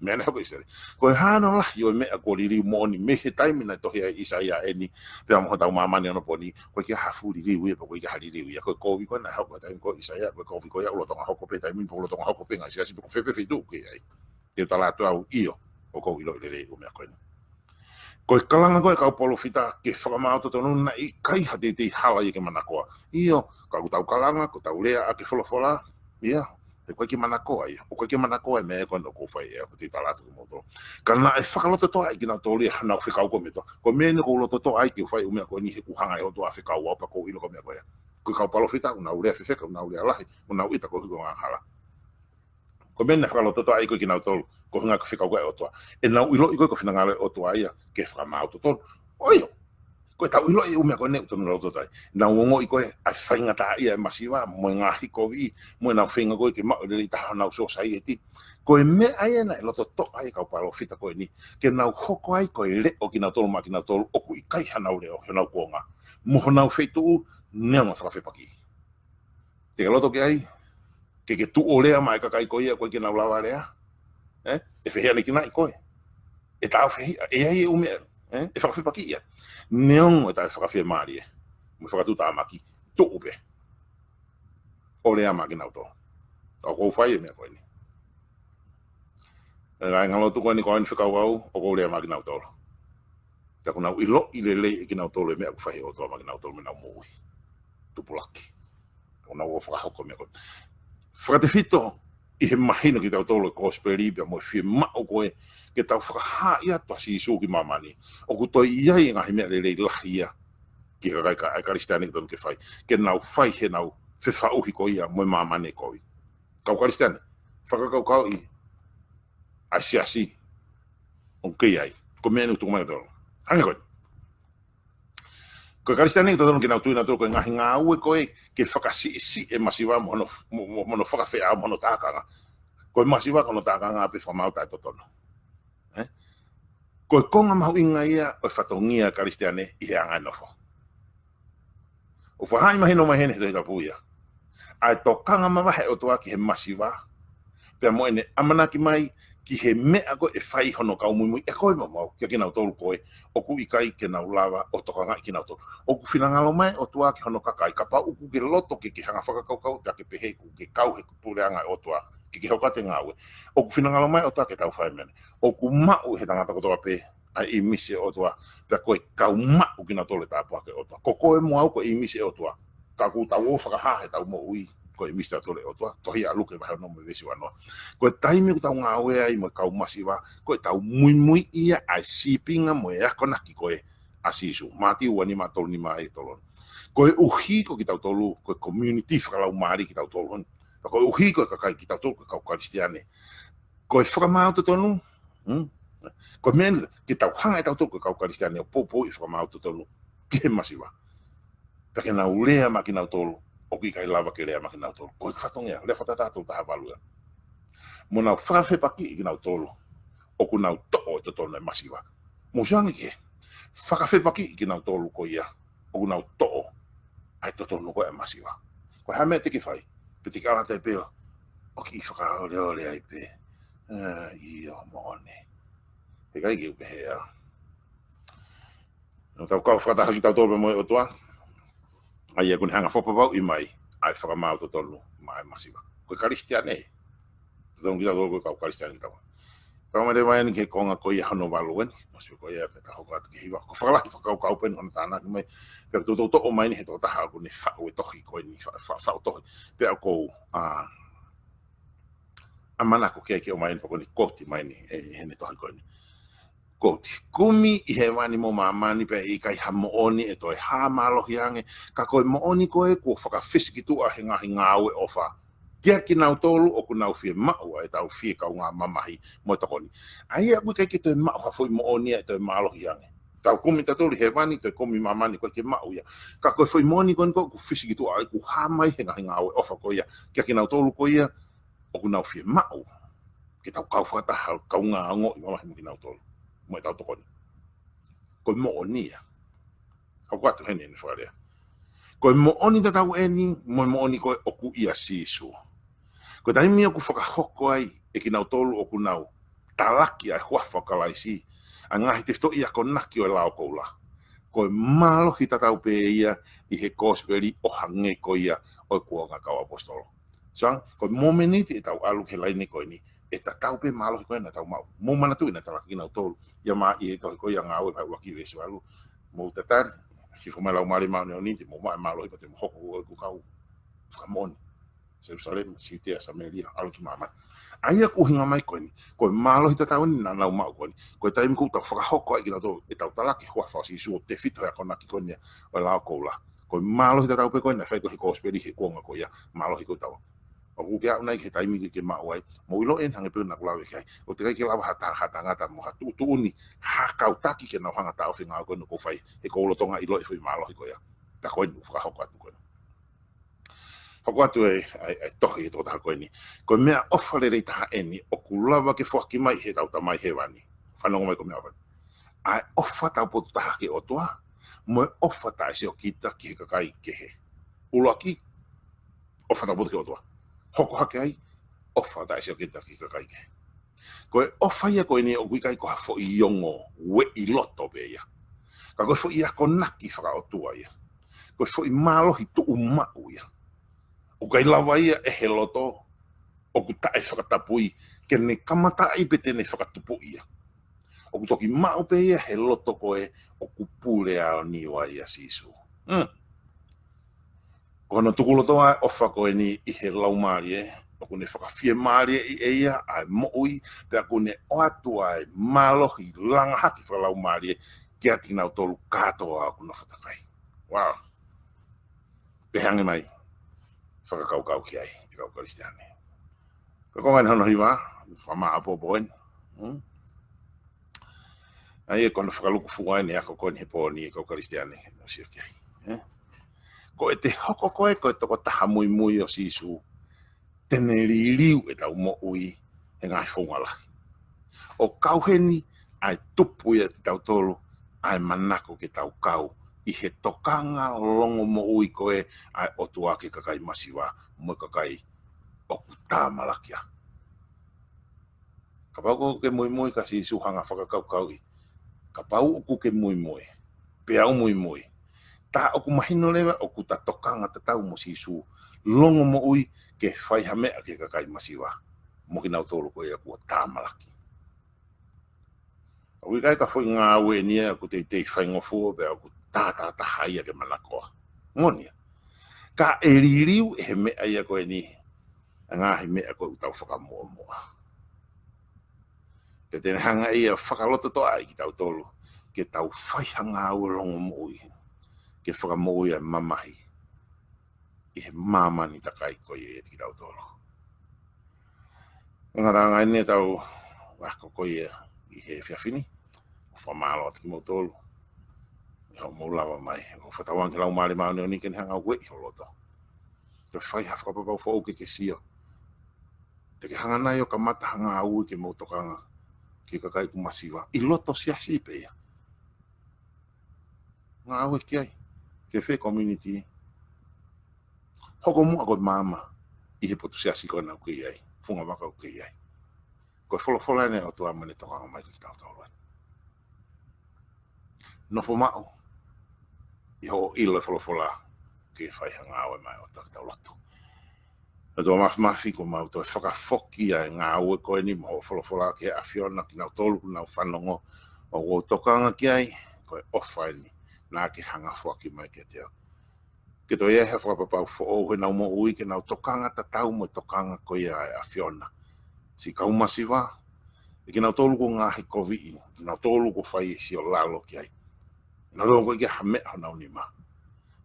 Meʻa naʻe hoko ʻi ʻIsileli. Ko e hā hono lahi ʻo e meʻa kuo liliu moʻoni mei he taimi naʻe tohi ai ʻe ʻIsaia eni, pea mo hotau māmani ʻi onopooni, ko e ʻikai ha fuʻu liliu ia, pe ko e ʻikai ha liliu ia. Ko e kovi ko ē naʻe hoko he taimi ko ē ʻo ʻIsaia, ko e kovi ko ia ʻoku lolotonga hoko pē he taimi ni, ʻoku lolotonga hoko pē ngaahi siasi, pe ko fē pē feituʻu ʻoku ke ʻi ai. Te u tala atu au, ʻio, ʻoku ou ʻiloʻi lelei ʻa e meʻa ko eni. Ko e kalanga ko ē ʻa e kau palōfita ke fakamaau totonu naʻe ʻikai ha teitei hala ia ke manakoa. ʻIo, ka ʻoku tau kalanga, ʻoku tau lea ʻaki e folofola, ʻio, he ʻoku ʻikai ke manakoa ia, ʻoku ʻikai ke manakoa e meʻa ko eni ʻoku ou fai ʻe au, ʻoku ou tala atu kiate kimoutolu. Ka naʻe fakalototoʻaʻi kinautolu ia ʻi heʻenau fekau ko ē mo e ʻOtua. Ko e meʻa eni ʻoku ou lototoʻa ai ke u fai ʻa e meʻa ko eni he ʻoku hanga ʻe he ʻOtua ʻo fekau au pea ʻoku ou ʻilo ko e meʻa ko ia. Ko e kau palōfita, ʻoku nau lea fefeka, ʻoku nau lea lahi, ʻoku nau ʻita koeʻuhi ko e ngaahi hala. Ko e meʻa naʻe fakalototoʻaʻi ko ē kinautolu, ko e ʻuhinga ko e fekau ko ē ʻa e ʻOtua. ʻEnau ʻiloʻi ko ē ko e finangalo ʻo e ʻOtua ia ke fakamaau totonu. ʻIo. Ko ʻetau ʻiloʻi ʻa e meʻa ko eni ʻoku totonu loto tai. Nau ongoʻi ko ē ʻa e faingataʻaʻia ʻa e masiva, mo e ngaahi kovi, mo ʻenau feinga ko ē ke maʻu e lelei taha honau sōsaieti. Ko e meʻa ia naʻe lototoʻa ai e kau palōfita ko eni, ke nau hoko ai ko e leʻo kinautolu maʻa kinautolu, ʻoku ʻikai hanau leʻo, honau kuonga. Mo honau feituʻu, neongo e fakafepaki. Te ke loto ki ai, ke ke tuʻu ʻo lea maʻa e kakai ko ia ʻoku ʻikai ke nau lava lea. Ē? ʻE fehiʻanekina ai koe. ʻE tāufehiʻa, ʻe ʻi ai e ʻū meʻa, ē? ʻE fakafepaki ia. Neongo ʻeta ʻe fakafiemālie mo e fakatuʻutāmaki, tuʻu pē ʻo lea maʻa kinautolu. ʻOku ou fai e meʻa ko eni. ʻE ngaahi ngalo tuku eni ko eni fekau au, ʻoku ou lea maʻa kinautolu. Ka ʻoku nau ʻiloʻi lelei ʻe kinautolu e meʻa ʻoku fai ʻe he ʻOtua maʻa kinautolu mei heʻenau moʻui. Tupulaki. ʻOku nau ō ʻo fakahoko e meʻa ko ē. Fakatefito ʻi he mahino kiate kitautolu e kosipeli pea mo e fiemaʻu ko ē ke tau fakahaaʻi atu ʻa Sīsū ki māmani. ʻOku toe ʻi ai e ngaahi meʻa lelei lahi ia ki he kakai ka-, ʻa e Kalisitiane ʻoku totonu ke fai. Ke nau fai heʻenau fefaʻuhi ko ia mo e māmani ʻoku kovi. Kau Kalisitiane, fakakaukauʻi ʻa e siasi ʻoku ke ʻi ai. Ko e meʻa eni ʻoku tuku mai kiate kitautolu. Hangē ko ē. Ko e Kalisitiane ʻoku totonu ke nau tui nautolu ko e ngaahi ngāue ko ē ke fakasiʻisiʻi e masiva mo hono, mo, mo, mo hono fakafeʻao mo hono tākanga. Ko e masiva ko hono tākanga pē fakamaau taʻetotonu. Ē? Ko e konga mahuʻinga ia ʻo e fatongia Kalisitiane ʻi he anga e nofo. ʻOku fakahā mahino mai heni he Tohi Tapu ia ʻa e tokanga mamahi ʻa e ʻOtua ki he masiva, pea mo ʻene ʻamanaki mai ki he meʻa ko ē ʻe fai hono kau muimui ʻe koe mo au, kia kinautolu ko ē ʻoku ʻikai ke nau lava ʻo tokangaʻi kinautolu. ʻOku finangalo mai e ʻOtua ki hono kakai, kapau ʻoku ke loto ke ke hanga fakakaukau, pea ke pehē ʻoku ke kau he puleʻanga ʻo e ʻOtua, ke ke hoko atu e ngāue. ʻOku finangalo mai e ʻOtua ke tau fai e meʻa ni. ʻOku maʻu ʻe he tangata kotoa pē ʻa e ʻīmisi ʻo e ʻOtua, pea ko e kau maʻu kinautolu e tāpuaki ʻa e ʻOtua. Ko koe mo au ko e ʻīmisi ʻo e ʻOtua. Ka ʻoku tau ō ʻo fakahā heʻetau moʻui ko e ʻīmisi tautolu ʻo e ʻOtua, tohi ʻa Luke vahe ono mo e veesi uanoa. Ko e taimi ʻoku tau ngāue ai mo e kau masiva, ko ʻetau muimui ia ʻa e sīpinga mo e akonaki ko ē ʻa Sīsū. Mātiu ua nima tolu nima ʻa e tolon. Koeʻuhi ko kitautolu, ko e community fakalaumālie kitautolu. Koeʻuhi ko e kakai kitautolu, ko e kau Kalisitiane. Ko e fakamaau totonu, hmm? Ko e meʻa eni ke tau hanga ʻe tautolu ko e kau Kalisitiane ʻo poupouʻi e fakamaau totonu ki he masiva. Pea ke nau lea maʻa kinautolu ʻoku ʻikai lava ke lea maʻa kinautolu. Ko e fatongia, lea fakatātā tolu taha valu ia. Mo nau fakafepakiʻi kinautolu ʻoku nau toʻo e totonu e masiva. Mou sio ange ki he fakafepakiʻi kinautolu ko ia ʻoku nau toʻo ʻa e totonu ko ē e masiva. Ko e hā e meʻa te ke fai? Pe te ke ʻalu atu pē ʻo kiʻi fakaoleole ai pē. ʻE, ʻio, moʻoni. He ʻikai ke u pehē ʻa. Naʻa tau kau fakataha kitautolu pea mo e ʻOtua. ʻA ia ʻoku ne hanga ʻo fakapapauʻi mai ʻa e fakamaau totonu maʻa e masiva. Ko e Kalisitiane. Totonu kitautolu ko e kau Kalisitiane kitautolu. Pea mou leva eni ki he konga ko ia hono valu eni. Masiva ko ia pea tau hoko atu ki he hiva. Ko e fakalahi fakakaukau pē eni hono tānaki mai. Pea ʻoku toutou toʻo mai eni he tokotaha ʻoku ne faʻu e tohi ko eni, fa-, fa-, faʻu tohi. Pea ʻoku ou, ʻa, ʻamanaki ke, ke ʻomai eni pea ko eni quote mai eni, ʻe, heʻene tohi ko eni. Quote, kumi ʻi hēvani mo māmani pea ʻe ʻikai ha moʻoni ʻe toe hā mālohi ange, ka ko e moʻoni ko ē kuo fakafisikituʻa he ngaahi ngāue ʻofa kia kinautolu ʻoku nau fiemaʻu ʻa ʻetau fie kaungā mamahi mo e tokoni. ʻA ia ʻoku ʻikai ke toe maʻu ha foʻi moʻoni ia ʻe toe mālohi ange. Tau kumi tautolu ʻi hēvani, toe kumi māmani, ʻoku ʻikai ke maʻu ia. Ka ko e foʻi moʻoni ko eni ko ē kuo fisikituʻa ai, kuo hā mai he ngaahi ngāue ʻofa ko ia kia kinautolu ko ia ʻoku nau fiemaʻu ke tau kau fakataha, kaungā ongoʻi mamahi mo kinautolu, mo ʻetau tokoni. Ko e moʻoni ia. Hoko atu heni ʻene fakalea. Ko e moʻoni tatau eni, mo e moʻoni ko ē ʻoku ʻia Sīsū. Ko e taimi ʻoku fakahoko ai ʻe kinautolu ʻoku nau talaki ʻa e huafa ʻo Kalaisi, ʻa e ngaahi tefitoʻi akonaki ʻo e lao koula, ko e mālohi tatau pē ia ʻi he kosipeli ʻo hangē ko ia ʻo e kuonga kau ʻaposetolo. So, ko e momeniti ʻe tau ʻalu ki he laine ko eni, ʻe tatau pē mālohi ko ē naʻa tau maʻu. Mou manatuʻi naʻe talaki kinautolu ia mā ʻi he tohi ko ia Ngāue vahe ʻuluaki veesi valu. Mou tatali, hifo mai Laumālie Māʻoniʻoni te mou maʻu e mālohi pea te mou hoko ko ʻeku kau fakamoʻoni. Selusalema, Siutea, Samēlia, ʻalu ki māmani. ʻA ia ko e ʻuhinga mai ko eni, ko e mālohi tatau eni naʻa nau maʻu ko eni. Ko e taimi ʻoku tau fakahoko ai kinautolu, ʻetau talaki huafa ʻo Sīsū ʻo tefito he akonaki ko eni ʻo e lao koula. Ko e mālohi tatau pē ko eni naʻe fai ko ē he kosipeli he kuonga ko ia, mālohi ko ē ʻoku tau. ʻOku ke aʻu nai ki he taimi ke ke maʻu ai, mou ʻilo eni hangē pē naʻa ku lave ki ai. ʻOku teʻeki ke lava ha ta-, ha tangata mo ha tuʻutuʻuni, ha kau taki ke nau hanga ʻo taʻofi e ngāue ko eni ʻoku ou fai, he ʻoku ou lolotonga ʻilo e foʻi mālohi ko ia. Ka ko eni ʻoku fakahoko atu ko eni. Hoko atu e, ʻa e, ʻa e tohi he tokotaha ko eni. Ko e meʻaʻofa lelei taha eni ʻoku lava ke foaki mai he ʻetau Tamai Hēvani. Fanongo mai ko e meʻaʻofa. ʻA e ʻofa taupotu taha ki he ʻOtua, mo e ʻofa taʻesiokita ki he kakai kehe. ʻUluaki, ʻofa taupotu ki he ʻOtua. Hoko hake ai, ʻofa taʻesiokita ki he kakai kehe. Ko e ʻofa ia ko eni ʻoku ʻikai ko ha foʻi ongo ueʻi loto pē ia. Ka ko e foʻi akonaki fakaʻotua ia. Ko e foʻi mālohi tuʻumaʻu ia. ʻOku ʻikai lava ia ʻe he loto ʻoku taʻefakatapui ke ne kamataʻi pe te ne fakatupuʻi ia. ʻOku toki maʻu pē ia he loto ko ē ʻoku pule aoniu ai ʻa Sīsū. Hmm. Ko hono tukulotoa e ʻofa ko eni ʻi he Laumālie, ʻoku ne fakafiemālieʻi ʻe ia ʻa e moʻui, pea ʻoku ne ʻoatu ʻa e mālohi langa hake fakalaumālie kiate kinautolu kātoa ʻoku nofo takai. Wow. Pehē ange mai, fakakaukau ki ai, ʻe kau Kalisitiane. Ko e konga eni hono hiva, fakamāʻopoʻopo eni. Hmm? ʻA ia ko hono fakalūkufua eni e ako ko eni he pō ni ʻe kau Kalisitiane, ʻo sio ki ai. Eh? Ko ʻete hoko ko ē ko e tokotaha muimui ʻo Sīsū, te ne liliu ʻetau moʻui he ngaahi founga lahi. ʻO kau heni ʻa e tupu ʻiate kitautolu ʻa e manako ke tau kau ʻi he tokanga longomoʻui ko ē ʻa e ʻOtua ki he kakai masiva mo e kakai ʻoku tāmalakia. Kapau ʻoku ke muimui kia Sīsū, hanga ʻo fakakaukauʻi. Kapau ʻoku ke muimui, pea u muimui, tā ʻoku mahino leva ʻoku ta tokanga tatau mo Sīsū, longomoʻui ke fai ha meʻa ki he kakai masiva mo kinautolu ko ia kuo tāmalaki. ʻOku ʻikai ko ha foʻi ngāue eni ia ʻoku teitei faingofua pea ʻoku tātātaha ia ke manakoa. Moʻoni ia. Ka ʻe liliu ʻe he meʻa ia ko eni ʻa e ngaahi meʻa ko ē ʻoku tau fakamuʻomuʻa. Pea te ne hanga ia ʻo fakalototoʻaʻi kitautolu ke tau fai ha ngāue longomoʻui ke fakamoʻui ʻa e mamahi ʻi he māmani takai ko ia ʻiate kitautolu. Ngata ʻeni ʻetau ako ko ia ʻi he efiafi ni. Fakamālō atu kimoutolu ʻi hoʻomou lava mai. ʻOku fakatauange ki he Laumālie Māʻoniʻoni ke ne hanga ʻo ueʻi ho loto. Ke fai ha fakapapau foʻou ke ke sio. Te ke hanga nai ʻo kamata ha ngāue ke mou tokanga ki he kakai ʻoku masiva ʻi loto siasi pē ia. Ngāue ki ai, ki he fē community. Hoko muʻa ko e maama ʻi he potu siasi ko ena ʻoku ke ʻi ai, funga vaka ʻoku ke ʻi ai. Ko e folofola eni ʻa e ʻOtua mo ʻene tokanga mai kiate kitautolu eni. Nofo maʻu ʻi hoʻo ʻilo e folofola ke fai ha ngāue mai ʻo taki tau lotu. ʻOtua Māfimafi, ʻoku mau toe fakafoki ʻa e ngāue ko eni mo hoʻo folofola ki he ʻAfiona, kinautolu ʻoku nau fanongo, ʻoku ou tokanga ki ai, ko e ʻofa eni naʻa ke hanga ʻo foaki mai kiate au. Ke toe ʻi ai ha fakapapau foʻou heʻenau moʻui, ke nau tokanga tatau mo e tokanga ko ia ʻa e ʻAfiona. Siʻi kau masiva, ʻa kinautolu ʻoku ngaahi koviʻi, kinautolu ʻoku fai e siolalo ki ai. Kinautolu ʻoku ʻikai ha meʻa honau nima.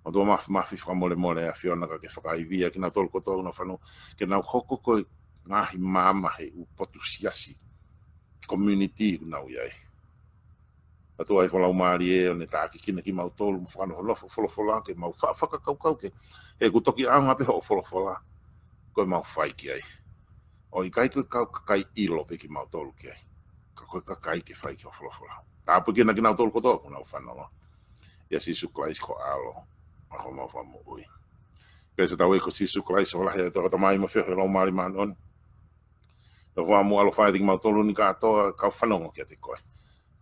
ʻOtua Māfimafi, fakamolemole ʻAfiona ka ke fakaivia kinautolu kotoa ʻoku nau fanongo, ke nau hoko ko e ngaahi maama he ʻū potu siasi, community ʻoku nau ʻi ai. ʻOtua ʻi ho Laumālie ʻo ne taʻakikina kimautolu mo fakanofonofo ho folofola ke mau fa-, fakakaukau ki ai. He ʻoku toki ʻaonga pē hoʻo folofola ko ʻemau fai ki ai. ʻOku ʻikai ko e kau kakai ʻilo pē kimautolu ki ai, ka ko e kakai ke fai ki hoʻo folofola. Tāpuekina kinautolu kotoa ʻoku nau fanongo. ʻIa Sīsū Kalaisi ko e ʻAlo, ʻa homau Fakamoʻui. Pea ʻoku tau ʻEiki ko Sīsū Kalaisi, ʻofa lahi ʻa e ʻOtua ko e Tamai, mo e feohi ʻa e Laumālie Māʻoniʻoni, ʻofa mo e ʻaloʻofa ʻiate kimautolu ni kātoa, kau fanongo kiate koe.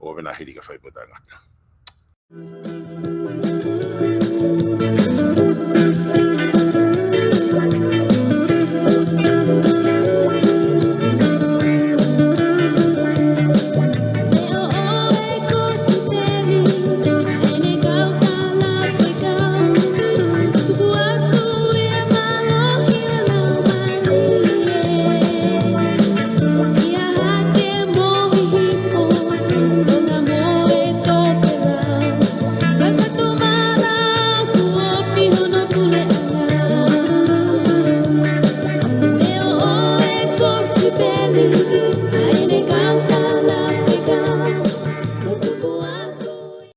ʻOua pē naʻa hili kae fai pē ʻo taʻengata.